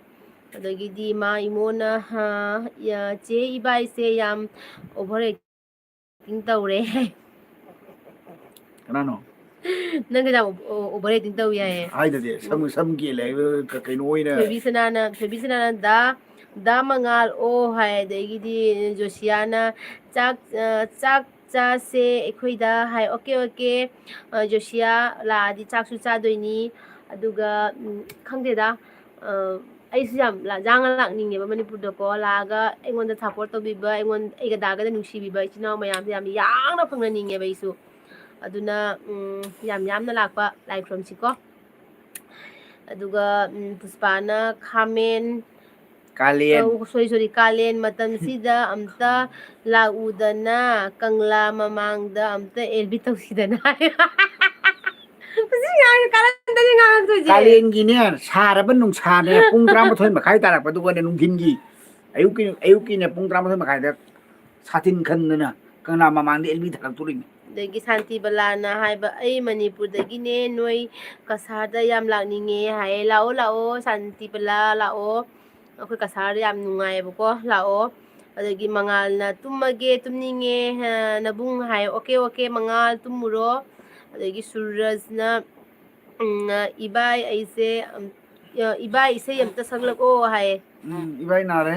ꯑꯗꯒꯤꯗꯤ ꯃꯥ ꯏꯃꯣꯅ, "ꯍꯥ, ꯌꯥ-, ꯆꯦ ꯏꯕꯥꯏꯁꯦ ꯌꯥꯝ over acting ꯇꯧꯔꯦ"꯫ ꯀꯅꯥꯅꯣ? ꯅꯪꯒ ꯌꯥꯝ over acting ꯇꯧꯏ ꯍꯥꯏꯌꯦ꯫ ꯍꯥꯏꯗꯗꯤ ꯁꯝ, ꯁꯝ ꯀꯦꯜꯂꯦ ꯍꯥꯏꯕ ꯀ-, ꯀꯩꯅꯣ ꯑꯣꯏꯅ꯫ ꯊꯣꯏꯕꯤꯁꯅꯥꯅ, ꯊꯣꯏꯕꯤꯁꯅꯥꯅ, "ꯗꯥ, ꯗꯥ ꯃꯉꯥꯜ ꯑꯣ" ꯍꯥꯏ, ꯑꯗꯒꯤꯗꯤ ꯖꯣꯁꯤꯌꯥꯅ, "ꯆꯥꯛ, ꯑ, ꯆꯥꯛ ꯆꯥꯁꯦ ꯑꯩꯈꯣꯏꯗ" ꯍꯥꯏ꯫ "Okay, okay, ꯑ, ꯖꯣꯁꯤꯌꯥ ꯂꯥꯛꯑꯗꯤ ꯆꯥꯛꯁꯨ ꯆꯥꯗꯣꯏꯅꯤ"꯫ ꯑꯗꯨꯒ, ꯎꯝ, ꯈꯪꯗꯦꯗ, ꯑ, ꯑꯩꯁꯨ ꯌꯥꯝ ꯂꯥ-, ꯌꯥꯡꯅ ꯂꯥꯛꯅꯤꯡꯉꯦꯕ ꯃꯅꯤꯄꯨꯔꯗꯀꯣ꯫ ꯂꯥꯛꯑꯒ ꯑꯩꯉꯣꯟꯗ support ꯇꯧꯕꯤꯕ, ꯑꯩꯉꯣꯟ-, ꯑꯩꯒ ꯗꯥꯒꯗ ꯅꯨꯡꯁꯤꯕꯤꯕ ꯏꯆꯤꯟ ꯏꯅꯥꯎ ꯃꯌꯥꯝꯁꯦ ꯌꯥꯝ ꯌꯥꯡꯅ ꯐꯪꯅꯅꯤꯡꯉꯦꯕ ꯑꯩꯁꯨ꯫ ꯑꯗꯨꯅ, ꯎꯝ, ꯌꯥꯝ ꯌꯥꯝꯅ ꯂꯥꯛꯄ ꯂꯥꯏ ꯈꯨꯔꯨꯝꯁꯤꯀꯣ꯫ ꯑꯗꯨꯒ, ꯎꯝ, ꯄꯨꯁꯄꯥꯅ ꯈꯥꯃꯦꯟ, ꯀꯥꯂꯦꯟ꯫ ꯑ, sorry, sorry, ꯀꯥꯂꯦꯟ ꯃꯇꯝꯁꯤꯗ ꯑꯝꯇ ꯂꯥꯛꯎꯗꯅ, ꯀꯪꯂꯥ ꯃꯃꯥꯡꯗ ꯑꯝꯇ ꯑꯦꯜꯕꯤ ꯇꯧꯁꯤꯗꯅ ꯍꯥꯏ꯫ ꯃꯁꯤ ꯉꯥꯡꯁꯦ ꯀꯥꯔꯟꯗꯅꯤ ꯉꯥꯡꯉꯛꯇꯣꯏꯁꯦ꯫ ꯀꯥꯂꯦꯟꯒꯤꯅꯦ, ꯁꯥꯔꯕ ꯅꯨꯡꯁꯥꯅꯦ, ꯄꯨꯡ ꯇꯔꯥꯃꯥꯊꯣꯏ ꯃꯈꯥꯏ ꯇꯥꯔꯛꯄꯗꯨꯒꯅꯦ, ꯅꯨꯡꯊꯤꯟꯒꯤ, ꯑꯌꯨꯛꯀꯤ, ꯑꯌꯨꯛꯀꯤꯅꯦ, ꯄꯨꯡ ꯇꯔꯥꯃꯥꯊꯣꯏ ꯃꯈꯥꯏꯗ ꯁꯥꯇꯤꯟ ꯈꯟꯗꯅ ꯀꯪꯂꯥ ꯃꯃꯥꯡꯗ ꯑꯦꯜꯕꯤ ꯊꯥꯔꯛꯇꯣꯔꯤꯅꯤ꯫ ꯑꯗꯒꯤ ꯁꯥꯟꯇꯤꯕꯂꯥꯅ ꯍꯥꯏꯕ, "ꯑꯩ ꯃꯅꯤꯄꯨꯔꯗꯒꯤꯅꯦ, ꯅꯣꯏ ꯀꯁꯥꯔꯗ ꯌꯥꯝ ꯂꯥꯛꯅꯤꯡꯉꯦ" ꯍꯥꯏꯌꯦ꯫ ꯂꯥꯛꯑꯣ, ꯂꯥꯛꯑꯣ, ꯁꯥꯟꯇꯤꯕꯂꯥ, ꯂꯥꯛꯑꯣ꯫ ꯑꯩꯈꯣꯏ ꯀꯁꯥꯔꯗ ꯌꯥꯝ ꯅꯨꯡꯉꯥꯏꯌꯦꯕꯀꯣ, ꯂꯥꯛꯑꯣ꯫ ꯑꯗꯒꯤ ꯃꯉꯥꯜꯅ, "ꯇꯨꯝꯃꯒꯦ, ꯇꯨꯝꯅꯤꯡꯉꯦ, ꯑ, ꯅꯕꯨꯡ" ꯍꯥꯏ꯫ "ꯑꯣꯀꯦ, ꯑꯣꯀꯦ, ꯃꯉꯥꯜ, ꯇꯨꯝꯃꯨꯔꯣ"꯫ ꯑꯗꯒꯤ ꯁꯨꯔꯖꯅ, ꯎꯝ, "ꯏꯕꯥꯏ, ꯑꯩꯁꯦ, ꯑꯝ, ꯑ, ꯏꯕꯥꯏ, ꯏꯁꯩ ꯑꯝꯇ ꯁꯛꯂꯛꯑꯣ" ꯍꯥꯏꯌꯦ꯫ ꯎꯝ, ꯏꯕꯥꯏ ꯅꯥꯔꯦ꯫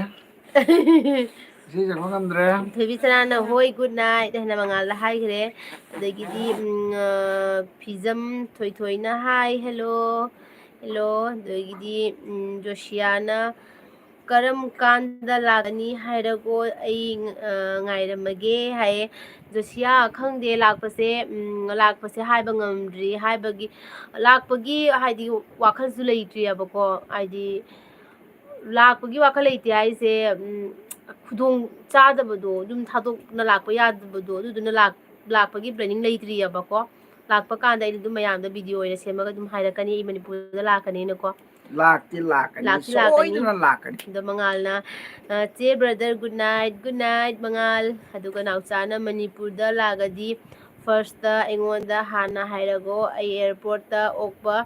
ꯏꯁꯩ ꯁꯛꯄ ꯉꯝꯗ꯭ꯔꯦ꯫ ꯊꯣꯏꯕꯤ ꯁꯅꯥꯅ, "ꯍꯣꯏ, good night" ꯍꯥꯏꯅ ꯃꯉꯥꯜꯗ ꯍꯥꯏꯈ꯭ꯔꯦ꯫ ꯑꯗꯒꯤꯗꯤ, ꯎꯝ, ꯑ, ꯐꯤꯖꯝ ꯊꯣꯏꯊꯣꯏꯅ, "Hi, hello, hello"꯫ ꯑꯗꯒꯤꯗꯤ, ꯎꯝ, ꯖꯣꯁꯤꯌꯥꯅ, "ꯀꯔꯝ ꯀꯥꯟꯗ ꯂꯥꯛꯀꯅꯤ ꯍꯥꯏꯔꯛꯑꯣ, ꯑꯩ, ꯑ, ꯉꯥꯏꯔꯝꯃꯒꯦ" ꯍꯥꯏꯌꯦ꯫ ꯖꯣꯁꯤꯌꯥ, ꯈꯪꯗꯦ, ꯂꯥꯛꯄꯁꯦ, ꯎꯝ, ꯂꯥꯛꯄꯁꯦ ꯍꯥꯏꯕ ꯉꯝꯗ꯭ꯔꯤ꯫ ꯍꯥꯏꯕꯒꯤ, ꯂꯥꯛꯄꯒꯤ ꯍꯥꯏꯗꯤ ꯋꯥꯈꯜꯁꯨ ꯂꯩꯇ꯭ꯔꯤꯑꯕꯀꯣ꯫ ꯍꯥꯏꯗꯤ ꯂꯥꯛꯄꯒꯤ ꯋꯥꯈꯜ ꯂꯩꯇꯦ ꯍꯥꯏꯁꯦ, ꯎꯝ, ꯈꯨꯗꯣꯡ ꯆꯥꯗꯕꯗꯣ, ꯌꯨꯝ ꯊꯥꯗꯣꯛꯅ ꯂꯥꯛꯄ ꯌꯥꯗꯕꯗꯣ, ꯑꯗꯨꯗꯨꯅ ꯂꯥꯛ-, ꯂꯥꯛꯄꯒꯤ planning ꯂꯩꯇ꯭ꯔꯤꯑꯕꯀꯣ꯫ ꯂꯥꯛꯄ ꯀꯥꯟꯗ ꯑꯩꯅ ꯑꯗꯨꯝ ꯃꯌꯥꯝꯗ video ꯑꯣꯏꯅ ꯁꯦꯝꯃꯒ ꯑꯗꯨꯝ ꯍꯥꯏꯔꯛꯀꯅꯤ, ꯑꯩ ꯃꯅꯤꯄꯨꯔꯗ ꯂꯥꯛꯀꯅꯤꯅꯀꯣ꯫ ꯂꯥꯛꯇꯤ ꯂꯥꯛꯀꯅꯤ, ꯂꯥꯛꯇꯤ ꯂꯥꯛꯀꯅꯤ꯫ ꯁꯣꯏꯗꯅ ꯂꯥꯛꯀꯅꯤ꯫ ꯑꯗꯣ ꯃꯉꯥꯜꯅ, ꯑ, "ꯆꯦ brother, good night, good night, ꯃꯉꯥꯜ"꯫ ꯑꯗꯨꯒ ꯅꯥꯎꯆꯥꯅ, "ꯃꯅꯤꯄꯨꯔꯗ ꯂꯥꯛꯑꯗꯤ first ꯑꯩꯉꯣꯟꯗ ꯍꯥꯟꯅ ꯍꯥꯏꯔꯒꯣ, ꯑꯩ airport ꯑꯣꯛꯄ,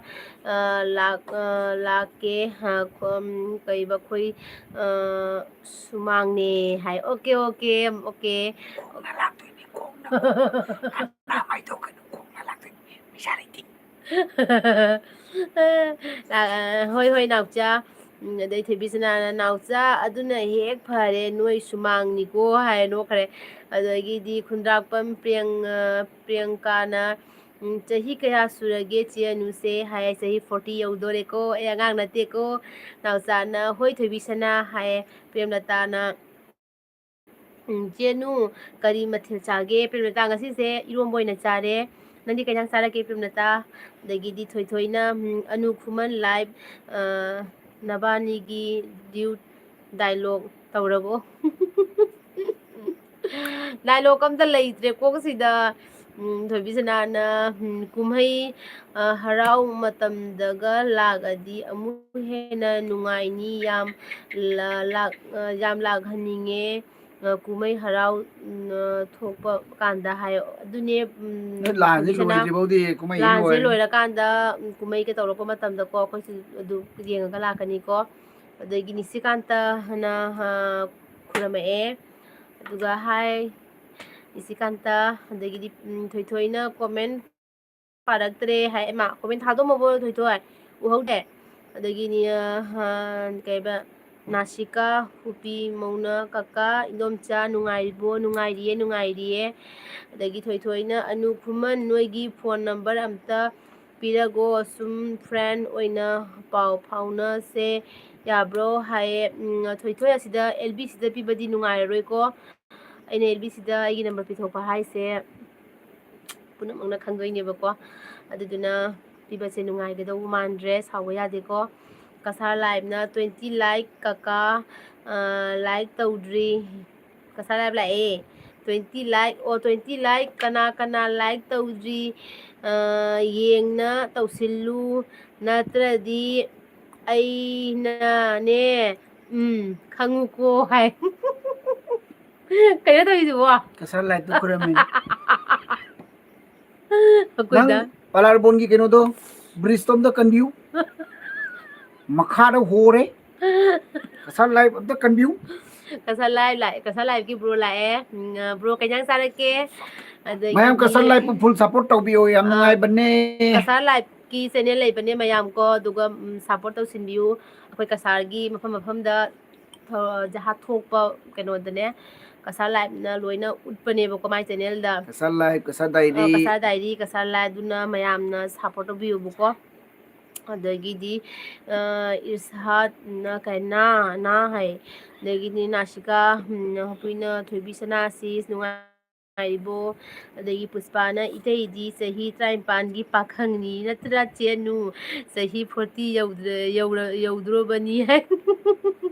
ꯑ, ꯂꯥꯛ-, ꯑ, ꯂꯥꯛꯀꯦ, ꯑ, ꯈꯣꯝ-, ꯀꯩꯕ, ꯈꯣꯏ, ꯑ, ꯁꯨꯃꯥꯡꯅꯦ" ꯍꯥꯏ꯫ "Okay, okay, okay". ꯈꯣꯡꯅ ꯂꯥꯛꯇꯣꯏꯅꯤ, ꯈꯣꯡꯅ, ꯈꯣꯡꯅ꯫ ꯍꯥꯏꯗꯣꯛꯀꯅꯨ, ꯈꯣꯡꯅ ꯂꯥꯛꯇꯣꯏꯅꯤ, ꯄꯩꯁꯥ ꯂꯩꯇꯦ꯫ ꯑ, ꯍꯣꯏ, ꯍꯣꯏ, ꯅꯥꯎꯆꯥ꯫ ꯎꯝ, ꯑꯗꯩ ꯊꯣꯏꯕꯤꯁꯅꯥꯅ, "ꯅꯥꯎꯆꯥ, ꯑꯗꯨꯅ ꯍꯦꯛ ꯐꯔꯦ, ꯅꯣꯏ ꯁꯨꯃꯥꯡꯅꯤꯀꯣ" ꯍꯥꯏꯔ ꯅꯣꯛꯈ꯭ꯔꯦ꯫ ꯑꯗꯒꯤꯗꯤ ꯈꯨꯟꯗ꯭ꯔꯥꯛꯄꯝ ꯄ꯭ꯔꯤꯌꯪ-, ꯑ, ꯄ꯭ꯔꯤꯌꯪꯀꯥꯅ, ꯎꯝ, "ꯆꯍꯤ ꯀꯌꯥ ꯁꯨꯔꯒꯦ ꯆꯦ ꯑꯅꯨꯁꯦ?" ꯍꯥꯏ꯫ "ꯆꯍꯤ forty ꯌꯧꯗꯣꯔꯦꯀꯣ, ꯑꯩ ꯑꯉꯥꯡ ꯅꯠꯇꯦꯀꯣ", ꯅꯥꯎꯆꯥꯅ꯫ "ꯍꯣꯏ ꯊꯣꯏꯕꯤ ꯁꯅꯥ" ꯍꯥꯏ꯫ ꯄ꯭ꯔꯦꯝꯂꯇꯥꯅ, ꯎꯝ, "ꯆꯦ ꯑꯅꯨ, ꯀꯔꯤ ꯃꯊꯦꯜ ꯆꯥꯒꯦ?" ꯄ꯭ꯔꯦꯝꯂꯇꯥ, "ꯉꯁꯤꯁꯦ ꯏꯔꯣꯝꯕ ꯑꯣꯏꯅ ꯆꯥꯔꯦ꯫ ꯅꯪꯗꯤ ꯀꯩ ꯏꯟꯁꯥꯡ ꯆꯥꯔꯛꯀꯦ, ꯄ꯭ꯔꯦꯝꯂꯇꯥ?" ꯑꯗꯒꯤꯗꯤ ꯊꯣꯏꯊꯣꯏꯅ, ꯎꯝ, "ꯑꯅꯨ ꯈꯨꯃꯟ live, ꯑ, ꯅꯕꯥꯅꯤꯒꯤ duet dialogue ꯇꯧꯔꯕꯣ?" Dialogue ꯑꯝꯇ ꯂꯩꯇ꯭ꯔꯦ ꯀꯣꯛꯁꯤꯗ꯫ ꯎꯝ, ꯊꯣꯏꯕꯤ ꯁꯅꯥꯅ, ꯎꯝ, "ꯀꯨꯝꯍꯩ, ꯑ, ꯍꯔꯥꯎ ꯃꯇꯝꯗꯒ ꯂꯥꯛꯑꯗꯤ ꯑꯃꯨꯛ ꯍꯦꯟꯅ ꯅꯨꯡꯉꯥꯏꯅꯤ, ꯌꯥꯝ ꯂꯥ-, ꯂꯥꯛ-, ꯑ, ꯌꯥꯝ ꯂꯥꯛꯍꯟꯅꯤꯡꯉꯦ, ꯑ, ꯀꯨꯝꯍꯩ ꯍꯔꯥꯎ, ꯎꯝ, ꯑ, ꯊꯣꯛꯄ ꯀꯥꯟꯗ" ꯍꯥꯏ꯫ ꯑꯗꯨꯅꯦ, ꯎꯝ, ꯅꯣꯏ ꯂꯥꯟꯁꯦ ꯊꯣꯏꯕꯤ ꯁꯅꯥ, ꯂꯣꯏꯗ꯭ꯔꯤꯐꯥꯎꯗꯤ ꯀꯨꯝꯍꯩ ꯂꯥꯟꯁꯦ ꯂꯣꯏꯔꯦ꯫ ꯂꯣꯏꯔꯀꯥꯟꯗ, ꯎꯝ, ꯀꯨꯝꯍꯩꯒ ꯇꯧꯔꯛꯄ ꯃꯇꯝꯗꯀꯣ ꯑꯩꯈꯣꯏꯁꯨ ꯑꯗꯨ ꯌꯦꯡꯉꯒ ꯂꯥꯛꯀꯅꯤꯀꯣ꯫ ꯑꯗꯒꯤ ꯅꯤꯁꯤꯀꯥꯟꯇꯅ, ꯑ, ꯈꯨꯔꯝꯃꯛꯑꯦ꯫ ꯑꯗꯨꯒ ꯍꯥꯏ ꯅꯤꯁꯤꯀꯥꯟꯇ, ꯑꯗꯒꯤꯗꯤ, ꯎꯝ, ꯊꯣꯏꯊꯣꯏꯅ comment ꯄꯥꯔꯛꯇ꯭ꯔꯦ ꯍꯥꯏ꯫ ꯏꯃꯥ, comment ꯊꯥꯗꯣꯛꯑꯝꯃꯕꯣ ꯊꯣꯏꯊꯣꯏ? ꯎꯍꯧꯗꯦ꯫ ꯑꯗꯒꯤꯅꯤ, ꯑ, ꯀꯩꯕ, ꯅꯥꯁꯤꯀꯥ, ꯎꯄꯤ ꯃꯧꯅ ꯀꯀꯥ, ꯏꯟꯗꯣꯝꯆꯥ ꯅꯨꯡꯉꯥꯏꯔꯤꯕꯣ? ꯅꯨꯡꯉꯥꯏꯔꯤꯌꯦ, ꯅꯨꯡꯉꯥꯏꯔꯤꯌꯦ꯫ ꯑꯗꯒꯤ ꯊꯣꯏꯊꯣꯏꯅ, "ꯑꯅꯨ ꯈꯨꯃꯟ, ꯅꯣꯏꯒꯤ phone number ꯑꯝꯇ ꯄꯤꯔꯒꯣ, ꯁꯨꯝ friend ꯑꯣꯏꯅ ꯄꯥꯎ ꯐꯥꯎꯅꯁꯦ ꯌꯥꯕ꯭ꯔꯣ?" ꯍꯥꯏꯌꯦ꯫ ꯎꯝ, ꯊꯣꯏꯊꯣꯏ, ꯑꯁꯤꯗ L B ꯁꯤꯗ ꯄꯤꯕꯗꯤ ꯅꯨꯡꯉꯥꯏꯔꯔꯣꯏꯀꯣ꯫ ꯑꯩꯅ L B ꯁꯤꯗ ꯑꯩꯒꯤ number ꯄꯤꯊꯣꯛꯄ ꯍꯥꯏꯁꯦ ꯄꯨꯝꯅꯃꯛꯅ ꯈꯪꯗꯣꯏꯅꯦꯕꯀꯣ꯫ ꯑꯗꯨꯗꯨꯅ ꯄꯤꯕꯁꯦ ꯅꯨꯡꯉꯥꯏꯒꯗꯧꯕ ꯃꯥꯟꯗ꯭ꯔꯦ, ꯁꯥꯎꯕ ꯌꯥꯗꯦꯀꯣ꯫ ꯀꯁꯥꯔ liveꯅ twenty like, ꯀꯀꯥ, ꯑ, like ꯇꯧꯗ꯭ꯔꯤ꯫ ꯀꯁꯥꯔ live ꯂꯥꯛꯑꯦ꯫ Twenty like, ꯑꯣ, twenty like, ꯀꯅꯥ ꯀꯅꯥ like ꯇꯧꯗ꯭ꯔꯤ, ꯑ, ꯌꯦꯡꯅ ꯇꯧꯁꯤꯜꯂꯨ, ꯅꯠꯇ꯭ꯔꯗꯤ ꯑꯩꯅꯅꯦ, ꯎꯝ, ꯈꯪꯉꯨꯀꯣ ꯍꯥꯏ꯫ ꯀꯩꯅꯣ ꯇꯧꯔꯤꯗꯨꯕꯣ? ꯀꯁꯥꯔ liveꯇ ꯈꯨꯔꯝꯃꯤꯅꯤ꯫ ꯃꯈꯣꯏꯗ꯫ ꯅꯪ ꯄꯂꯥꯔꯕꯣꯟꯒꯤ ꯀꯩꯅꯣꯗꯣ, bridgeꯇꯣ ꯑꯝꯇ ꯀꯟꯕꯤꯌꯨ꯫ ꯃꯈꯥꯗ ꯍꯣꯔꯦ꯫ ꯀꯁꯥꯔ live ꯑꯝꯇ ꯀꯟꯕꯤꯌꯨ꯫ ꯀꯁꯥꯔ live ꯂꯥꯛꯑꯦ, ꯀꯁꯥꯔ liveꯀꯤ bro ꯂꯥꯛꯑꯦ꯫ ꯎꯝ, bro, ꯀꯩ ꯏꯟꯖꯥꯡ ꯆꯥꯔꯛꯀꯦ? ꯑꯗꯒꯤꯗꯤ, ꯃꯌꯥꯝ ꯀꯁꯥꯔ liveꯄꯨ full support ꯇꯧꯕꯤꯌꯣ, ꯌꯥꯝ ꯑ, ꯅꯨꯡꯉꯥꯏꯕꯅꯦ꯫ ꯀꯁꯥꯔ liveꯀꯤ channel ꯂꯩꯕꯅꯦ ꯃꯌꯥꯝ ꯀꯣ, ꯑꯗꯨꯒ, ꯎꯝ, support ꯇꯧꯁꯤꯟꯕꯤꯌꯨ꯫ ꯑꯩꯈꯣꯏ ꯀꯁꯥꯔꯒꯤ ꯃꯐꯝ ꯃꯐꯝꯗ ꯊꯧ-, ꯖꯍꯥꯖ ꯊꯣꯛꯄ ꯀꯩꯅꯣꯗꯅꯦ, ꯀꯁꯥꯔ ꯂꯥꯏꯐꯅ ꯂꯣꯏꯅ ꯎꯠꯄꯅꯦꯕꯀꯣ ꯃꯥꯏ ꯆꯦꯅꯦꯜꯗ꯫ ꯀꯁꯥꯔ ꯂꯥꯏꯐ, ꯀꯁꯥꯔ ꯑ, diary. Kasar diary, Kasar life, ꯑꯗꯨꯅ ꯃꯌꯥꯝꯅ ꯁꯞꯄꯣꯔꯠ ꯇꯧꯕꯤꯌꯨꯕꯀꯣ꯫ ꯑꯗꯒꯤꯗꯤ ꯑ, ꯏꯔꯁꯥꯗꯅ ꯀꯩ ꯅꯥ, ꯅꯥ ꯍꯥꯏ꯫ ꯑꯗꯒꯤꯗꯤ ꯅꯥꯁꯤꯀꯥ, ꯎꯝ, ꯍꯨꯏꯅ ꯊꯣꯏꯕꯤ ꯁꯅꯥꯁꯤꯁ ꯅꯨꯡꯉꯥꯏꯔꯤꯕꯣ? ꯑꯗꯒꯤ ꯄꯨꯁꯄꯥꯅ ꯏꯇꯩꯗꯤ ꯆꯍꯤ ꯇꯔꯥꯅꯤꯄꯥꯟꯒꯤ ꯄꯥꯈꯪꯅꯤ ꯅꯠꯇ꯭ꯔꯥ ꯆꯦꯅꯨ? ꯆꯍꯤ ꯐꯣꯔꯇꯤ ꯌꯧꯗ꯭ꯔ-, ꯌꯧꯔ-, ꯌꯧꯗ꯭ꯔꯣꯕꯅꯤ ꯍꯥꯏ꯫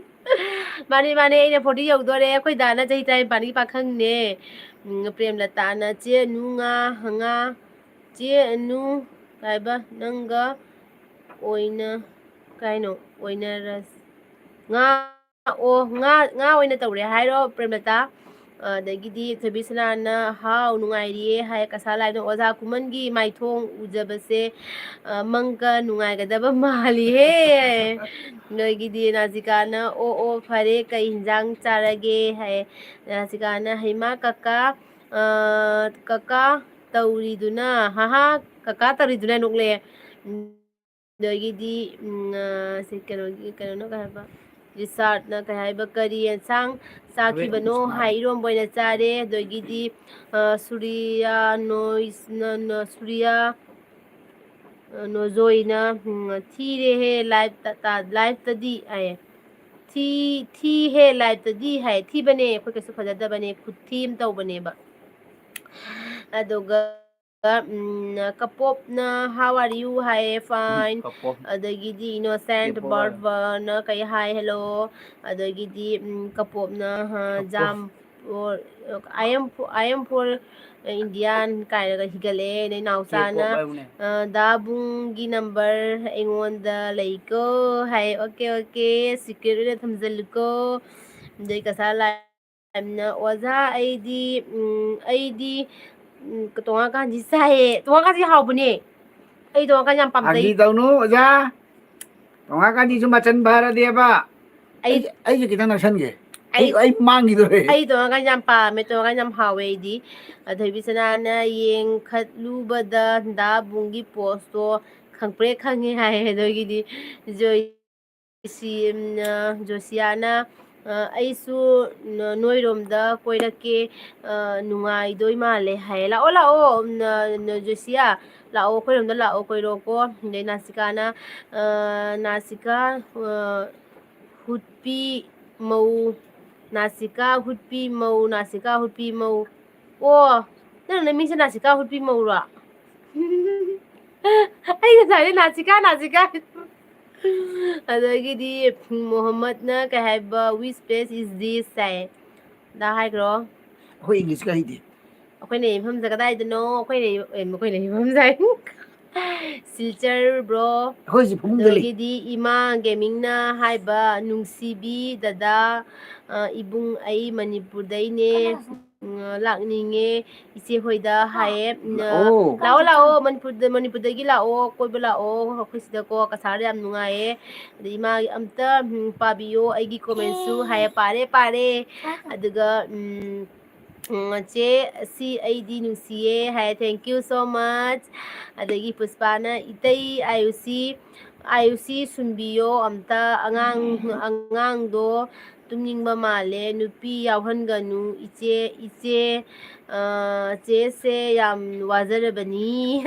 ꯃꯥꯅꯦ, ꯃꯥꯅꯦ, ꯑꯩꯅ ꯐꯣꯔꯇꯤ ꯌꯧꯗꯣꯔꯦ꯫ ꯑꯩꯈꯣꯏ ꯗꯥꯅ ꯆꯍꯤ ꯇꯔꯥꯅꯤꯄꯥꯟꯒꯤ ꯄꯥꯈꯪꯅꯦ꯫ ꯎꯝ, ꯄ꯭ꯔꯦꯝꯂꯇꯥꯅ ꯆꯦꯅꯨ ꯉꯥ, ꯉꯥ, ꯆꯦꯅꯨ ꯀꯥꯏꯕ ꯅꯪꯒ ꯑꯣꯏꯅ, ꯀꯩꯅꯣ, ꯑꯣꯏꯅꯔꯁ-, ꯉꯥ, ꯑꯣ, ꯉꯥ, ꯉꯥ ꯑꯣꯏꯅ ꯇꯧꯔꯦ ꯍꯥꯏꯔꯣ, ꯄ꯭ꯔꯦꯝꯂꯇꯥ? ꯑꯗꯒꯤꯗꯤ ꯊꯣꯏꯕꯤꯁꯅꯥꯅ, "ꯍꯥꯎ, ꯅꯨꯡꯉꯥꯏꯔꯤꯌꯦ" ꯍꯥꯏ꯫ ꯀꯁꯥꯔ ꯂꯥꯏꯐꯅ, "ꯑꯣꯖꯥ ꯀꯨꯃꯟꯒꯤ ꯃꯥꯏꯊꯣꯡ ꯎꯖꯕꯁꯦ, ꯑ, ꯃꯪꯒ ꯅꯨꯡꯉꯥꯏꯒꯗꯕ ꯃꯥꯜꯂꯤꯍꯦ" ꯍꯥꯏ꯫ ꯅꯣꯏꯒꯤꯗꯤ ꯅꯥꯖꯤꯀꯥꯅ, "ꯑꯣ, ꯑꯣ, ꯐꯔꯦ, ꯀꯩ ꯍꯤꯟꯖꯥꯡ ꯆꯥꯔꯒꯦ?" ꯍꯥꯏ꯫ ꯅꯥꯖꯤꯀꯥꯅ, "ꯍꯩꯃꯥ ꯀꯀꯥ, ꯑ, ꯀꯀꯥ ꯇꯧꯔꯤꯗꯨꯅ, ꯍꯥꯍꯥ, ꯀꯀꯥ ꯇꯧꯔꯤꯗꯨꯅ" ꯅꯣꯛꯂꯛꯑꯦ꯫ ꯑꯗꯒꯤꯗꯤ, ꯎꯝ, ꯑ, ꯁꯤ ꯀꯩꯅꯣꯒꯤ, ꯀꯩꯅꯣꯅ ꯀꯩ ꯍꯥꯏꯕ? ꯔꯤꯆꯥꯔꯠꯅ ꯀꯩ ꯍꯥꯏꯕ? "ꯀꯔꯤ ꯑꯦꯟꯁꯥꯡ ꯆꯥꯈꯤꯕꯅꯣ?" ꯍꯥꯏ, "ꯏꯔꯣꯝꯕ ꯑꯣꯏꯅ ꯆꯥꯔꯦ"꯫ ꯑꯗꯒꯤꯗꯤ, ꯑ, ꯁꯨꯔꯤꯌꯥ ꯅꯣꯏꯁꯅ, ꯅ-, ꯁꯨꯔꯤꯌꯥ, ꯑ, ꯅꯣꯖꯣꯏꯅ, ꯎꯝ, "ꯊꯤꯔꯦꯍꯦ ꯂꯥꯏꯐꯇ, ꯇ-, ꯂꯥꯏꯐꯇꯗꯤ" ꯍꯥꯏꯌꯦ꯫ "ꯊꯤ, ꯊꯤꯍꯦ ꯂꯥꯏꯐꯇꯗꯤ" ꯍꯥꯏ꯫ ꯊꯤꯕꯅꯦ, ꯑꯩꯈꯣꯏ ꯀꯩꯁꯨ ꯐꯖꯗꯕꯅꯦ, ꯈꯨꯠꯊꯤ ꯑꯃ ꯇꯧꯕꯅꯦꯕ꯫ ꯑꯗꯨꯒ ꯎꯝ, ꯀꯄꯣꯞꯅ, "How are you?" ꯍꯥꯏꯌꯦ, "Fine"꯫ ꯀꯄꯣꯞ꯫ ꯑꯗꯒꯤꯗꯤ ꯏꯅꯣꯁꯦꯟ ꯀꯄꯣꯞ ꯍꯥꯏ꯫ ꯕꯥꯔꯕꯅ ꯀꯩ ꯍꯥꯏ, "Hello"꯫ ꯑꯗꯒꯤꯗꯤ, ꯎꯝ, ꯀꯄꯣꯞꯅ, ꯑ, ꯀꯄꯣꯞ꯫ "Jam for, I am for, I am for Indian" ꯀꯥꯏꯅꯒ ꯍꯤꯒꯠꯂꯛꯑꯦ꯫ ꯑꯗꯩ ꯅꯥꯎꯆꯥꯅ, ꯀꯦꯄꯣꯞ ꯍꯥꯏꯕꯅꯦ꯫ ꯑ, "ꯗꯥꯕꯨꯡꯒꯤ ꯅꯝꯕꯔ ꯑꯩꯉꯣꯟꯗ ꯂꯩꯀꯣ" ꯍꯥꯏ꯫ "Okay, okay, secret ꯑꯣꯏꯅ ꯊꯝꯖꯜꯂꯨꯀꯣ"꯫ ꯑꯗꯩ ꯀꯁꯥꯔ ꯂꯥꯏ ꯌꯥꯝꯅ, "ꯑꯣꯖꯥ, ꯑꯩꯗꯤ, ꯎꯝ, ꯑꯩꯗꯤ, ꯎꯝ, ꯇꯣꯉꯥꯟ ꯀꯥꯟꯖꯤ ꯆꯥꯏꯌꯦ"꯫ ꯇꯣꯉꯥꯟ ꯀꯥꯟꯖꯤ ꯍꯥꯎꯕꯅꯦ꯫ ꯑꯩ ꯇꯣꯉꯥꯟ ꯀꯥꯟꯖꯤ ꯌꯥꯝ ꯄꯥꯝꯖꯩ꯫ ꯐꯥꯒꯤ ꯇꯧꯅꯨ, ꯑꯣꯖꯥ꯫ ꯇꯣꯉꯥꯟ ꯀꯥꯟꯖꯤꯁꯨ ꯃꯆꯟ ꯐꯔꯗꯦꯕ꯫ ꯑꯩ ꯑꯩ, ꯑꯩꯁꯦ ꯈꯤꯇꯪ ꯅꯛꯁꯟꯒꯦ꯫ ꯑꯩ, ꯑꯩ, ꯑꯩ ꯃꯥꯡꯈꯤꯗꯣꯔꯦ꯫ ꯑꯩ ꯇꯣꯉꯥꯟ ꯀꯥꯟꯖꯤ ꯌꯥꯝ ꯄꯥꯝꯃꯦ, ꯇꯣꯉꯥꯟ ꯀꯥꯟꯖꯤ ꯌꯥꯝ ꯍꯥꯎꯋꯦ ꯑꯩꯗꯤ꯫ ꯑ, ꯊꯣꯏꯕꯤꯁꯅꯥꯅ, "ꯌꯦꯡꯈꯠꯂꯨꯕꯗ ꯗꯥ ꯕꯨꯡꯒꯤ ꯄꯣꯁꯇꯣ ꯈꯪꯄ꯭ꯔꯦꯛ ꯈꯪꯉꯦ" ꯍꯥꯏꯌꯦ꯫ ꯑꯗꯒꯤꯗꯤ ꯖꯣꯏ ꯁꯤ, ꯎꯝ, ꯑ, ꯖꯣꯁꯤꯌꯥꯅ, ꯑ, ꯑꯩꯁꯨ ꯅ-, ꯅꯣꯏꯔꯣꯝꯗ ꯀꯣꯏꯔꯛꯀꯦ, ꯑ, ꯅꯨꯡꯉꯥꯏꯗꯣꯏ ꯃꯥꯜꯂꯦ ꯍꯥꯏꯌꯦ꯫ ꯂꯥꯛꯑꯣ, ꯂꯥꯛꯑꯣ, ꯅ-, ꯅ-, ꯖꯣꯁꯤꯌꯥ, ꯂꯥꯛꯑꯣ, ꯑꯩꯈꯣꯏꯔꯣꯝꯗ ꯂꯥꯛꯑꯣ, ꯀꯣꯏꯔꯛꯑꯣꯀꯣ꯫ ꯑꯗꯩ ꯅꯥꯁꯤꯀꯥꯅ, ꯑ, ꯅꯥꯁꯤꯀꯥ, ꯑ, ꯍꯨꯠꯄꯤ ꯃꯧ, ꯅꯥꯁꯤꯀꯥ ꯍꯨꯠꯄꯤ ꯃꯧ, ꯅꯥꯁꯤꯀꯥ ꯍꯨꯠꯄꯤ ꯃꯧ꯫ ꯑꯣ, ꯅꯪ ꯅꯃꯤꯡꯁꯦ ꯅꯥꯁꯤꯀꯥ ꯍꯨꯠꯄꯤ ꯃꯧꯔꯣ? ꯑꯩ ꯉꯁꯥꯏꯗꯩ ꯅꯥꯁꯤꯀꯥ, ꯅꯥꯁꯤꯀꯥ꯫ ꯑꯗꯒꯤꯗꯤ ꯃꯣꯍꯝꯃꯗꯅ ꯀꯩ ꯍꯥꯏꯕ, "Which place is this?" ꯍꯥꯏ꯫ ꯑꯗ ꯍꯥꯏꯈ꯭ꯔꯣ꯫ ꯑꯩꯈꯣꯏ English ꯀ ꯍꯩꯇꯦ꯫ ꯑꯩꯈꯣꯏꯅ ꯃꯐꯝꯁꯦ ꯀꯗꯥꯏꯗꯅꯣ? ꯑꯩꯈꯣꯏꯅ, ꯑꯦ, ꯑꯩꯈꯣꯏꯅ ꯃꯐꯝꯁꯦ ꯍꯥꯏ꯫ ꯁꯤꯜꯆꯔ, bro꯫ ꯑꯩꯈꯣꯏ ꯍꯧꯖꯤꯛ ꯐꯃꯨꯡꯗ ꯂꯩ꯫ ꯑꯗꯒꯤꯗꯤ ꯏꯃꯥ ꯒꯦꯃꯤꯡꯅ ꯍꯥꯏꯕ, "ꯅꯨꯡꯁꯤꯕꯤ ꯗꯗꯥ, ꯑ, ꯏꯕꯨꯡ, ꯑꯩ ꯃꯅꯤꯄꯨꯔꯗꯩꯅꯦ꯫ ꯎꯝ, ꯂꯥꯛꯅꯤꯡꯉꯦ ꯏꯆꯦ ꯍꯣꯏꯗ" ꯍꯥꯏꯌꯦ꯫ ꯎꯝ, ꯂꯥꯛꯑꯣ꯫ ꯂꯥꯛꯑꯣ, ꯂꯥꯛꯑꯣ, ꯃꯅꯤꯄꯨꯔꯗ, ꯃꯅꯤꯄꯨꯔꯗꯒꯤ ꯂꯥꯛꯑꯣ, ꯀꯣꯏꯕ ꯂꯥꯛꯑꯣ ꯑꯩꯈꯣꯏ ꯁꯤꯗꯀꯣ꯫ ꯀꯁꯥꯔꯗ ꯌꯥꯝ ꯅꯨꯡꯉꯥꯏꯌꯦ꯫ ꯑꯗ ꯏꯃꯥ ꯑꯝꯇ, ꯎꯝ, ꯄꯥꯕꯤꯌꯣ ꯑꯩꯒꯤ comment ꯁꯨ ꯍꯥꯏꯌꯦ꯫ ꯄꯥꯔꯦ, ꯄꯥꯔꯦ꯫ ꯑꯗꯨꯒ, ꯎꯝ, ꯎꯝ, ꯆꯦ, ꯁꯤ ꯑꯩꯗꯤ ꯅꯨꯡꯁꯤꯌꯦ ꯍꯥꯏ, "Thank you so much"꯫ ꯑꯗꯒꯤ ꯄꯨꯁꯄꯥꯅ, "ꯏꯇꯩ ꯑꯥꯌꯨꯁꯤ, ꯑꯥꯌꯨꯁꯤ ꯁꯨꯝꯕꯤꯌꯣ ꯑꯝꯇ, ꯑꯉꯥꯡ, ꯑꯉꯥꯡꯗꯣ ꯇꯨꯝꯅꯤꯡꯕ ꯃꯥꯜꯂꯦ, ꯅꯨꯄꯤ ꯌꯥꯎꯍꯟꯒꯅꯨ, ꯏꯆꯦ, ꯏꯆꯦ, ꯑ, ꯆꯦꯁꯦ ꯌꯥꯝ ꯋꯥꯖꯔꯕꯅꯤ"꯫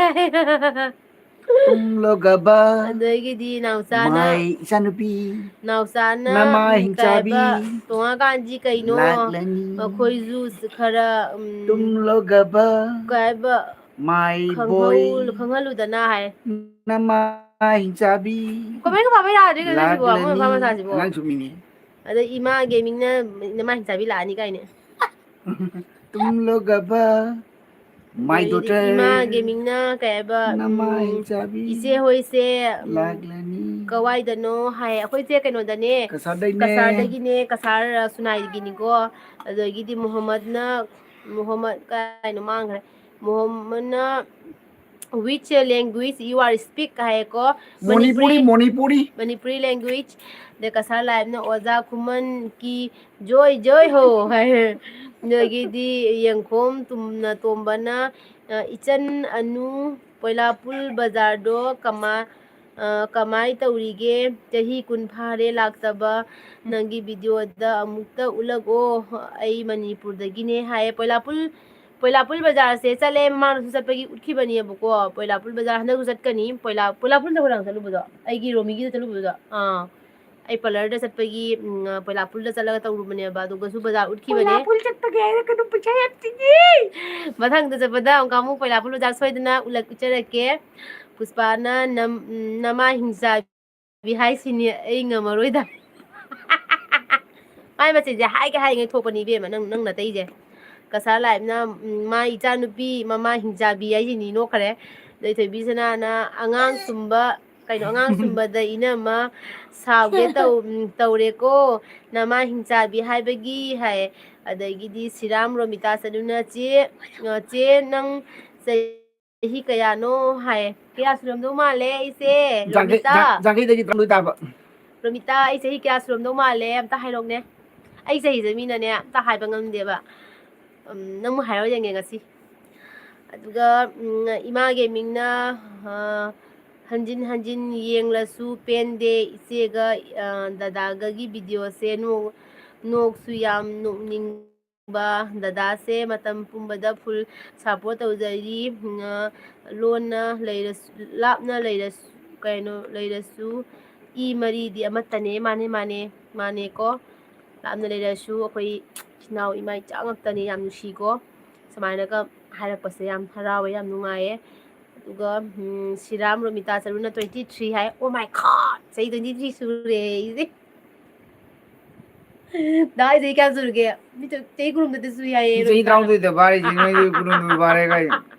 ꯇꯨꯝꯂꯣ ꯒꯕ꯫ ꯑꯗꯒꯤꯗꯤ ꯅꯥꯎꯆꯥꯅ, ꯃꯥꯏ ꯏꯆꯥꯅꯨꯄꯤ꯫ ꯅꯥꯎꯆꯥꯅ, ꯅꯃꯥꯏ ꯎꯝ, ꯀꯩ ꯍꯥꯏꯕ, ꯍꯤꯡꯆꯥꯕꯤ꯫ ꯇꯣꯉꯥꯟꯀꯥꯟꯁꯤ ꯀꯩꯅꯣ? ꯂꯥꯛꯂꯅꯤ꯫ ꯑꯩꯈꯣꯏꯁꯨ ꯈꯔ, ꯎꯝ, ꯇꯨꯝꯂꯣ ꯒꯕ꯫ ꯀꯩ ꯍꯥꯏꯕ? ꯃꯥꯏ ꯈꯪꯍꯧ-, ꯕꯣꯏ꯫ ꯈꯪꯍꯜꯂꯨꯗꯅ ꯍꯥꯏ꯫ ꯅꯃꯥꯏ ꯍꯤꯡꯆꯥꯕꯤ꯫ Comment ꯀ ꯄꯥꯕ ꯌꯥꯗ꯭ꯔꯦ ꯀꯩꯅꯣ ꯁꯤꯕꯣ? ꯂꯥꯛꯂꯅꯤ꯫ ꯑꯃꯣꯏ ꯃꯁꯥ ꯃꯁꯥꯁꯤꯕꯣ꯫ ꯑꯉꯥꯡ ꯆꯨꯝꯃꯤꯅꯦ꯫ ꯑꯗꯩ ꯏꯃꯥ ꯒꯦꯃꯤꯡꯅ ꯅꯃꯥꯏ ꯍꯤꯡꯆꯥꯕꯤ ꯂꯥꯛꯑꯅꯤ ꯀꯥꯏꯅ꯫ ꯇꯨꯝꯂꯣ ꯒꯕ꯫ My ꯑꯗꯩꯗꯤ daughter꯫ ꯏꯃꯥ ꯒꯦꯃꯤꯡꯅ ꯀꯩ ꯍꯥꯏꯕ, ꯅꯃꯥꯏ ꯎꯝ, ꯆꯥꯕꯤ꯫ ꯏꯆꯦ ꯍꯣꯏꯁꯦ, ꯎꯝ, ꯂꯥꯛꯂꯅꯤ꯫ ꯀꯋꯥꯏꯗꯅꯣ ꯍꯥꯏ꯫ ꯑꯩꯈꯣꯏꯁꯦ ꯀꯩꯅꯣꯗꯅꯦ, ꯀꯁꯥꯔꯗꯩꯅꯦ꯫ ꯀꯁꯥꯔꯗꯒꯤꯅꯦ, ꯀꯁꯥꯔ ꯁꯨꯅꯥꯏꯒꯤꯅꯤꯀꯣ꯫ ꯑꯗꯒꯤꯗꯤ ꯃꯣꯍꯝꯃꯗꯅ, ꯃꯣꯍꯝꯃꯗ ꯀꯥꯏꯅꯣ ꯃꯥꯡꯈ꯭ꯔꯦ꯫ ꯃꯣꯍꯝꯃꯗꯅ "Which language you are speak?" ꯍꯥꯏꯌꯦꯀꯣ꯫ ꯃꯅꯤꯄꯨꯔꯤ, ꯃꯅꯤꯄꯨꯔꯤ, ꯃꯅꯤꯄꯨꯔꯤ꯫ ꯃꯅꯤꯄꯨꯔꯤ language꯫ ꯑꯗꯩ ꯀꯁꯥꯔ ꯂꯥꯏꯐꯅ "ꯑꯣꯖꯥ ꯈꯨꯃꯟꯒꯤ ꯖꯣꯏ ꯖꯣꯏ ꯍꯣ" ꯍꯥꯏ꯫ ꯑꯗꯒꯤꯗꯤ ꯌꯦꯡꯈꯣꯝ ꯇꯨꯝꯅ ꯇꯣꯝꯕꯅ, ꯑ, "ꯏꯆꯟ ꯑꯅꯨ ꯄꯣꯏꯂꯥꯄꯨꯜ ꯕꯖꯥꯔꯗꯣ ꯀꯃꯥ-, ꯑ, "ꯀꯃꯥꯏ ꯇꯧꯔꯤꯒꯦ? ꯆꯍꯤ ꯀꯨꯟ ꯐꯥꯔꯦ ꯂꯥꯛꯇꯕ꯫ ꯅꯪꯒꯤ ꯚꯤꯗꯤꯑꯣꯗ ꯑꯃꯨꯛꯇ ꯎꯠꯂꯛꯑꯣ꯫ ꯑꯩ ꯃꯅꯤꯄꯨꯔꯗꯒꯤꯅꯦ" ꯍꯥꯏꯌꯦ꯫ ꯄꯣꯏꯂꯥꯄꯨꯜ, ꯄꯣꯏꯂꯥꯄꯨꯜ ꯕꯖꯥꯔꯁꯦ ꯆꯠꯂꯦ, ꯃꯃꯥꯡꯗꯁꯨ ꯆꯠꯄꯒꯤ ꯎꯠꯈꯤꯕꯅꯦꯕꯀꯣ꯫ ꯄꯣꯏꯂꯥꯄꯨꯜ ꯕꯖꯥꯔ ꯍꯟꯗꯛꯁꯨ ꯆꯠꯀꯅꯤ꯫ ꯄꯣꯏꯂꯥ-, ꯄꯣꯏꯂꯥꯄꯨꯜꯗ ꯍꯣꯏꯔꯥꯡ ꯆꯠꯂꯨꯕꯗꯣ? ꯑꯩꯒꯤ ꯔꯣꯃꯤꯒꯤꯗ ꯆꯠꯂꯨꯕꯗꯣ? ꯑꯥ꯫ ꯑꯩ ꯄꯥꯔꯂꯔꯗ ꯆꯠꯄꯒꯤ, ꯎꯝ, ꯄꯣꯏꯂꯥꯄꯨꯜꯗ ꯆꯠꯂꯒ ꯇꯧꯔꯨꯕꯅꯦꯕ, ꯑꯗꯨꯒꯁꯨ ꯕꯖꯥꯔ ꯎꯠꯈꯤꯕꯅꯦ꯫ ꯄꯣꯏꯂꯥꯄꯨꯜ ꯆꯠꯄꯒꯤ ꯍꯥꯏꯔꯛꯀꯅꯨ, ꯄꯩꯁꯥ ꯌꯥꯝ ꯇꯤꯡꯉꯤ꯫ ꯃꯊꯪꯗ ꯆꯠꯄꯗ ꯑꯃꯨꯛꯀ ꯑꯃꯨꯛ ꯄꯣꯏꯂꯥꯄꯨꯜ ꯕꯖꯥꯔ ꯁꯣꯏꯗꯅ ꯎꯠꯂꯛ-, ꯎꯠꯆꯔꯛꯀꯦ꯫ ꯄꯨꯁꯄꯥꯅ ꯅꯝ-, ꯎꯝ, "ꯅꯃꯥ ꯍꯤꯡꯆꯥꯕꯤ ꯍꯥꯏꯁꯤꯅꯤ, ꯑꯩ ꯉꯝꯃꯔꯣꯏꯗ"꯫ ꯃꯥꯏ ꯃꯆꯤꯟꯁꯦ ꯍꯥꯏꯒꯦ ꯍꯥꯏꯔꯤꯉꯩ ꯊꯣꯛꯄꯅꯤ ꯏꯕꯦꯝꯃ, ꯅꯪ, ꯅꯪ ꯅꯥꯇꯩꯁꯦ꯫ ꯀꯁꯥꯔ ꯂꯥꯏꯞꯅ, ꯎꯝ, ꯃꯥ ꯏꯆꯥꯅꯨꯄꯤ ꯃꯃꯥ ꯍꯤꯡꯆꯥꯕꯤ ꯍꯥꯏꯁꯤꯅꯤ ꯅꯣꯛꯈ꯭ꯔꯦ꯫ ꯑꯗꯩ ꯊꯣꯏꯕꯤ ꯁꯅꯥꯅ ꯑꯉꯥꯡ ꯁꯨꯝꯕ, ꯀꯩꯅꯣ, "ꯑꯉꯥꯡ ꯁꯨꯝꯕꯗ ꯏꯅꯝꯃ ꯁꯥꯎꯒꯦ ꯇꯧ-, ꯎꯝ, ꯇꯧꯔꯦꯀꯣ꯫ ꯅꯃꯥ ꯍꯤꯡꯆꯥꯕꯤ ꯍꯥꯏꯕꯒꯤ" ꯍꯥꯏ꯫ ꯑꯗꯒꯤꯗꯤ ꯁꯤꯔꯥꯝ ꯔꯣꯃꯤꯇꯥ ꯆꯅꯨꯅ, "ꯆꯦ, ꯑ, ꯆꯦ, ꯅꯪ ꯆꯍꯤ ꯀꯌꯥꯅꯣ?" ꯍꯥꯏ꯫ ꯀꯌꯥ ꯁꯨꯔꯝꯗꯧ ꯃꯥꯜꯂꯦ ꯑꯩꯁꯦ? ꯌꯥꯡꯈꯩ-, ꯔꯣꯃꯤꯇꯥ? ꯌꯥꯡ-, ꯌꯥꯡꯈꯩꯗꯒꯤ ꯇꯔꯥꯍꯨꯝꯗꯣꯏ ꯇꯥꯕ꯫ ꯔꯣꯃꯤꯇꯥ, ꯑꯩ ꯆꯍꯤ ꯀꯌꯥ ꯁꯨꯔꯝꯗꯧ ꯃꯥꯜꯂꯦ? ꯑꯝꯇ ꯍꯥꯏꯔꯛꯎꯅꯦ꯫ ꯑꯩ ꯆꯍꯤꯁꯦ ꯃꯤꯅꯅꯦ ꯑꯝꯇ ꯍꯥꯏꯕ ꯉꯝꯗꯦꯕ꯫ ꯎꯝ, ꯅꯪꯕꯨ ꯍꯥꯏꯔꯣ ꯌꯦꯡꯒꯦ ꯉꯁꯤ꯫ ꯑꯗꯨꯒ, ꯎꯝ, ꯏꯃꯥ ꯒꯦꯃꯤꯡꯅ, ꯑ, "ꯍꯟꯖꯤꯟ ꯍꯟꯖꯤꯟ ꯌꯦꯡꯂꯁꯨ ꯄꯦꯟꯗꯦ ꯏꯆꯦꯒ, ꯑ, ꯗꯗꯥꯒꯒꯤ ꯚꯤꯗꯤꯑꯣꯁꯦ꯫ ꯅꯣꯛ-, ꯅꯣꯛꯁꯨ ꯌꯥꯝ ꯅꯣꯛꯅꯤꯡꯕ꯫ ꯗꯗꯥꯁꯦ ꯃꯇꯝ ꯄꯨꯝꯕꯗ ꯐꯨꯜ ꯁꯄꯣꯔꯠ ꯇꯧꯖꯔꯤ꯫ ꯎꯝ, ꯑ, ꯂꯣꯟꯅ ꯂꯩꯔꯁꯨ, ꯂꯥꯞꯅ ꯂꯩꯔꯁꯨ, ꯀꯩꯅꯣ, ꯂꯩꯔꯁꯨ ꯏ ꯃꯔꯤꯗꯤ ꯑꯃꯠꯇꯅꯦ"꯫ ꯃꯥꯅꯦ, ꯃꯥꯅꯦ, ꯃꯥꯅꯦꯀꯣ꯫ ꯂꯥꯞꯅ ꯂꯩꯔꯁꯨ ꯑꯩꯈꯣꯏ ꯏꯆꯤꯟ ꯏꯅꯥꯎ ꯏꯃꯥ ꯏꯆꯥ ꯉꯥꯛꯇꯅꯤ꯫ ꯌꯥꯝ ꯅꯨꯡꯁꯤꯀꯣ꯫ ꯁꯨꯃꯥꯏꯅꯒ ꯍꯥꯏꯔꯛꯄꯁꯦ ꯌꯥꯝ ꯍꯔꯥꯎꯋꯦ, ꯌꯥꯝ ꯅꯨꯡꯉꯥꯏꯌꯦ꯫ ꯑꯗꯨꯒ, ꯎꯝ, ꯁꯤꯔꯥꯝ Romita ꯆꯔꯨꯅ twenty three high. Oh my God! ꯆꯍꯤ twenty three ꯁꯨꯔꯦ ꯑꯩꯁꯦ꯫ ꯗꯥ, ꯑꯩ ꯆꯍꯤ ꯀꯌꯥ ꯁꯨꯔꯒꯦ? ꯃꯤ ꯆꯍꯤ ꯀꯨꯟꯍꯨꯝꯗꯣꯏꯗ ꯁꯨꯏ ꯍꯥꯏꯌꯦ, ꯆꯍꯤ ꯔꯣꯃꯤꯇꯥꯅ꯫ ꯇꯔꯥꯍꯨꯝꯗꯣꯏꯗ ꯐꯥꯔꯦ, ꯆꯍꯤ ꯅꯣꯏꯗꯤ ꯀꯨꯟꯍꯨꯝꯗꯣꯏ ꯐꯥꯔꯦ ꯀꯥꯏ꯫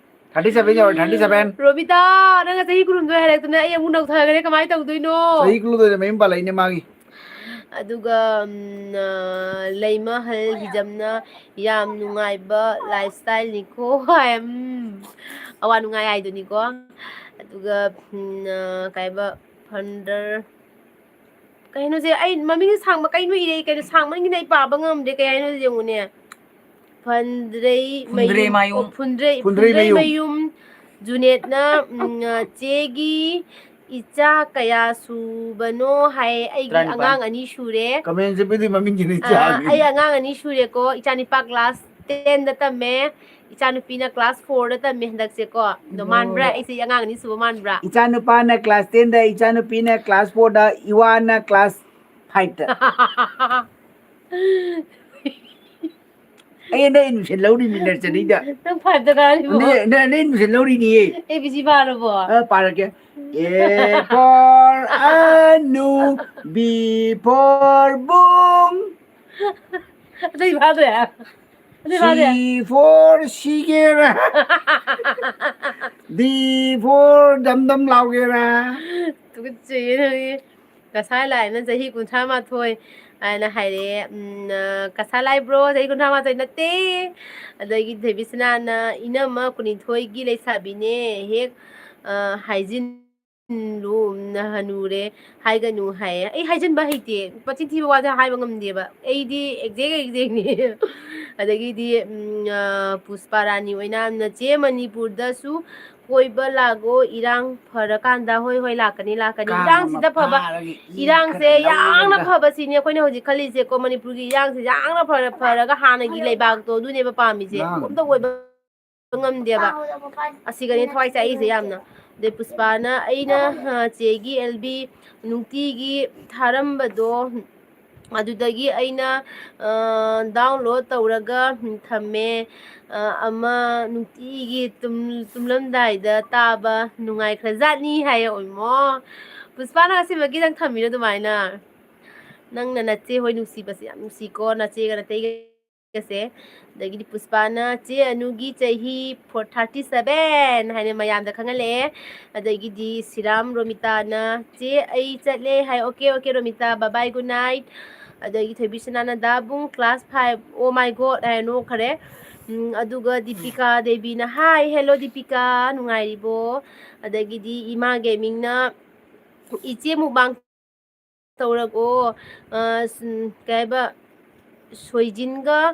Thirty seven ꯌꯧꯔꯦ, thirty seven꯫ ꯔꯣꯃꯤꯇꯥ, ꯅꯪ ꯆꯍꯤ ꯀꯨꯟꯍꯨꯝꯗꯣꯏ ꯍꯥꯏꯔꯛꯇꯅ ꯑꯩ ꯑꯃꯨꯛ ꯅꯧꯊꯈ꯭ꯔꯦ, ꯀꯃꯥꯏꯅ ꯇꯧꯗꯣꯏꯅꯣ? ꯆꯍꯤ ꯀꯨꯟꯍꯨꯝꯗꯣꯏꯗ ꯃꯌꯨꯝ ꯄꯥꯜꯂꯛꯏꯅꯦ ꯃꯥꯒꯤ꯫ ꯑꯗꯨꯒ, ꯎꯝ, ꯑ, ꯂꯩꯃꯍꯜ ꯍꯤꯖꯝꯅ "ꯌꯥꯝ ꯅꯨꯡꯉꯥꯏꯕ lifestyleꯅꯤꯀꯣ" ꯍꯥꯏ꯫ ꯎꯝ, ꯑꯋꯥ ꯅꯨꯡꯉꯥꯏ ꯍꯥꯏꯗꯨꯅꯤꯀꯣ꯫ ꯑꯗꯨꯒ, ꯎꯝ, ꯑ, ꯀꯩꯕ, ꯐꯟꯗꯔ-, ꯀꯩꯅꯣꯁꯦ, ꯑꯩ ꯃꯃꯤꯡꯁꯦ ꯁꯥꯡꯕ ꯀꯩꯅꯣ ꯏꯔꯦ, ꯀꯩꯅꯣ ꯁꯥꯡꯃꯟꯒꯤꯅ ꯑꯩ ꯄꯥꯕ ꯉꯝꯗ꯭ꯔꯦ꯫ ꯀꯩ ꯍꯥꯏꯅꯣ ꯌꯦꯡꯉꯨꯅꯦ꯫ ꯐꯟꯗ꯭ꯔꯩ ꯐꯨꯟꯗ꯭ꯔꯩ ꯃꯌꯨꯝ, ꯃꯌꯨꯝ꯫ ꯑꯣ, ꯐꯨꯟꯗ꯭ꯔꯩ, ꯐꯨꯟꯗ꯭ꯔꯩ ꯐꯨꯟꯗ꯭ꯔꯩ ꯃꯌꯨꯝ꯫ ꯃꯌꯨꯝ꯫ ꯖꯨꯅꯦꯠꯅ, ꯎꯝ, ꯑ, "ꯆꯦꯒꯤ ꯏꯆꯥ ꯀꯌꯥ ꯁꯨꯕꯅꯣ ꯍꯥꯏ꯫ ꯑꯩꯒꯤ ꯇꯔꯥꯅꯤꯄꯥꯟ꯫ ꯑꯉꯥꯡ ꯑꯅꯤ ꯁꯨꯔꯦ꯫ ꯀꯃꯦꯟꯁꯤꯕꯨꯗꯤ ꯃꯃꯤꯡꯒꯤꯅꯤ ꯑꯥ, ꯑꯩ ꯑꯉꯥꯡ ꯑꯅꯤ ꯁꯨꯔꯦꯀꯣ꯫ ꯏꯆꯥ ꯅꯨꯄꯥ ꯀ꯭ꯂꯥꯁ ꯇꯦꯟꯗ ꯇꯝꯃꯦ, ꯏꯆꯥ ꯅꯨꯄꯤꯅ ꯀ꯭ꯂꯥꯁ ꯐꯣꯔꯗ ꯇꯝꯃꯦ ꯍꯟꯗꯛꯁꯦꯀꯣ꯫ ꯑꯗꯣ ꯃꯥꯟꯕ꯭ꯔꯥ? ꯑꯩꯁꯦ ꯑꯉꯥꯡ ꯑꯅꯤ ꯁꯨꯕ ꯃꯥꯟꯕ꯭ꯔꯥ? ꯏꯆꯥ ꯅꯨꯄꯥꯅ ꯀ꯭ꯂꯥꯁ ꯇꯦꯟꯗ, ꯏꯆꯥ ꯅꯨꯄꯤꯅ ꯀ꯭ꯂꯥꯁ ꯐꯣꯔꯗ, ꯏꯋꯥꯅ ꯀ꯭ꯂꯥꯁ ꯐꯥꯏꯚꯇ꯫ ꯑꯩ ꯅꯪ ꯑꯦꯗꯃꯤꯁꯟ ꯂꯧꯔꯤꯃꯤ ꯅꯔꯁꯔꯤꯗ꯫ ꯅꯪ ꯐꯥꯏꯚꯇ ꯀꯥꯔꯤꯕꯣ? ꯅꯪ ꯅꯪ ꯑꯦꯗꯃꯤꯁꯟ ꯂꯧꯔꯤꯅꯤꯌꯦ꯫ A B C ꯄꯥꯔꯕꯣ? ꯑ, ꯄꯥꯔꯛꯀꯦ꯫ A for Anu, B for ꯕꯨꯡ, ꯑꯇꯩ ꯐꯥꯗ꯭ꯔꯦ? ꯑꯇꯩ ꯐꯥꯗ꯭ꯔꯦ? C for ꯁꯤꯒꯦꯔꯥ, D for ꯗꯝ ꯗꯝ ꯂꯥꯎꯒꯦꯔꯥ꯫ ꯇꯨꯀꯠꯆꯩꯌꯦ ꯅꯪꯒꯤ꯫ ꯀꯁꯥꯔ ꯂꯥꯏꯅ ꯆꯍꯤ ꯀꯨꯟꯊ꯭ꯔꯥ ꯃꯥꯊꯣꯏ ꯍꯥꯏꯅ ꯍꯥꯏꯔꯛꯑꯦ꯫ ꯎꯝ, ꯑ, ꯀꯁꯥꯔ ꯂꯥꯏ ꯕ꯭ꯔꯣ, ꯆꯍꯤ ꯀꯨꯟꯊ꯭ꯔꯥ ꯃꯥꯊꯣꯏ ꯅꯠꯇꯦ꯫ ꯑꯗꯒꯤ ꯊꯣꯏꯕꯤꯁꯅꯥꯅ ꯏꯅꯝꯃ ꯀꯨꯟꯅꯤꯊꯣꯏꯒꯤ ꯂꯩꯁꯥꯕꯤꯅꯦ, ꯍꯦꯛ, ꯑ, ꯍꯥꯏꯖꯤꯟꯂꯨ, ꯎꯝ, ꯍꯅꯨꯔꯦ ꯍꯥꯏꯒꯅꯨ ꯍꯥꯏꯌꯦ꯫ ꯑꯩ ꯍꯥꯏꯖꯤꯟꯕ ꯍꯩꯇꯦ, ꯃꯆꯤꯟ ꯊꯤꯕ ꯋꯥꯁꯦ ꯍꯥꯏꯕ ꯉꯝꯗꯦꯕ꯫ ꯑꯩꯗꯤ exact exactꯅꯦ꯫ ꯑꯗꯒꯤꯗꯤ, ꯎꯝ, ꯑ, ꯄꯨꯁꯄꯥ ꯔꯥꯅꯤ ꯑꯣꯏꯅ, "ꯅꯆꯦ ꯃꯅꯤꯄꯨꯔꯗꯁꯨ ꯀꯣꯏꯕ ꯂꯥꯛꯑꯣ, ꯏꯔꯥꯡ ꯐꯔꯀꯥꯟꯗ"꯫ ꯍꯣꯏ, ꯍꯣꯏ, ꯂꯥꯛꯀꯅꯤ, ꯂꯥꯛꯀꯅꯤ꯫ ꯀꯥꯡ ꯏꯔꯥꯡꯁꯤꯗ ꯑꯃ ꯐꯕ, ꯐꯥꯔꯒ ꯏ ꯏꯔꯥꯡꯁꯦ ꯈꯔ ꯌꯥꯝꯅ ꯂꯧꯔꯒ꯫ ꯐꯕ ꯁꯤꯅꯤ ꯑꯩꯈꯣꯏꯅ ꯍꯧꯖꯤꯛ ꯈꯜꯂꯤꯁꯦꯀꯣ꯫ ꯃꯅꯤꯄꯨꯔꯒꯤ ꯏꯔꯥꯡꯁꯦ ꯌꯥꯝꯅ ꯐꯔ-, ꯐꯔꯒ ꯍꯥꯟꯅꯒꯤ ꯂꯩꯕꯥꯛꯇꯣ ꯑꯗꯨꯅꯦꯕ ꯄꯥꯝꯃꯤꯁꯦ꯫ ꯂꯥꯡ-, ꯑꯝꯇ ꯑꯣꯏꯕ ꯉꯝꯗꯦꯕ꯫ ꯑꯁꯤꯒꯅꯤ ꯊꯋꯥꯏ ꯆꯥꯛꯏꯁꯦ ꯌꯥꯝꯅ꯫ ꯑꯗꯩ ꯄꯨꯁꯄꯥꯅ, "ꯑꯩꯅ, ꯑ, ꯆꯦꯒꯤ ꯑꯦꯜ ꯕꯤ ꯅꯨꯡꯇꯤꯒꯤ ꯊꯥꯔꯝꯕꯗꯣ, ꯑꯗꯨꯗꯒꯤ ꯑꯩꯅ, ꯑ, download ꯇꯧꯔꯒ ꯊꯝꯃꯦ꯫ ꯑ, ꯑꯃ ꯅꯨꯡꯇꯤꯒꯤ ꯇꯨꯝ-, ꯇꯨꯝꯂꯝꯗꯥꯏꯗ ꯇꯥꯕ ꯅꯨꯡꯉꯥꯏꯈ꯭ꯔꯖꯥꯠꯅꯤ" ꯍꯥꯏꯌꯦ꯫ ꯑꯣꯏꯃꯣ, ꯄꯨꯁꯄꯥꯅ ꯑꯁꯦꯡꯕꯒꯤ ꯅꯪ ꯊꯝꯃꯤꯔꯣ ꯑꯗꯨꯃꯥꯏꯅ? ꯅꯪꯅ ꯅꯆꯦ ꯍꯣꯏ ꯅꯨꯡꯁꯤꯕꯁꯦ ꯌꯥꯝ ꯅꯨꯡꯁꯤꯀꯣ, ꯅꯆꯦꯒ ꯅꯇꯩꯒ꯫ ꯒꯁꯦ꯫ ꯑꯗꯒꯤꯗꯤ ꯄꯨꯁꯄꯥꯅ, "ꯆꯦ ꯑꯅꯨꯒꯤ ꯆꯍꯤ ꯐꯣꯔ, thirty seven" ꯍꯥꯏꯅ ꯃꯌꯥꯝꯗ ꯈꯪꯍꯜꯂꯛꯑꯦ꯫ ꯑꯗꯒꯤꯗꯤ ꯁꯤꯔꯥꯝ ꯔꯣꯃꯤꯇꯥꯅ, "ꯆꯦ ꯑꯩ ꯆꯠꯂꯦ" ꯍꯥꯏ꯫ "Okay, okay, Romita, bye bye, good night." ꯑꯗꯒꯤ ꯊꯣꯏꯕꯤꯁꯅꯥꯅ, "ꯗꯥꯕꯨꯡ class five, oh my God" ꯍꯥꯏ, ꯅꯣꯛꯈ꯭ꯔꯦ꯫ ꯎꯝ, ꯑꯗꯨꯒ ꯗꯤꯄꯤꯀꯥ ꯗꯦꯕꯤꯅ, "Hi, hello ꯗꯤꯄꯤꯀꯥ, ꯅꯨꯡꯉꯥꯏꯔꯤꯕꯣ?" ꯑꯗꯒꯤꯗꯤ ꯏꯃꯥ ꯒꯦꯃꯤꯡꯅ, "ꯏꯆꯦ ꯃꯨꯛꯕꯥꯡ ꯇꯧꯔꯛꯑꯣ", ꯑ, ꯁꯨꯝ, ꯀꯩ ꯍꯥꯏꯕ, ꯁꯣꯏꯖꯤꯟꯒ,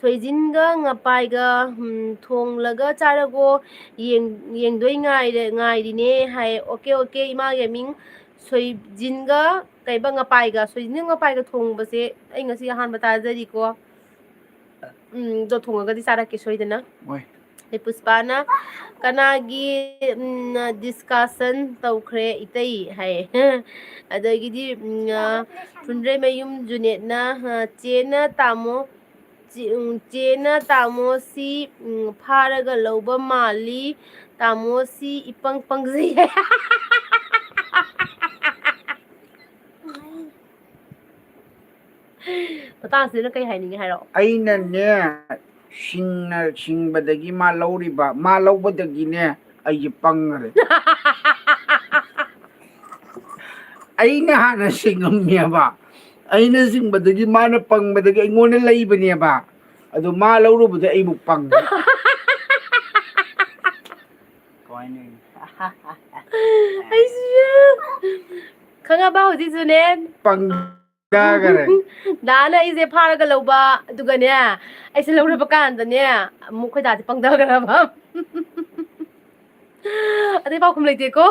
ꯁꯣꯏꯖꯤꯟꯒ ꯉꯄꯥꯏꯒ, ꯎꯝ, ꯊꯣꯡꯂꯒ ꯆꯥꯔꯒꯣ, ꯌꯦꯡ-, ꯌꯦꯡꯗꯣꯏ ꯉꯥꯏꯔꯦ-, ꯉꯥꯏꯔꯤꯅꯦ ꯍꯥꯏ꯫ ꯑꯣꯀꯦ, ꯑꯣꯀꯦ, ꯏꯃꯥꯒꯤ ꯃꯤꯡ ꯁꯣꯏꯖꯤꯟꯒ ꯀꯩꯕ ꯉꯄꯥꯏꯒ, ꯁꯣꯏꯖꯤꯟꯒ ꯉꯄꯥꯏꯒ ꯊꯣꯡꯕꯁꯦ ꯑꯩ ꯉꯁꯤ ꯑꯍꯥꯟꯕ ꯇꯥꯖꯔꯤꯀꯣ꯫ ꯎꯝ, ꯑꯗꯣ ꯊꯣꯡꯉꯒꯗꯤ ꯆꯥꯔꯛꯀꯦ ꯁꯣꯏꯗꯅ꯫ ꯍꯣꯏ꯫ ꯑꯩ ꯄꯨꯁꯄꯥꯅ ꯀꯅꯥꯒꯤ, ꯎꯝ, discussion ꯇꯧꯈ꯭ꯔꯦ ꯏꯇꯩ ꯍꯥꯏ꯫ ꯑꯗꯒꯤꯗꯤ, ꯎꯝ, ꯑ, ꯐꯨꯟꯗ꯭ꯔꯩꯃꯌꯨꯝ ꯖꯨꯅꯦꯠꯅ, ꯑ, ꯆꯦꯅ ꯇꯥꯃꯣ, ꯆꯦ-, ꯎꯝ, ꯆꯦꯅ ꯇꯥꯃꯣꯁꯤ, ꯎꯝ, ꯐꯥꯔꯒ ꯂꯧꯕ ꯃꯥꯜꯂꯤ꯫ ꯇꯥꯃꯣꯁꯤ ꯏꯄꯪ ꯄꯪꯖꯩ ꯍꯥꯏ꯫ ꯃꯇꯥꯡꯁꯤꯗ ꯀꯩ ꯍꯥꯏꯅꯤꯡꯉꯤ ꯍꯥꯏꯔꯛꯑꯣ꯫ ꯑꯩꯅꯅꯦ, ꯁꯤꯡꯅ, ꯁꯤꯡꯕꯗꯒꯤ ꯃꯥ ꯂꯧꯔꯤꯕ, ꯃꯥ ꯂꯧꯕꯗꯒꯤꯅꯦ, ꯑꯩꯁꯦ ꯄꯪꯈ꯭ꯔꯦ꯫ ꯑꯩꯅ ꯍꯥꯟꯅ ꯁꯤꯡꯉꯝꯃꯦꯕ꯫ ꯑꯩꯅ ꯁꯤꯡꯕꯗꯒꯤ ꯃꯥꯅ ꯄꯪꯕꯗꯒꯤ ꯑꯩꯉꯣꯟꯗ ꯂꯩꯕꯅꯦꯕ꯫ ꯑꯗꯣ ꯃꯥ ꯂꯧꯔꯨꯕꯗ ꯑꯩꯕꯨ ꯄꯪꯉꯦ꯫ ꯀꯃꯥꯏꯅ? ꯑꯩꯁꯨ ꯈꯪꯉꯕ ꯍꯧꯖꯤꯛꯁꯨꯅꯦ꯫ ꯄꯪ ꯇꯥꯈꯔꯦ꯫ ꯗꯥꯅ ꯑꯩꯁꯦ ꯐꯥꯔꯒ ꯂꯧꯕ, ꯑꯗꯨꯒꯅꯦ, ꯑꯩꯁꯦ ꯂꯧꯔꯕ ꯀꯥꯟꯗꯅꯦ, ꯑꯃꯨꯛ ꯑꯩꯈꯣꯏ ꯗꯥꯁꯦ ꯄꯪꯊꯈ꯭ꯔꯕ꯫ ꯑꯇꯩ ꯄꯥꯎꯈꯨꯝ ꯂꯩꯇꯦꯀꯣ꯫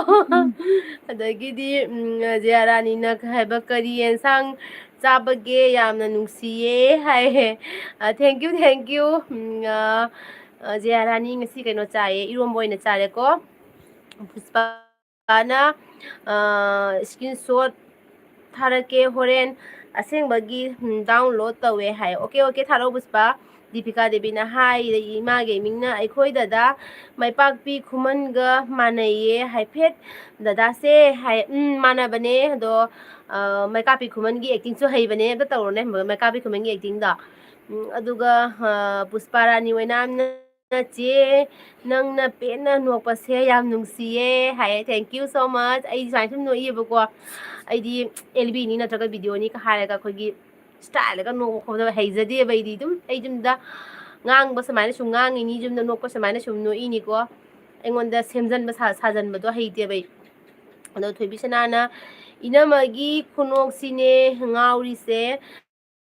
ꯑꯗꯒꯤꯗꯤ, ꯎꯝ, ꯖꯤꯌꯥ ꯔꯥꯅꯤꯅ ꯍꯥꯏꯕ, "ꯀꯔꯤ ꯑꯦꯟꯁꯥꯡ ꯆꯥꯕꯒꯦ? ꯌꯥꯝꯅ ꯅꯨꯡꯁꯤꯌꯦ" ꯍꯥꯏꯌꯦ꯫ ꯑ, thank you, thank you꯫ ꯎꯝ, ꯑ, ꯑ, ꯖꯤꯌꯥ ꯔꯥꯅꯤ ꯉꯁꯤ ꯀꯩꯅꯣ ꯆꯥꯏꯌꯦ, ꯏꯔꯣꯝꯕ ꯑꯣꯏꯅ ꯆꯥꯔꯦꯀꯣ꯫ ꯄꯨꯁꯄꯥꯅ, ꯑ, screenshot ꯊꯥꯔꯛꯀꯦ ꯍꯣꯔꯦꯟ꯫ ꯑꯁꯦꯡꯕꯒꯤ, ꯎꯝ, download ꯇꯧꯋꯦ ꯍꯥꯏ꯫ ꯑꯣꯀꯦ, ꯑꯣꯀꯦ, ꯊꯥꯔꯛꯑꯣ ꯄꯨꯁꯄꯥ꯫ ꯗꯤꯄꯤꯀꯥ ꯗꯦꯕꯤꯅ ꯍꯥꯏ, ꯏꯃꯥꯒꯤ ꯃꯤꯡꯅ ꯑꯩꯈꯣꯏ ꯗꯗꯥ ꯃꯥꯏꯄꯥꯛꯄꯤ ꯈꯨꯃꯟꯒ ꯃꯥꯟꯅꯩꯌꯦ ꯍꯥꯏꯐꯦꯠ꯫ ꯗꯗꯥꯁꯦ ꯍꯥꯏ, ꯎꯝ, ꯃꯥꯟꯅꯕꯅꯦ꯫ ꯑꯗꯣ, ꯑ, ꯃꯥꯏꯄꯥꯛꯄꯤ ꯈꯨꯃꯟꯒꯤ actingꯁꯨ ꯍꯩꯕꯅꯦ꯫ ꯑꯝꯇ ꯇꯧꯔꯣꯅꯦ, ꯃꯥꯏꯄꯥꯛꯄꯤ ꯈꯨꯃꯟꯒꯤ actingꯗꯣ꯫ ꯎꯝ, ꯑꯗꯨꯒ, ꯑ, ꯄꯨꯁꯄꯥ ꯔꯥꯅꯤ ꯑꯣꯏꯅꯥꯝꯅ, "ꯆꯦ, ꯅꯪꯅ ꯄꯦꯟꯅ ꯅꯣꯛꯄꯁꯦ ꯌꯥꯝ ꯅꯨꯡꯁꯤꯌꯦ" ꯍꯥꯏꯌꯦ꯫ Thank you so much꯫ ꯑꯩ ꯁꯨꯃꯥꯏꯅ ꯁꯨꯝ ꯅꯣꯛꯏꯌꯦꯕꯀꯣ꯫ ꯑꯩꯗꯤ ꯑꯦꯜ ꯕꯤꯅꯤ ꯅꯠꯇ꯭ꯔꯒ ꯚꯤꯗꯤꯑꯣꯅꯤꯒ ꯍꯥꯏꯔꯒ ꯑꯩꯈꯣꯏꯒꯤ styleꯒ ꯅꯣꯛꯄ ꯈꯣꯠꯄ ꯍꯩꯖꯗꯦꯕ ꯑꯩꯗꯤ꯫ ꯑꯗꯨꯝ ꯑꯩ ꯌꯨꯝꯗ ꯉꯥꯡꯕ ꯁꯨꯃꯥꯏꯅ ꯁꯨꯝ ꯉꯥꯡꯉꯤꯅꯤ, ꯌꯨꯝꯗ ꯅꯣꯛꯄ ꯁꯨꯃꯥꯏꯅ ꯁꯨꯝ ꯅꯣꯛꯏꯅꯤꯀꯣ꯫ ꯑꯩꯉꯣꯟꯗ ꯁꯦꯝꯖꯟꯕ ꯁꯥ-, ꯁꯥꯖꯟꯕꯗꯣ ꯍꯩꯇꯦꯕ ꯑꯩ꯫ ꯑꯗꯣ ꯊꯣꯏꯕꯤ ꯁꯅꯥꯅ, "ꯏꯅꯝꯃꯒꯤ ꯈꯨꯅꯣꯛꯁꯤꯅꯦ ꯉꯥꯎꯔꯤꯁꯦ"꯫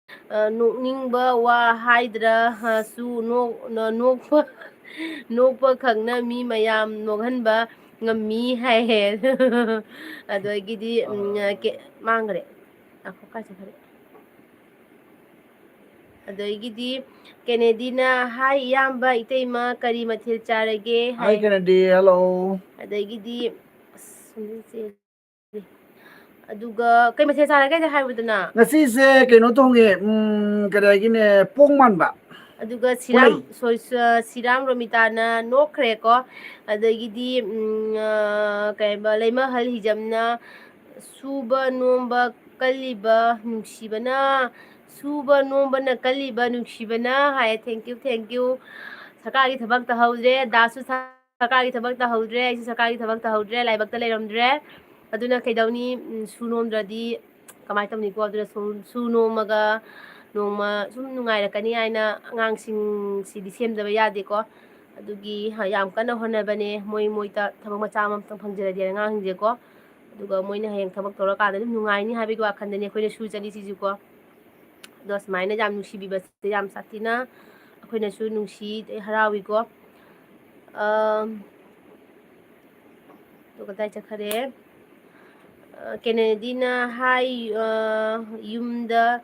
ꯑ, ꯅꯣꯛꯅꯤꯡꯕ ꯋꯥ ꯍꯥꯏꯗ꯭ꯔꯁꯨ ꯅꯣꯛ-, ꯅ-, ꯅꯣꯛꯄ, ꯅꯣꯛꯄ ꯈꯛꯅ ꯃꯤ ꯃꯌꯥꯝ ꯅꯣꯛꯍꯟꯕ ꯉꯝꯃꯤ ꯍꯥꯏꯌꯦ꯫ ꯑꯗꯒꯤꯗꯤ, ꯎꯝ, ꯀꯦ-, ꯃꯥꯡꯈ꯭ꯔꯦ꯫ ꯉꯥꯏꯈꯣ, ꯀꯥꯏ ꯆꯠꯈ꯭ꯔꯦ? ꯑꯗꯒꯤꯗꯤ ꯀꯦꯅꯦꯗꯤꯅ, "ꯍꯥꯏ ꯏꯌꯥꯝꯕ, ꯏꯇꯩꯃ ꯀꯔꯤ ꯃꯊꯦꯜ ꯆꯥꯔꯒꯦ?" ꯍꯥꯏ꯫ ꯍꯥꯏ ꯀꯦꯅꯦꯗꯤ, hello꯫ ꯑꯗꯒꯤꯗꯤ, ꯑꯁ, ꯁꯨꯝ ꯆꯦ-, ꯑꯗꯨꯒ ꯀꯩ ꯃꯊꯦꯜ ꯆꯥꯔꯒꯦ ꯍꯥꯏꯕꯗꯨꯅ? ꯉꯁꯤꯁꯦ ꯀꯩꯅꯣ ꯊꯣꯡꯉꯦ, ꯎꯝ, ꯀꯔꯤ ꯍꯥꯏꯒꯤꯅꯦ, ꯄꯣꯡ ꯃꯥꯟꯕ꯫ ꯑꯗꯨꯒ ꯁꯤꯔꯥꯝ, ꯄꯨꯂꯩ꯫ ꯁꯣꯔꯤ, ꯁ-, ꯁꯤꯔꯥꯝ ꯔꯣꯃꯤꯇꯥꯅ ꯅꯣꯛꯈ꯭ꯔꯦꯀꯣ꯫ ꯑꯗꯒꯤꯗꯤ, ꯎꯝ, ꯑ, ꯀꯩ ꯍꯥꯏꯕ, ꯂꯩꯃꯍꯜ ꯍꯤꯖꯝꯅ, "ꯁꯨꯕ ꯅꯣꯝꯕ ꯀꯜꯂꯤꯕ ꯅꯨꯡꯁꯤꯕꯅ, ꯁꯨꯕ ꯅꯣꯝꯕꯅ ꯀꯜꯂꯤꯕ ꯅꯨꯡꯁꯤꯕꯅ" ꯍꯥꯏꯌꯦ꯫ Thank you, thank you꯫ ꯁꯔꯀꯥꯔꯒꯤ ꯊꯕꯛ ꯇꯧꯍꯧꯗ꯭ꯔꯦ, ꯗꯥꯁꯨ ꯁꯔꯀꯥꯔꯒꯤ ꯊꯕꯛ ꯇꯧꯍꯧꯗ꯭ꯔꯦ, ꯑꯩꯁꯨ ꯁꯔꯀꯥꯔꯒꯤ ꯊꯕꯛ ꯇꯧꯍꯧꯗ꯭ꯔꯦ, ꯂꯥꯏꯕꯛꯇ ꯂꯩꯔꯝꯗ꯭ꯔꯦ꯫ ꯑꯗꯨꯅ ꯀꯩꯗꯧꯅꯤ? ꯎꯝ, ꯁꯨ ꯅꯣꯝꯗ꯭ꯔꯗꯤ ꯀꯃꯥꯏꯅ ꯇꯧꯅꯤꯀꯣ? ꯑꯗꯨꯅ ꯁꯨ, ꯁꯨ ꯅꯣꯝꯃꯒ ꯅꯣꯡꯃ ꯁꯨꯝ ꯅꯨꯡꯉꯥꯏꯔꯛꯀꯅꯤ ꯍꯥꯏꯅ ꯑꯉꯥꯡꯁꯤꯡꯁꯤꯗꯤ ꯁꯦꯝꯗꯕ ꯌꯥꯗꯦꯀꯣ꯫ ꯑꯗꯨꯒꯤ ꯌꯥꯝ ꯀꯟꯅ ꯍꯣꯠꯅꯕꯅꯦ꯫ ꯃꯣꯏ, ꯃꯣꯏꯗ ꯊꯕꯛ ꯃꯆꯥ ꯑꯃꯇꯪ ꯐꯪꯖꯔꯗꯤ ꯑꯉꯥꯡꯁꯤꯡꯁꯦꯀꯣ꯫ ꯑꯗꯨꯒ ꯃꯣꯏꯅ ꯍꯌꯦꯡ ꯊꯕꯛ ꯇꯧꯔꯀꯥꯟꯗ ꯑꯗꯨꯝ ꯅꯨꯡꯉꯥꯏꯅꯤ ꯍꯥꯏꯕꯒꯤ ꯋꯥꯈꯜꯗꯅꯦ ꯑꯩꯈꯣꯏꯅ ꯁꯨ ꯆꯠꯂꯤꯁꯤꯁꯨꯀꯣ꯫ ꯑꯗꯣ ꯁꯨꯃꯥꯏꯅ ꯌꯥꯝ ꯅꯨꯡꯁꯤꯕꯤꯕꯁꯦ ꯌꯥꯝ ꯁꯥꯊꯤꯅ ꯑꯩꯈꯣꯏꯅꯁꯨ ꯅꯨꯡꯁꯤ, ꯍꯔꯥꯎꯏꯀꯣ꯫ ꯑꯝ, ꯑꯗꯣ ꯀꯗꯥꯏ ꯆꯠꯈꯔꯦ? ꯑ, ꯀꯦꯅꯦꯗꯤꯅ ꯍꯥꯏ, ꯑ, ꯌꯨꯝꯗ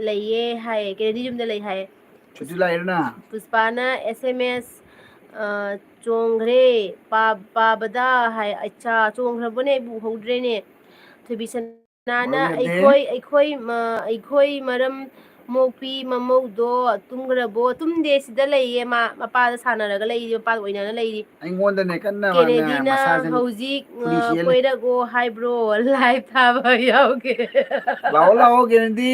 ꯂꯩꯌꯦ ꯍꯥꯏꯌꯦ꯫ ꯀꯦꯅꯦꯗꯤ ꯌꯨꯝꯗ ꯂꯩ ꯍꯥꯏꯌꯦ꯫ ꯁꯨꯇꯤ ꯂꯥꯛꯏꯔꯅ? ꯄꯨꯁꯄꯥꯅ S M S, ꯑ, "ꯆꯣꯡꯈ꯭ꯔꯦ, ꯄꯥ-, ꯄꯥꯕꯗ" ꯍꯥꯏ꯫ ꯑꯠꯆꯥ, ꯆꯣꯡꯈ꯭ꯔꯕꯅꯦ, ꯑꯩꯕꯨ ꯎꯍꯧꯗ꯭ꯔꯦꯅꯦ꯫ ꯊꯣꯏꯕꯤꯁꯅꯥꯅ ꯃꯔꯝ ꯂꯩꯇꯦ꯫ "ꯑꯩꯈꯣꯏ, ꯑꯩꯈꯣꯏ, ꯃ-, ꯑꯩꯈꯣꯏ ꯃꯔꯝ ꯃꯣꯛꯄꯤ ꯃꯃꯧꯗꯣ ꯇꯨꯝꯈ꯭ꯔꯕꯣ?" ꯇꯨꯝꯗꯦ, ꯁꯤꯗ ꯂꯩꯌꯦ꯫ ꯃꯥ ꯃꯄꯥꯗ ꯁꯥꯟꯅꯔꯒ ꯂꯩꯔꯤ, ꯃꯄꯥꯗ ꯑꯣꯏꯅꯅ ꯂꯩꯔꯤ꯫ ꯑꯩꯉꯣꯟꯗꯅꯦ ꯀꯟꯅ ꯃꯥꯅ ꯀꯦꯅꯦꯗꯤꯅ ꯃꯁꯥꯁꯦ ꯍꯧꯖꯤꯛ, ꯑ, ꯐꯨꯔꯤ ꯆꯤꯛꯍꯜꯂꯤ꯫ "ꯀꯣꯏꯔꯛꯑꯣ ꯍꯥꯏꯕ꯭ꯔꯣ? Live ꯊꯥꯕ ꯌꯥꯎꯒꯦ"꯫ ꯂꯥꯛꯑꯣ, ꯂꯥꯛꯑꯣ, ꯀꯦꯅꯦꯗꯤ꯫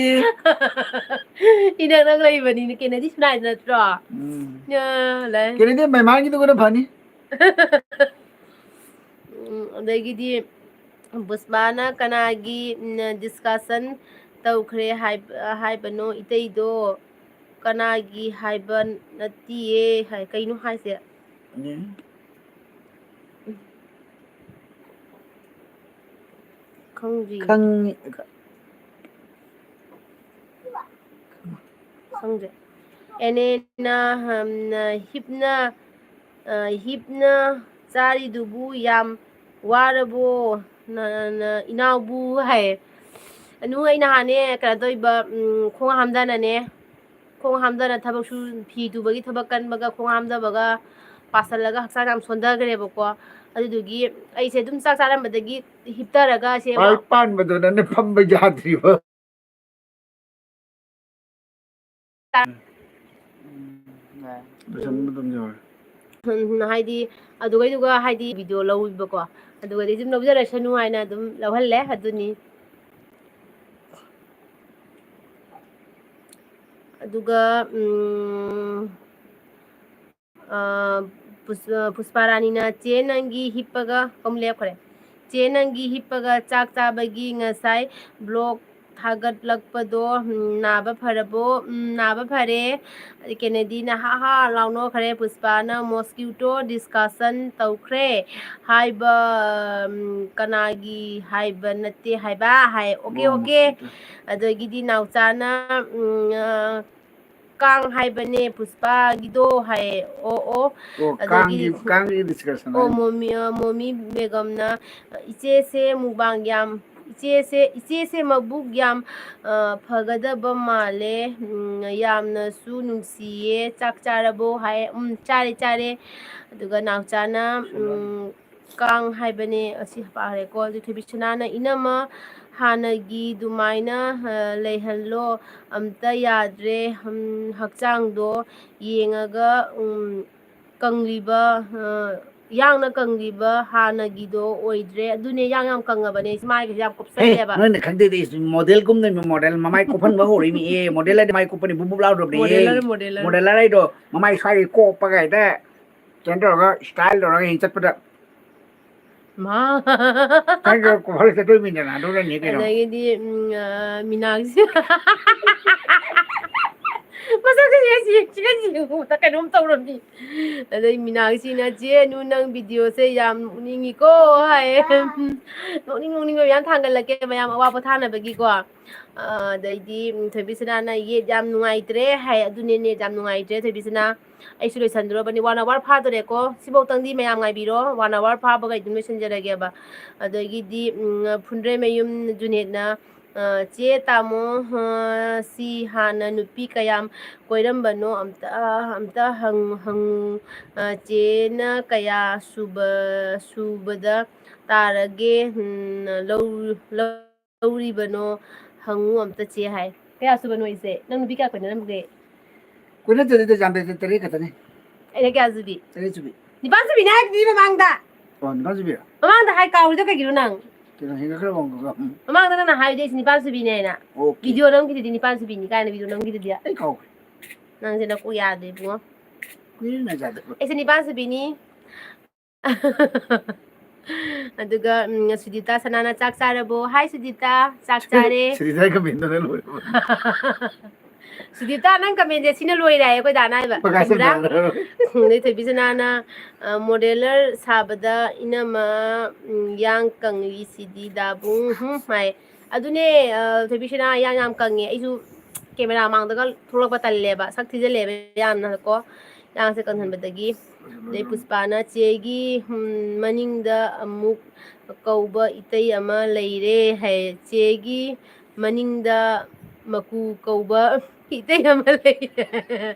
ꯏꯅꯛ ꯅꯛ ꯂꯩꯕꯅꯤꯅ ꯀꯦꯅꯦꯗꯤ ꯁꯨꯅꯥꯏꯗ ꯅꯠꯇ꯭ꯔꯣ? ꯎꯝ꯫ ꯑ, ꯂꯩ꯫ ꯀꯦꯅꯦꯗꯤ ꯃꯩꯃꯥꯟꯒꯤꯗꯨꯒꯅ ꯐꯅꯤ꯫ ꯎꯝ, ꯑꯗꯒꯤꯗꯤ ꯄꯨꯁꯄꯥꯅ ꯀꯅꯥꯒꯤ, ꯎꯝ, discussion ꯇꯧꯈ꯭ꯔꯦ ꯍꯥꯏꯕ-, ꯍꯥꯏꯕꯅꯣ ꯏꯇꯩꯗꯣ? ꯀꯅꯥꯒꯤ ꯍꯥꯏꯕ ꯅꯠꯇꯤꯌꯦ ꯍꯥꯏ꯫ ꯀꯩꯅꯣ ꯍꯥꯏꯁꯦ? ꯎꯝ꯫ ꯈꯪꯗ꯭ꯔꯤ꯫ ꯈꯪꯉꯤ꯫ ꯈꯪꯗ꯭ꯔꯦ꯫ ꯑꯦꯅꯦꯅ, ꯍꯝꯅ, ꯍꯤꯞꯅ, ꯑ, ꯍꯤꯞꯅ ꯆꯥꯔꯤꯗꯨꯕꯨ ꯌꯥꯝ ꯋꯥꯔꯕꯣ, ꯅ-, ꯅ-, ꯏꯅꯥꯎꯕꯨ ꯍꯥꯏꯌꯦ꯫ ꯑꯅꯨ, ꯑꯩ ꯅꯍꯥꯟꯅꯦ ꯀꯩꯅꯣ ꯇꯧꯏꯕ, ꯎꯝ, ꯈꯣꯡ ꯍꯥꯝꯗꯅꯅꯦ, ꯈꯣꯡ ꯍꯥꯝꯗꯅ ꯊꯕꯛ ꯁꯨ-, ꯐꯤ ꯇꯨꯕꯒꯤ ꯊꯕꯛ ꯀꯟꯕꯒ ꯈꯣꯡ ꯍꯥꯝꯗꯕꯒ ꯄꯥꯁꯜꯂꯒ ꯍꯛꯆꯥꯡ ꯌꯥꯝ ꯁꯣꯟꯊꯈ꯭ꯔꯦꯕꯀꯣ꯫ ꯑꯗꯨꯗꯨꯒꯤ ꯑꯩꯁꯦ ꯑꯗꯨꯝ ꯆꯥꯛ ꯆꯥꯔꯝꯕꯗꯒꯤ ꯍꯤꯞꯊꯔꯒ ꯁꯦ ꯈ꯭ꯋꯥꯏ ꯄꯥꯟꯕꯗꯨꯅꯅꯦ ꯐꯝꯕ ꯌꯥꯗ꯭ꯔꯤꯕ꯫ ꯎꯝ, ꯌꯥꯏ꯫ ꯂꯣꯏꯁꯟꯕ ꯑꯗꯨꯝ ꯌꯧꯔꯦ꯫ ꯎꯝ, ꯍꯥꯏꯗꯤ ꯑꯗꯨꯒꯩꯗꯨꯒ ꯍꯥꯏꯗꯤ ꯚꯤꯗꯤꯑꯣ ꯂꯧꯋꯤꯕꯀꯣ, ꯑꯗꯨꯒꯗꯤ ꯑꯗꯨꯝ ꯂꯧꯖꯔꯁꯅꯨ ꯍꯥꯏꯅ ꯑꯗꯨꯝ ꯂꯧꯍꯜꯂꯦ꯫ ꯑꯗꯨꯅꯤ꯫ ꯑꯗꯨꯒ, ꯎꯝ, ꯑ, ꯄꯨꯁ-, ꯑ, ꯄꯨꯁꯄꯥꯔꯥꯅꯤꯅ, "ꯆꯦ ꯅꯪꯒꯤ ꯍꯤꯞꯄꯒ", ꯑꯃꯨꯛ ꯂꯦꯞꯈ꯭ꯔꯦ꯫ "ꯆꯦ ꯅꯪꯒꯤ ꯍꯤꯞꯄꯒ ꯆꯥꯛ ꯆꯥꯕꯒꯤ ꯉꯁꯥꯏ ꯕ꯭ꯂꯣꯛ ꯊꯥꯒꯠꯂꯛꯄꯗꯣ, ꯎꯝ, ꯅꯥꯕ ꯐꯔꯕꯣ? ꯎꯝ, ꯅꯥꯕ ꯐꯔꯦ꯫" ꯀꯦꯅꯦꯗꯤꯅ ꯍꯥ ꯍꯥ ꯂꯥꯎꯅꯣꯛꯈ꯭ꯔꯦ꯫ ꯄꯨꯁꯄꯥꯅ, "ꯃꯣꯁꯀ꯭ꯌꯨꯇꯣ ꯗꯤꯁꯀꯁꯟ ꯇꯧꯈ꯭ꯔꯦ ꯍꯥꯏꯕ, ꯎꯝ, ꯀꯅꯥꯒꯤ ꯍꯥꯏꯕ ꯅꯠꯇꯦ ꯍꯥꯏꯕ?" ꯍꯥꯏ꯫ "ꯑꯣꯀꯦ, ꯑꯣ, ꯑꯣꯀꯦ꯫" ꯃꯣꯁꯀ꯭ꯌꯨꯇꯣ꯫ ꯑꯗꯒꯤꯗꯤ ꯅꯥꯎꯆꯥꯅ, ꯎꯝ, ꯑ, "ꯀꯥꯡ ꯍꯥꯏꯕꯅꯦ ꯄꯨꯁꯄꯥꯒꯤꯗꯣ" ꯍꯥꯏꯌꯦ꯫ ꯑꯣ, ꯑꯣ꯫ ꯑꯣ, ꯑꯗꯒꯤ, ꯀꯥꯡꯒꯤ, ꯀꯥꯡꯒꯤ ꯗꯤꯁꯀꯁꯟ ꯑꯣ, ꯍꯥꯏꯅꯤ꯫ ꯃꯣꯃꯤ, ꯑ, ꯃꯣꯃꯤ ꯕꯦꯒꯝꯅ, "ꯏꯆꯦꯁꯦ ꯃꯨꯛꯕꯥꯡ ꯌꯥꯝ, ꯏꯆꯦꯁꯦ, ꯏꯆꯦꯁꯦ ꯃꯕꯨꯛ ꯌꯥꯝ, ꯑ, ꯐꯒꯗꯕ ꯃꯥꯜꯂꯦ꯫ ꯎꯝ, ꯌꯥꯝꯅꯁꯨ ꯅꯨꯡꯁꯤꯌꯦ꯫ ꯆꯥꯛ ꯆꯥꯔꯕꯣ?" ꯍꯥꯏ꯫ "ꯎꯝ, ꯆꯥꯔꯦ, ꯆꯥꯔꯦ꯫" ꯑꯗꯨꯒ ꯅꯥꯎꯆꯥꯅ, ꯎꯝ, "ꯀꯥꯡ ꯍꯥꯏꯕꯅꯦ", ꯑꯁꯤ ꯄꯥꯈ꯭ꯔꯦꯀꯣ꯫ ꯑꯗꯨ ꯊꯣꯏꯕꯤꯁꯅꯥꯅ, "ꯏꯅꯝꯃ, ꯍꯥꯟꯅꯒꯤ ꯑꯗꯨꯃꯥꯏꯅ, ꯑ, ꯂꯩꯍꯜꯂꯣ꯫ ꯑꯝꯇ ꯌꯥꯗ꯭ꯔꯦ꯫ ꯎꯝ, ꯍꯛꯆꯥꯡꯗꯣ ꯌꯦꯡꯉꯒ, ꯎꯝ, ꯀꯪꯂꯤꯕ, ꯑ, ꯌꯥꯡꯅ ꯀꯪꯂꯤꯕ ꯍꯥꯟꯅꯒꯤꯗꯣ ꯑꯣꯏꯗ꯭ꯔꯦ꯫" ꯑꯗꯨꯅꯦ, ꯌꯥꯡ ꯌꯥꯝ ꯀꯪꯉꯕꯅꯦ꯫ ꯃꯥꯏꯒꯁꯦ ꯌꯥꯝ ꯍꯦ, ꯀꯨꯞꯁꯜꯂꯦꯕ꯫ ꯅꯣꯏꯅ ꯈꯪꯗꯦꯗ, ꯏꯁ, ꯃꯣꯗꯦꯜꯒꯨꯝꯅ ꯃꯣꯗꯦꯜ ꯃꯃꯥꯏ ꯀꯨꯞꯍꯟꯕ ꯍꯧꯔꯛꯏꯅꯦ꯫ ꯑꯦ, ꯃꯣꯗꯦꯜ ꯍꯥꯏꯗꯤ ꯃꯥꯏ ꯀꯨꯞꯄꯅꯤ, ꯕꯨꯞ ꯕꯨꯞ ꯂꯥꯎꯗꯕꯅꯦ꯫ ꯃꯣꯗꯦꯂꯔ, ꯃꯣꯗꯦꯂꯔ꯫ ꯃꯣꯗꯦꯂꯔ ꯍꯥꯏꯗꯣ ꯃꯃꯥꯏ ꯁ꯭ꯋꯥꯏꯗꯩ ꯀꯣꯞꯄꯒ ꯍꯦꯛꯇ ꯀꯩꯅꯣ ꯇꯧꯔꯒ, ꯁ꯭ꯇꯥꯏꯜ ꯇꯧꯔꯒ ꯍꯦꯛ ꯆꯠꯄꯗ꯫ ꯃꯥ꯫ ꯅꯪꯁꯨ ꯀꯣꯏꯍꯜ ꯆꯠꯇꯣꯏꯃꯤꯗꯅ, ꯑꯗꯨꯅꯅꯤ ꯀꯩꯅꯣ꯫ ꯑꯗꯒꯤꯗꯤ, ꯎꯝ, ꯑ, ꯃꯤꯅꯥꯛꯁꯤ-, ꯃꯁꯛꯁꯦ ꯁꯤꯒ ꯁꯤꯒ ꯁꯤꯒ ꯀꯩꯅꯣꯝ ꯇꯧꯔꯝꯃꯤ꯫ ꯑꯗꯩ ꯃꯤꯅꯥꯛꯁꯤꯅ, "ꯆꯦ ꯑꯅꯨ, ꯅꯪ ꯚꯤꯗꯤꯑꯣꯁꯦ ꯌꯥꯝ ꯅꯣꯛꯅꯤꯡꯉꯤꯀꯣ" ꯍꯥꯏꯌꯦ꯫ ꯅꯣꯛꯅꯤꯡ ꯅꯣꯛꯅꯤꯡꯕ ꯃꯌꯥꯝ ꯊꯥꯡꯒꯠꯂꯛꯀꯦ, ꯃꯌꯥꯝ ꯑꯋꯥ ꯄꯣꯊꯥꯅꯕꯒꯤꯀꯣ꯫ ꯑ, ꯑꯗꯩꯗꯤ, ꯎꯝ, ꯊꯣꯏꯕꯤꯁꯅꯥꯅ, "ꯌꯦꯠ ꯌꯥꯝ ꯅꯨꯡꯉꯥꯏꯇ꯭ꯔꯦ" ꯍꯥꯏ꯫ "ꯑꯗꯨꯅꯦ, ꯅꯦꯠ ꯌꯥꯝ ꯅꯨꯡꯉꯥꯏꯇ꯭ꯔꯦ, ꯊꯣꯏꯕꯤꯁꯅꯥ꯫ ꯑꯩꯁꯨ ꯂꯣꯏꯁꯟꯗꯣꯔꯕꯅꯤ, one hour ꯐꯥꯗꯣꯔꯦꯀꯣ꯫ ꯁꯤꯐꯧꯇꯪꯗꯤ ꯃꯌꯥꯝ ꯉꯥꯏꯕꯤꯔꯣ, one hour ꯐꯥꯕꯒ ꯑꯩ ꯑꯗꯨꯝ ꯂꯣꯏꯁꯟꯖꯔꯒꯦꯕ"꯫ ꯑꯗꯒꯤꯗꯤ, ꯎꯝ, ꯐꯨꯟꯗ꯭ꯔꯩꯃꯌꯨꯝ ꯖꯨꯅꯦꯠꯅ, ꯑ, "ꯆꯦ ꯇꯥꯃꯣ, ꯑ, ꯁꯤ ꯍꯥꯟꯅ ꯅꯨꯄꯤ ꯀꯌꯥꯝ ꯀꯣꯏꯔꯝꯕꯅꯣ ꯑꯝꯇ, ꯑꯝꯇ ꯍꯪ-, ꯍꯪꯉꯨ꯫ ꯑ, ꯆꯦꯅ ꯀꯌꯥ ꯁꯨꯕ, ꯁꯨꯕꯗ ꯇꯥꯔꯒꯦ? ꯎꯝ, ꯂꯧ-, ꯂꯧꯔꯤꯕꯅꯣ ꯍꯪꯉꯨ ꯑꯝꯇ ꯆꯦ" ꯍꯥꯏ꯫ ꯀꯌꯥ ꯁꯨꯕꯅꯣ ꯑꯩꯁꯦ? ꯅꯪ ꯅꯨꯄꯤ ꯀꯌꯥ ꯀꯣꯏꯅꯔꯝꯒꯦ? ꯀꯣꯏꯅꯗꯦꯗ, ꯌꯥꯝꯗꯦ, ꯇꯔꯦꯠ ꯈꯛꯇꯅꯤ꯫ ꯑꯩꯅ ꯀꯌꯥ ꯁꯨꯕꯤ? ꯇꯔꯦꯠ ꯁꯨꯕꯤ꯫ ꯅꯤꯄꯥꯟ ꯁꯨꯕꯤꯅꯦ ꯍꯥꯏꯗꯨꯗꯤ ꯃꯃꯥꯡꯗ꯫ ꯑꯣ, ꯅꯤꯄꯥꯟ ꯁꯨꯕꯤ? ꯃꯃꯥꯡꯗ ꯍꯥꯏ, ꯀꯥꯎꯔꯤꯗꯣ ꯀꯩꯒꯤꯅꯣ ꯅꯪ? ꯀꯩꯅꯣ, ꯍꯦꯟꯒꯠꯈ꯭ꯔꯕ ꯑꯃꯨꯛꯀ? ꯎꯝ꯫ ꯃꯃꯥꯡꯗ ꯅꯪꯅ ꯍꯥꯏꯗꯨꯗꯤ ꯑꯩꯁꯦ ꯅꯤꯄꯥꯟ ꯁꯨꯕꯤꯅꯦ ꯍꯥꯏꯅ꯫ ꯑꯣꯀꯦ꯫ ꯚꯤꯗꯤꯑꯣ ꯅꯝꯈꯤꯗꯨꯗꯤ ꯅꯤꯄꯥꯟ ꯁꯨꯕꯤꯅꯤ ꯀꯥꯏꯅ ꯚꯤꯗꯤꯑꯣ ꯅꯝꯈꯤꯗꯨꯗꯤ꯫ ꯑꯩ ꯀꯥꯎꯈ꯭ꯔꯦ꯫ ꯅꯪꯁꯦ ꯅꯀꯣꯛ ꯌꯥꯗ꯭ꯔꯦ ꯏꯕꯨꯡꯉꯣ꯫ ꯀꯨꯏꯔꯦ ꯅꯪ ꯆꯥꯗꯕ꯫ ꯑꯩꯁꯦ ꯅꯤꯄꯥꯟ ꯁꯨꯕꯤꯅꯤ꯫ ꯑꯗꯨꯒ, ꯎꯝ, ꯁꯨꯗꯤꯇꯥ ꯁꯅꯥꯅ, "ꯆꯥꯛ ꯆꯥꯔꯕꯣ?" ꯍꯥꯏ ꯁꯨꯗꯤꯇꯥ, "ꯆꯥꯛ ꯆꯥꯔꯦ"꯫ ꯁꯨꯗꯤꯇꯥꯒꯤ ꯀꯃꯦꯟꯗꯨꯅ ꯂꯣꯏꯔꯕ꯫ ꯁꯨꯗꯤꯇꯥ, ꯅꯪ ꯀꯃꯦꯟꯁꯦ ꯁꯤꯅ ꯂꯣꯏꯔꯦ ꯍꯥꯏꯌꯦ ꯑꯩꯈꯣꯏ ꯗꯥꯅ ꯍꯥꯏꯕ꯫ ꯄꯀꯥ ꯈꯪꯕ꯭ꯔꯥ? ꯁꯟꯗꯥꯅ꯫ ꯎꯝ, ꯑꯗꯩ ꯊꯣꯏꯕꯤ ꯁꯅꯥꯅ, ꯑ, "ꯃꯣꯗꯦꯂꯔ ꯁꯥꯕꯗ ꯏꯅꯝꯃ, ꯎꯝ, ꯌꯥꯡ ꯀꯪꯂꯤꯁꯤꯗꯤ ꯗꯥꯕꯨꯡ, ꯍꯨꯝ" ꯍꯥꯏ꯫ ꯑꯗꯨꯅꯦ, ꯑ, ꯊꯣꯏꯕꯤ ꯁꯅꯥ ꯌꯥꯡ ꯌꯥꯝ ꯀꯪꯉꯦ꯫ ꯑꯩꯁꯨ ꯀꯦꯃꯦꯔꯥ ꯃꯥꯡꯗꯒ ꯊꯣꯛꯂꯛꯄ ꯇꯜꯂꯦꯕ꯫ ꯁꯛ ꯊꯤꯖꯤꯜꯂꯦꯕ ꯌꯥꯝꯅ ꯀꯣ꯫ ꯌꯥꯡꯁꯦ ꯀꯪꯍꯟꯕꯗꯒꯤ꯫ ꯑꯗꯩ ꯄꯨꯁꯄꯥꯅ, "ꯆꯦꯒꯤ, ꯎꯝ, ꯃꯅꯤꯡꯗ ꯑꯃꯨꯛ ꯀꯧꯕ ꯏꯇꯩ ꯑꯃ ꯂꯩꯔꯦ" ꯍꯥꯏꯌꯦ꯫ "ꯆꯦꯒꯤ ꯃꯅꯤꯡꯗ ꯃꯀꯨ ꯀꯧꯕ ꯏꯇꯩ ꯑꯃ ꯂꯩꯔꯦ"꯫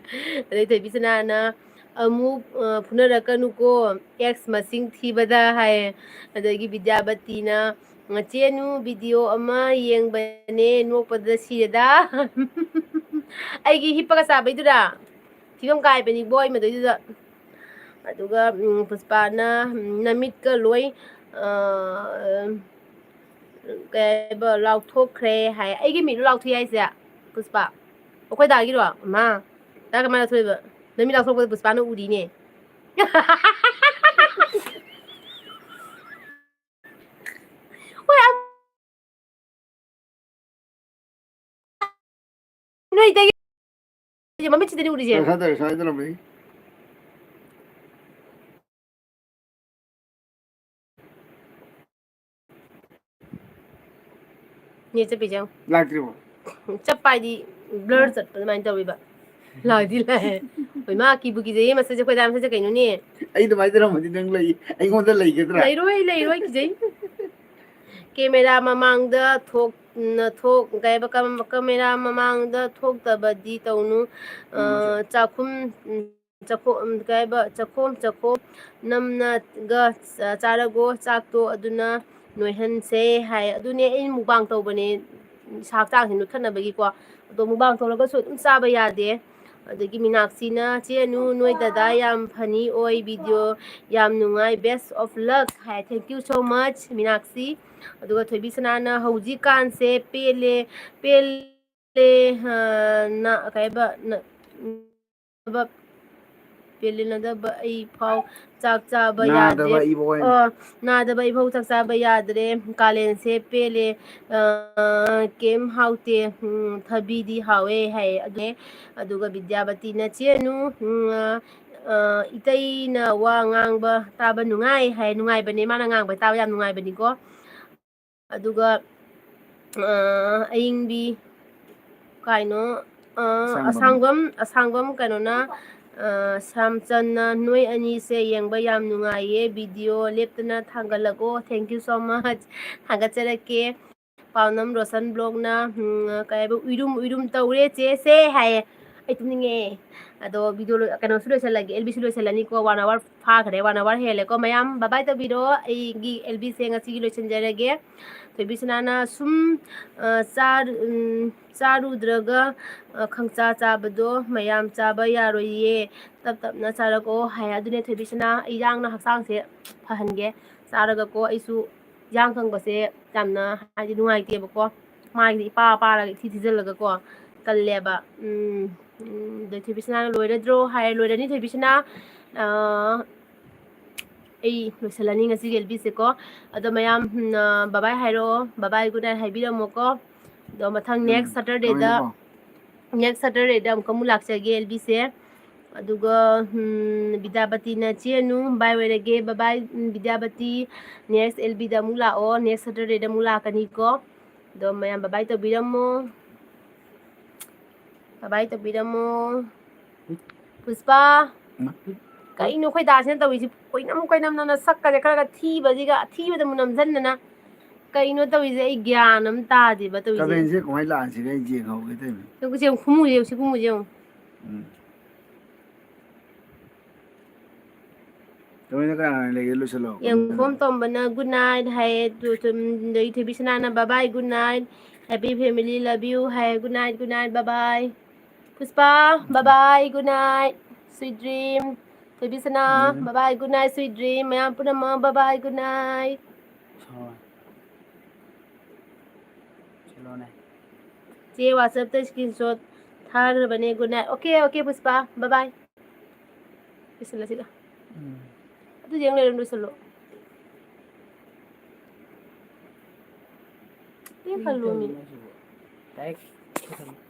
ꯑꯗꯩ ꯊꯣꯏꯕꯤꯁꯅꯥꯅ, "ꯑꯃꯨꯛ, ꯑ, ꯐꯨꯅꯔꯛꯀꯅꯨꯀꯣ, ꯑꯦꯛꯁ ꯃꯁꯤꯡ ꯊꯤꯕꯗ" ꯍꯥꯏꯌꯦ꯫ ꯑꯗꯒꯤ ꯕꯤꯗ꯭ꯌꯥꯕꯇꯤꯅ, "ꯆꯦꯅꯨ, ꯚꯤꯗꯤꯑꯣ ꯑꯃ ꯌꯦꯡꯕꯅꯦ, ꯅꯣꯛꯄꯗ ꯁꯤꯔꯦꯗ"꯫ ꯑꯩꯒꯤ ꯍꯤꯞꯄꯒ ꯆꯥꯕꯩꯗꯨꯔꯥ? ꯐꯤꯕꯝ ꯀꯥꯏꯕꯅꯤꯕꯣ ꯑꯩ ꯃꯗꯩꯗꯨꯗ꯫ ꯑꯗꯨꯒ, ꯎꯝ, ꯄꯨꯁꯄꯥꯅ, ꯎꯝ, "ꯅꯃꯤꯠꯀ ꯂꯣꯏ, ꯑ, ꯀꯩ ꯍꯥꯏꯕ, ꯂꯥꯎꯊꯣꯛꯈ꯭ꯔꯦ" ꯍꯥꯏ꯫ ꯑꯩꯒꯤ ꯃꯤꯠꯂꯣ ꯂꯥꯎꯊꯣꯛꯏ ꯍꯥꯏꯁꯦ, ꯄꯨꯁꯄꯥ? ꯑꯩꯈꯣꯏ ꯗꯥꯒꯤꯔꯣ? ꯃꯥ, ꯗꯥ ꯀꯃꯥꯏ ꯂꯥꯎꯊꯣꯛꯏꯕ? ꯅꯃꯤꯠ ꯂꯥꯎꯊꯣꯛꯄꯗ ꯄꯨꯁꯄꯥꯅ ꯎꯔꯤꯅꯦ꯫ ꯍꯣꯏ, ꯅꯣꯏꯗꯒꯤ ꯃꯃꯤꯠꯁꯤꯗꯅꯤ ꯎꯔꯤꯁꯦ꯫ ꯁ꯭ꯋꯥꯏꯗ ꯂꯩꯔꯦ, ꯁ꯭ꯋꯥꯏꯗ ꯂꯩꯔꯦ꯫ ꯅꯦ ꯆꯠꯄꯤꯁꯦ ꯌꯦꯡꯉꯨ꯫ ꯂꯥꯛꯇ꯭ꯔꯤꯕꯣ? ꯆꯠꯄ ꯍꯥꯏꯗꯤ blur ꯆꯠꯄ ꯑꯗꯨꯃꯥꯏꯅ ꯇꯧꯔꯤꯕ꯫ ꯂꯥꯛꯗꯤ ꯂꯥꯛꯑꯦ꯫ ꯍꯣꯏ, ꯃꯥ ꯀꯤꯕꯨ ꯀꯤꯖꯩꯌꯦ, ꯃꯁꯛꯁꯦ ꯈꯣꯏꯗꯥ ꯃꯁꯛꯁꯦ ꯀꯩꯅꯣꯅꯦ? ꯑꯩ ꯑꯗꯨꯃꯥꯏꯅ ꯇꯧꯔꯝꯃꯗꯤ ꯅꯪ ꯂꯩ-, ꯑꯩꯉꯣꯟꯗ ꯂꯩꯒꯗ꯭ꯔꯥ? ꯂꯩꯔꯣꯏ, ꯂꯩꯔꯣꯏ, ꯀꯤꯖꯩ꯫ ꯀꯦꯃꯦꯔꯥ ꯃꯃꯥꯡꯗ ꯊꯣꯛ-, ꯅ-, ꯊꯣꯛ-, ꯀꯩ ꯍꯥꯏꯕ, ꯀꯝ-, ꯀꯦꯃꯦꯔꯥ ꯃꯃꯥꯡꯗ ꯊꯣꯛꯇꯕꯗꯤ ꯇꯧꯅꯨ꯫ ꯑ, ꯎꯝ, ꯆꯥꯛꯈꯨꯝ, ꯎꯝ, ꯆꯥꯛꯈꯣ-, ꯎꯝ, ꯀꯩ ꯍꯥꯏꯕ, ꯆꯥꯛꯈꯣꯝ, ꯆꯥꯛꯈꯣꯝ ꯅꯝꯅꯒ ꯆꯥ-, ꯆꯥꯔꯒꯣ ꯆꯥꯛꯇꯣ, ꯑꯗꯨꯅ ꯅꯣꯏꯍꯟꯁꯦ ꯍꯥꯏ꯫ ꯑꯗꯨꯅꯦ ꯑꯩ mukbang ꯇꯧꯕꯅꯦ, ꯏꯁꯥ ꯍꯛꯆꯥꯡꯁꯦ ꯅꯣꯏꯈꯠꯅꯕꯒꯤꯀꯣ꯫ ꯑꯗꯣ mukbang ꯇꯧꯔꯒꯁꯨ ꯑꯗꯨꯝ ꯆꯥꯕ ꯌꯥꯗꯦ꯫ ꯑꯗꯒꯤ ꯃꯤꯅꯥꯛꯁꯤꯅ, "ꯆꯦ ꯑꯅꯨ, ꯅꯣꯏ ꯗꯗꯥ ꯌꯥꯝ funny ꯑꯣꯏ, video ꯌꯥꯝ ꯅꯨꯡꯉꯥꯏ, best of luck" high. Thank you so much, Meenakshi. ꯑꯗꯨꯒ ꯊꯣꯏꯕꯤ ꯁꯅꯥꯅ, "ꯍꯧꯖꯤꯛꯀꯥꯟꯁꯦ ꯄꯦꯜꯂꯦ, ꯄꯦꯜꯂꯦ, ꯑ, ꯅ-, ꯀꯩ ꯍꯥꯏꯕ, ꯅ-, ꯄꯦꯜꯂꯦ ꯅꯗꯕ ꯑꯩ ꯐꯥꯎ ꯆꯥꯛ ꯆꯥꯕ ꯌꯥꯗ꯭ꯔꯦ꯫ ꯅꯥꯗꯕ ꯏꯕꯣꯏ꯫ ꯑ, ꯅꯥꯗꯕ ꯑꯩ ꯐꯥꯎ ꯆꯥꯛ ꯆꯥꯕ ꯌꯥꯗ꯭ꯔꯦ꯫ ꯀꯥꯂꯦꯟꯁꯦ ꯄꯦꯜꯂꯦ꯫ ꯑ, ꯀꯩꯝ ꯍꯥꯎꯇꯦ꯫ ꯎꯝ, ꯊꯕꯤꯗꯤ ꯍꯥꯎꯋꯦ" ꯍꯥꯏꯌꯦ꯫ ꯑꯗꯨꯅꯦ꯫ ꯑꯗꯨꯒ ꯕꯤꯗ꯭ꯌꯥꯕꯇꯤꯅ, "ꯆꯦ ꯑꯅꯨ, ꯎꯝ, ꯑ, ꯑ, ꯏꯇꯩꯅ ꯋꯥ ꯉꯥꯡꯕ ꯇꯥꯕ ꯅꯨꯡꯉꯥꯏ" ꯍꯥꯏ꯫ ꯅꯨꯡꯉꯥꯏꯕꯅꯦ, ꯃꯥꯅ ꯉꯥꯡꯕ ꯇꯥꯕ ꯌꯥꯝ ꯅꯨꯡꯉꯥꯏꯕꯅꯤꯀꯣ꯫ ꯑꯗꯨꯒ, ꯑ, ꯑꯌꯤꯡꯕꯤ ꯀꯥꯏꯅꯣ, ꯑ, ꯑꯁꯥꯡꯕꯝ꯫ ꯑꯁꯥꯡꯕꯝ, ꯑꯁꯥꯡꯕꯝ ꯀꯩꯅꯣꯅ, ꯑ, ꯁ꯭ꯌꯥꯝꯆꯟꯅ, "ꯅꯣꯏ ꯑꯅꯤꯁꯦ ꯌꯦꯡꯕ ꯌꯥꯝ ꯅꯨꯡꯉꯥꯏꯌꯦ, video ꯂꯦꯞꯇꯅ ꯊꯥꯡꯒꯠꯂꯛꯑꯣ, thank you so much" ꯊꯥꯒꯠꯆꯔꯛꯀꯦ꯫ ꯄꯥꯎꯅꯝ Roshan blogꯅ, ꯎꯝ, ꯀꯩ ꯍꯥꯏꯕ, "ꯎꯏꯔꯨꯝ ꯎꯏꯔꯨꯝ ꯇꯧꯔꯦ ꯆꯦꯁꯦ" ꯍꯥꯏꯌꯦ꯫ ꯑꯩ ꯇꯨꯝꯅꯤꯡꯉꯦ꯫ ꯑꯗꯣ video ꯂꯣꯏ-, ꯀꯩꯅꯣꯁꯨ ꯂꯣꯏꯁꯤꯜꯂꯒꯦ, L Bꯁꯨ ꯂꯣꯏꯁꯤꯜꯂꯅꯤꯀꯣ, one hour ꯐꯥꯈ꯭ꯔꯦ, one hour ꯍꯦꯜꯂꯦꯀꯣ ꯃꯌꯥꯝ꯫ Bye bye ꯇꯧꯕꯤꯔꯣ꯫ ꯑꯩꯒꯤ L Bꯁꯦ ꯉꯁꯤꯒꯤ ꯂꯣꯏꯁꯤꯟꯖꯔꯒꯦ꯫ ꯊꯣꯏꯕꯤꯁꯅꯥꯅ ꯁꯨꯝ, ꯑ, ꯆꯥꯔ-, ꯎꯝ, ꯆꯥꯔꯨꯗ꯭ꯔꯒ, ꯑ, ꯈꯪꯆꯥ ꯆꯥꯕꯗꯣ ꯃꯌꯥꯝ ꯆꯥꯕ ꯌꯥꯔꯣꯏꯌꯦ꯫ ꯇꯞ ꯇꯞꯅ ꯆꯥꯔꯛꯑꯣ ꯍꯥꯏ꯫ ꯑꯗꯨꯅꯦ ꯊꯣꯏꯕꯤꯁꯅꯥ, ꯏꯌꯥꯡꯅ ꯍꯛꯆꯥꯡꯁꯦ ꯐꯍꯟꯒꯦ꯫ ꯆꯥꯔꯒꯀꯣ, ꯑꯩꯁꯨ ꯏꯌꯥꯡ ꯀꯪꯕꯁꯦ ꯌꯥꯝꯅ, ꯍꯥꯏꯗꯤ, ꯅꯨꯡꯉꯥꯏꯇꯦꯕꯀꯣ꯫ ꯃꯥꯏꯁꯦ ꯏꯄꯥ ꯄꯥꯔꯒ ꯏꯊꯤ ꯊꯤꯖꯤꯜꯂꯒꯀꯣ ꯇꯜꯂꯦꯕ꯫ ꯎꯝ, ꯎꯝ, ꯑꯗꯩ ꯊꯣꯏꯕꯤꯁꯅꯥꯅ ꯂꯣꯏꯔꯗ꯭ꯔꯣ ꯍꯥꯏꯔꯦ, ꯂꯣꯏꯔꯅꯤ ꯊꯣꯏꯕꯤꯁꯅꯥ꯫ ꯑꯥ, ꯑꯩ ꯂꯣꯏꯁꯤꯜꯂꯅꯤ ꯉꯁꯤꯒꯤ L Bꯁꯦꯀꯣ꯫ ꯑꯗꯣ ꯃꯌꯥꯝ, ꯎꯝ, ꯑꯥ, bye bye ꯍꯥꯏꯔꯛꯑꯣ, bye bye, good night ꯍꯥꯏꯕꯤꯔꯝꯃꯣꯀꯣ꯫ ꯑꯗꯣ ꯃꯊꯪ ꯎꯝ, next Saturdayꯗ ꯊꯝꯃꯒꯦꯀꯣ꯫ Next Saturdayꯗ ꯑꯃꯨꯛꯀ ꯑꯃꯨꯛ ꯂꯥꯛꯆꯒꯦ ꯑꯦꯜꯕꯤꯁꯦ꯫ ꯑꯗꯨꯒ ꯕꯤꯗ꯭ꯌꯥꯄꯇꯤꯅ ꯆꯦꯅꯨ, ꯕꯥꯏ ꯑꯣꯏꯔꯒꯦ, ꯕꯕꯥꯏ꯫ ꯕꯤꯗ꯭ꯌꯥꯄꯇꯤ, next ꯑꯦꯜꯕꯤꯗ ꯑꯃꯨꯛ ꯂꯥꯛꯑꯣ, next Saturdayꯗ ꯑꯃꯨꯛ ꯂꯥꯛꯀꯅꯤꯀꯣ꯫ ꯑꯗꯣ ꯃꯌꯥꯝ ꯕꯕꯥꯏ ꯇꯧꯕꯤꯔꯝꯃꯣ, ꯕꯕꯥꯏ ꯇꯧꯕꯤꯔꯝꯃꯣ꯫ ꯄꯨꯁꯄꯥ, ꯀꯩꯅꯣ ꯑꯩꯈꯣꯏ ꯗꯥꯁꯤꯅ ꯇꯧꯔꯤꯁꯤ? ꯀꯣꯏꯅꯝ ꯀꯣꯏꯅꯝꯅꯅ ꯁꯛꯀꯁꯦ ꯈꯔꯒ ꯊꯤꯕꯁꯤꯒ, ꯑꯊꯤꯕꯗ ꯃꯨꯅꯝꯁꯤꯟꯗꯅ ꯀꯩꯅꯣ ꯇꯧꯔꯤꯁꯦ? ꯑꯩ ꯒ꯭ꯌꯥꯟ ꯑꯃ ꯇꯥꯗꯦꯕ ꯇꯧꯔꯤꯁꯦ꯫ ꯀꯃꯦꯟꯁꯦ ꯀꯃꯥꯏꯅ ꯂꯥꯛꯑꯁꯤꯒꯦ ꯑꯩ ꯌꯦꯡꯍꯧꯒꯦ ꯇꯧꯔꯤꯅꯤ꯫ ꯌꯦꯡꯉꯨ, ꯁꯤ ꯌꯦꯡꯉꯨ, ꯈꯨꯝꯃꯨꯁꯦ ꯌꯦꯡꯉꯨ꯫ ꯎꯝ꯫ ꯀꯃꯦꯟꯗ ꯀꯅꯥ ꯀꯅꯥ ꯂꯩꯒꯦ? ꯂꯣꯏꯁꯤꯜꯂꯣ꯫ ꯌꯦꯡꯈꯣꯝ ꯇꯣꯝꯕꯅ good night ꯍꯥꯏꯌꯦ, ꯇꯨ-, ꯇꯨꯝ-, ꯑꯗꯩ ꯊꯣꯏꯕꯤꯁꯅꯥꯅ bye bye, good night, happy family, love you ꯍꯥꯏꯌꯦ, good night, good night, bye bye꯫ ꯄꯨꯁꯄꯥ, bye bye, good night, sweet dream꯫ ꯊꯣꯏꯕꯤꯁꯅꯥ, ꯎꯝ꯫ Bye bye, good night, sweet dream꯫ ꯃꯌꯥꯝ ꯄꯨꯝꯅꯃꯛ bye bye, good night꯫ ꯁꯣꯏ꯫ ꯁꯤꯂꯣꯅꯦ꯫ ꯆꯦ WhatsAppꯇ screenshot ꯊꯥꯈ꯭ꯔꯕꯅꯦ꯫ Good night꯫ Okay, okay, ꯄꯨꯁꯄꯥ꯫ Bye bye꯫ ꯂꯣꯏꯁꯤꯜꯂꯁꯤꯗ꯫ ꯎꯝ꯫ ꯑꯗꯨꯗꯤ ꯌꯦꯡ ꯂꯩꯔꯣ, ꯂꯣꯏꯁꯤꯜꯂꯣ꯫ ꯄꯦꯟꯈꯠꯂꯣꯃꯤ꯫ ꯀꯩꯅꯣ ꯍꯥꯏꯁꯤꯕꯣ? Direct ꯂꯣꯏꯁꯤꯜꯂꯣ꯫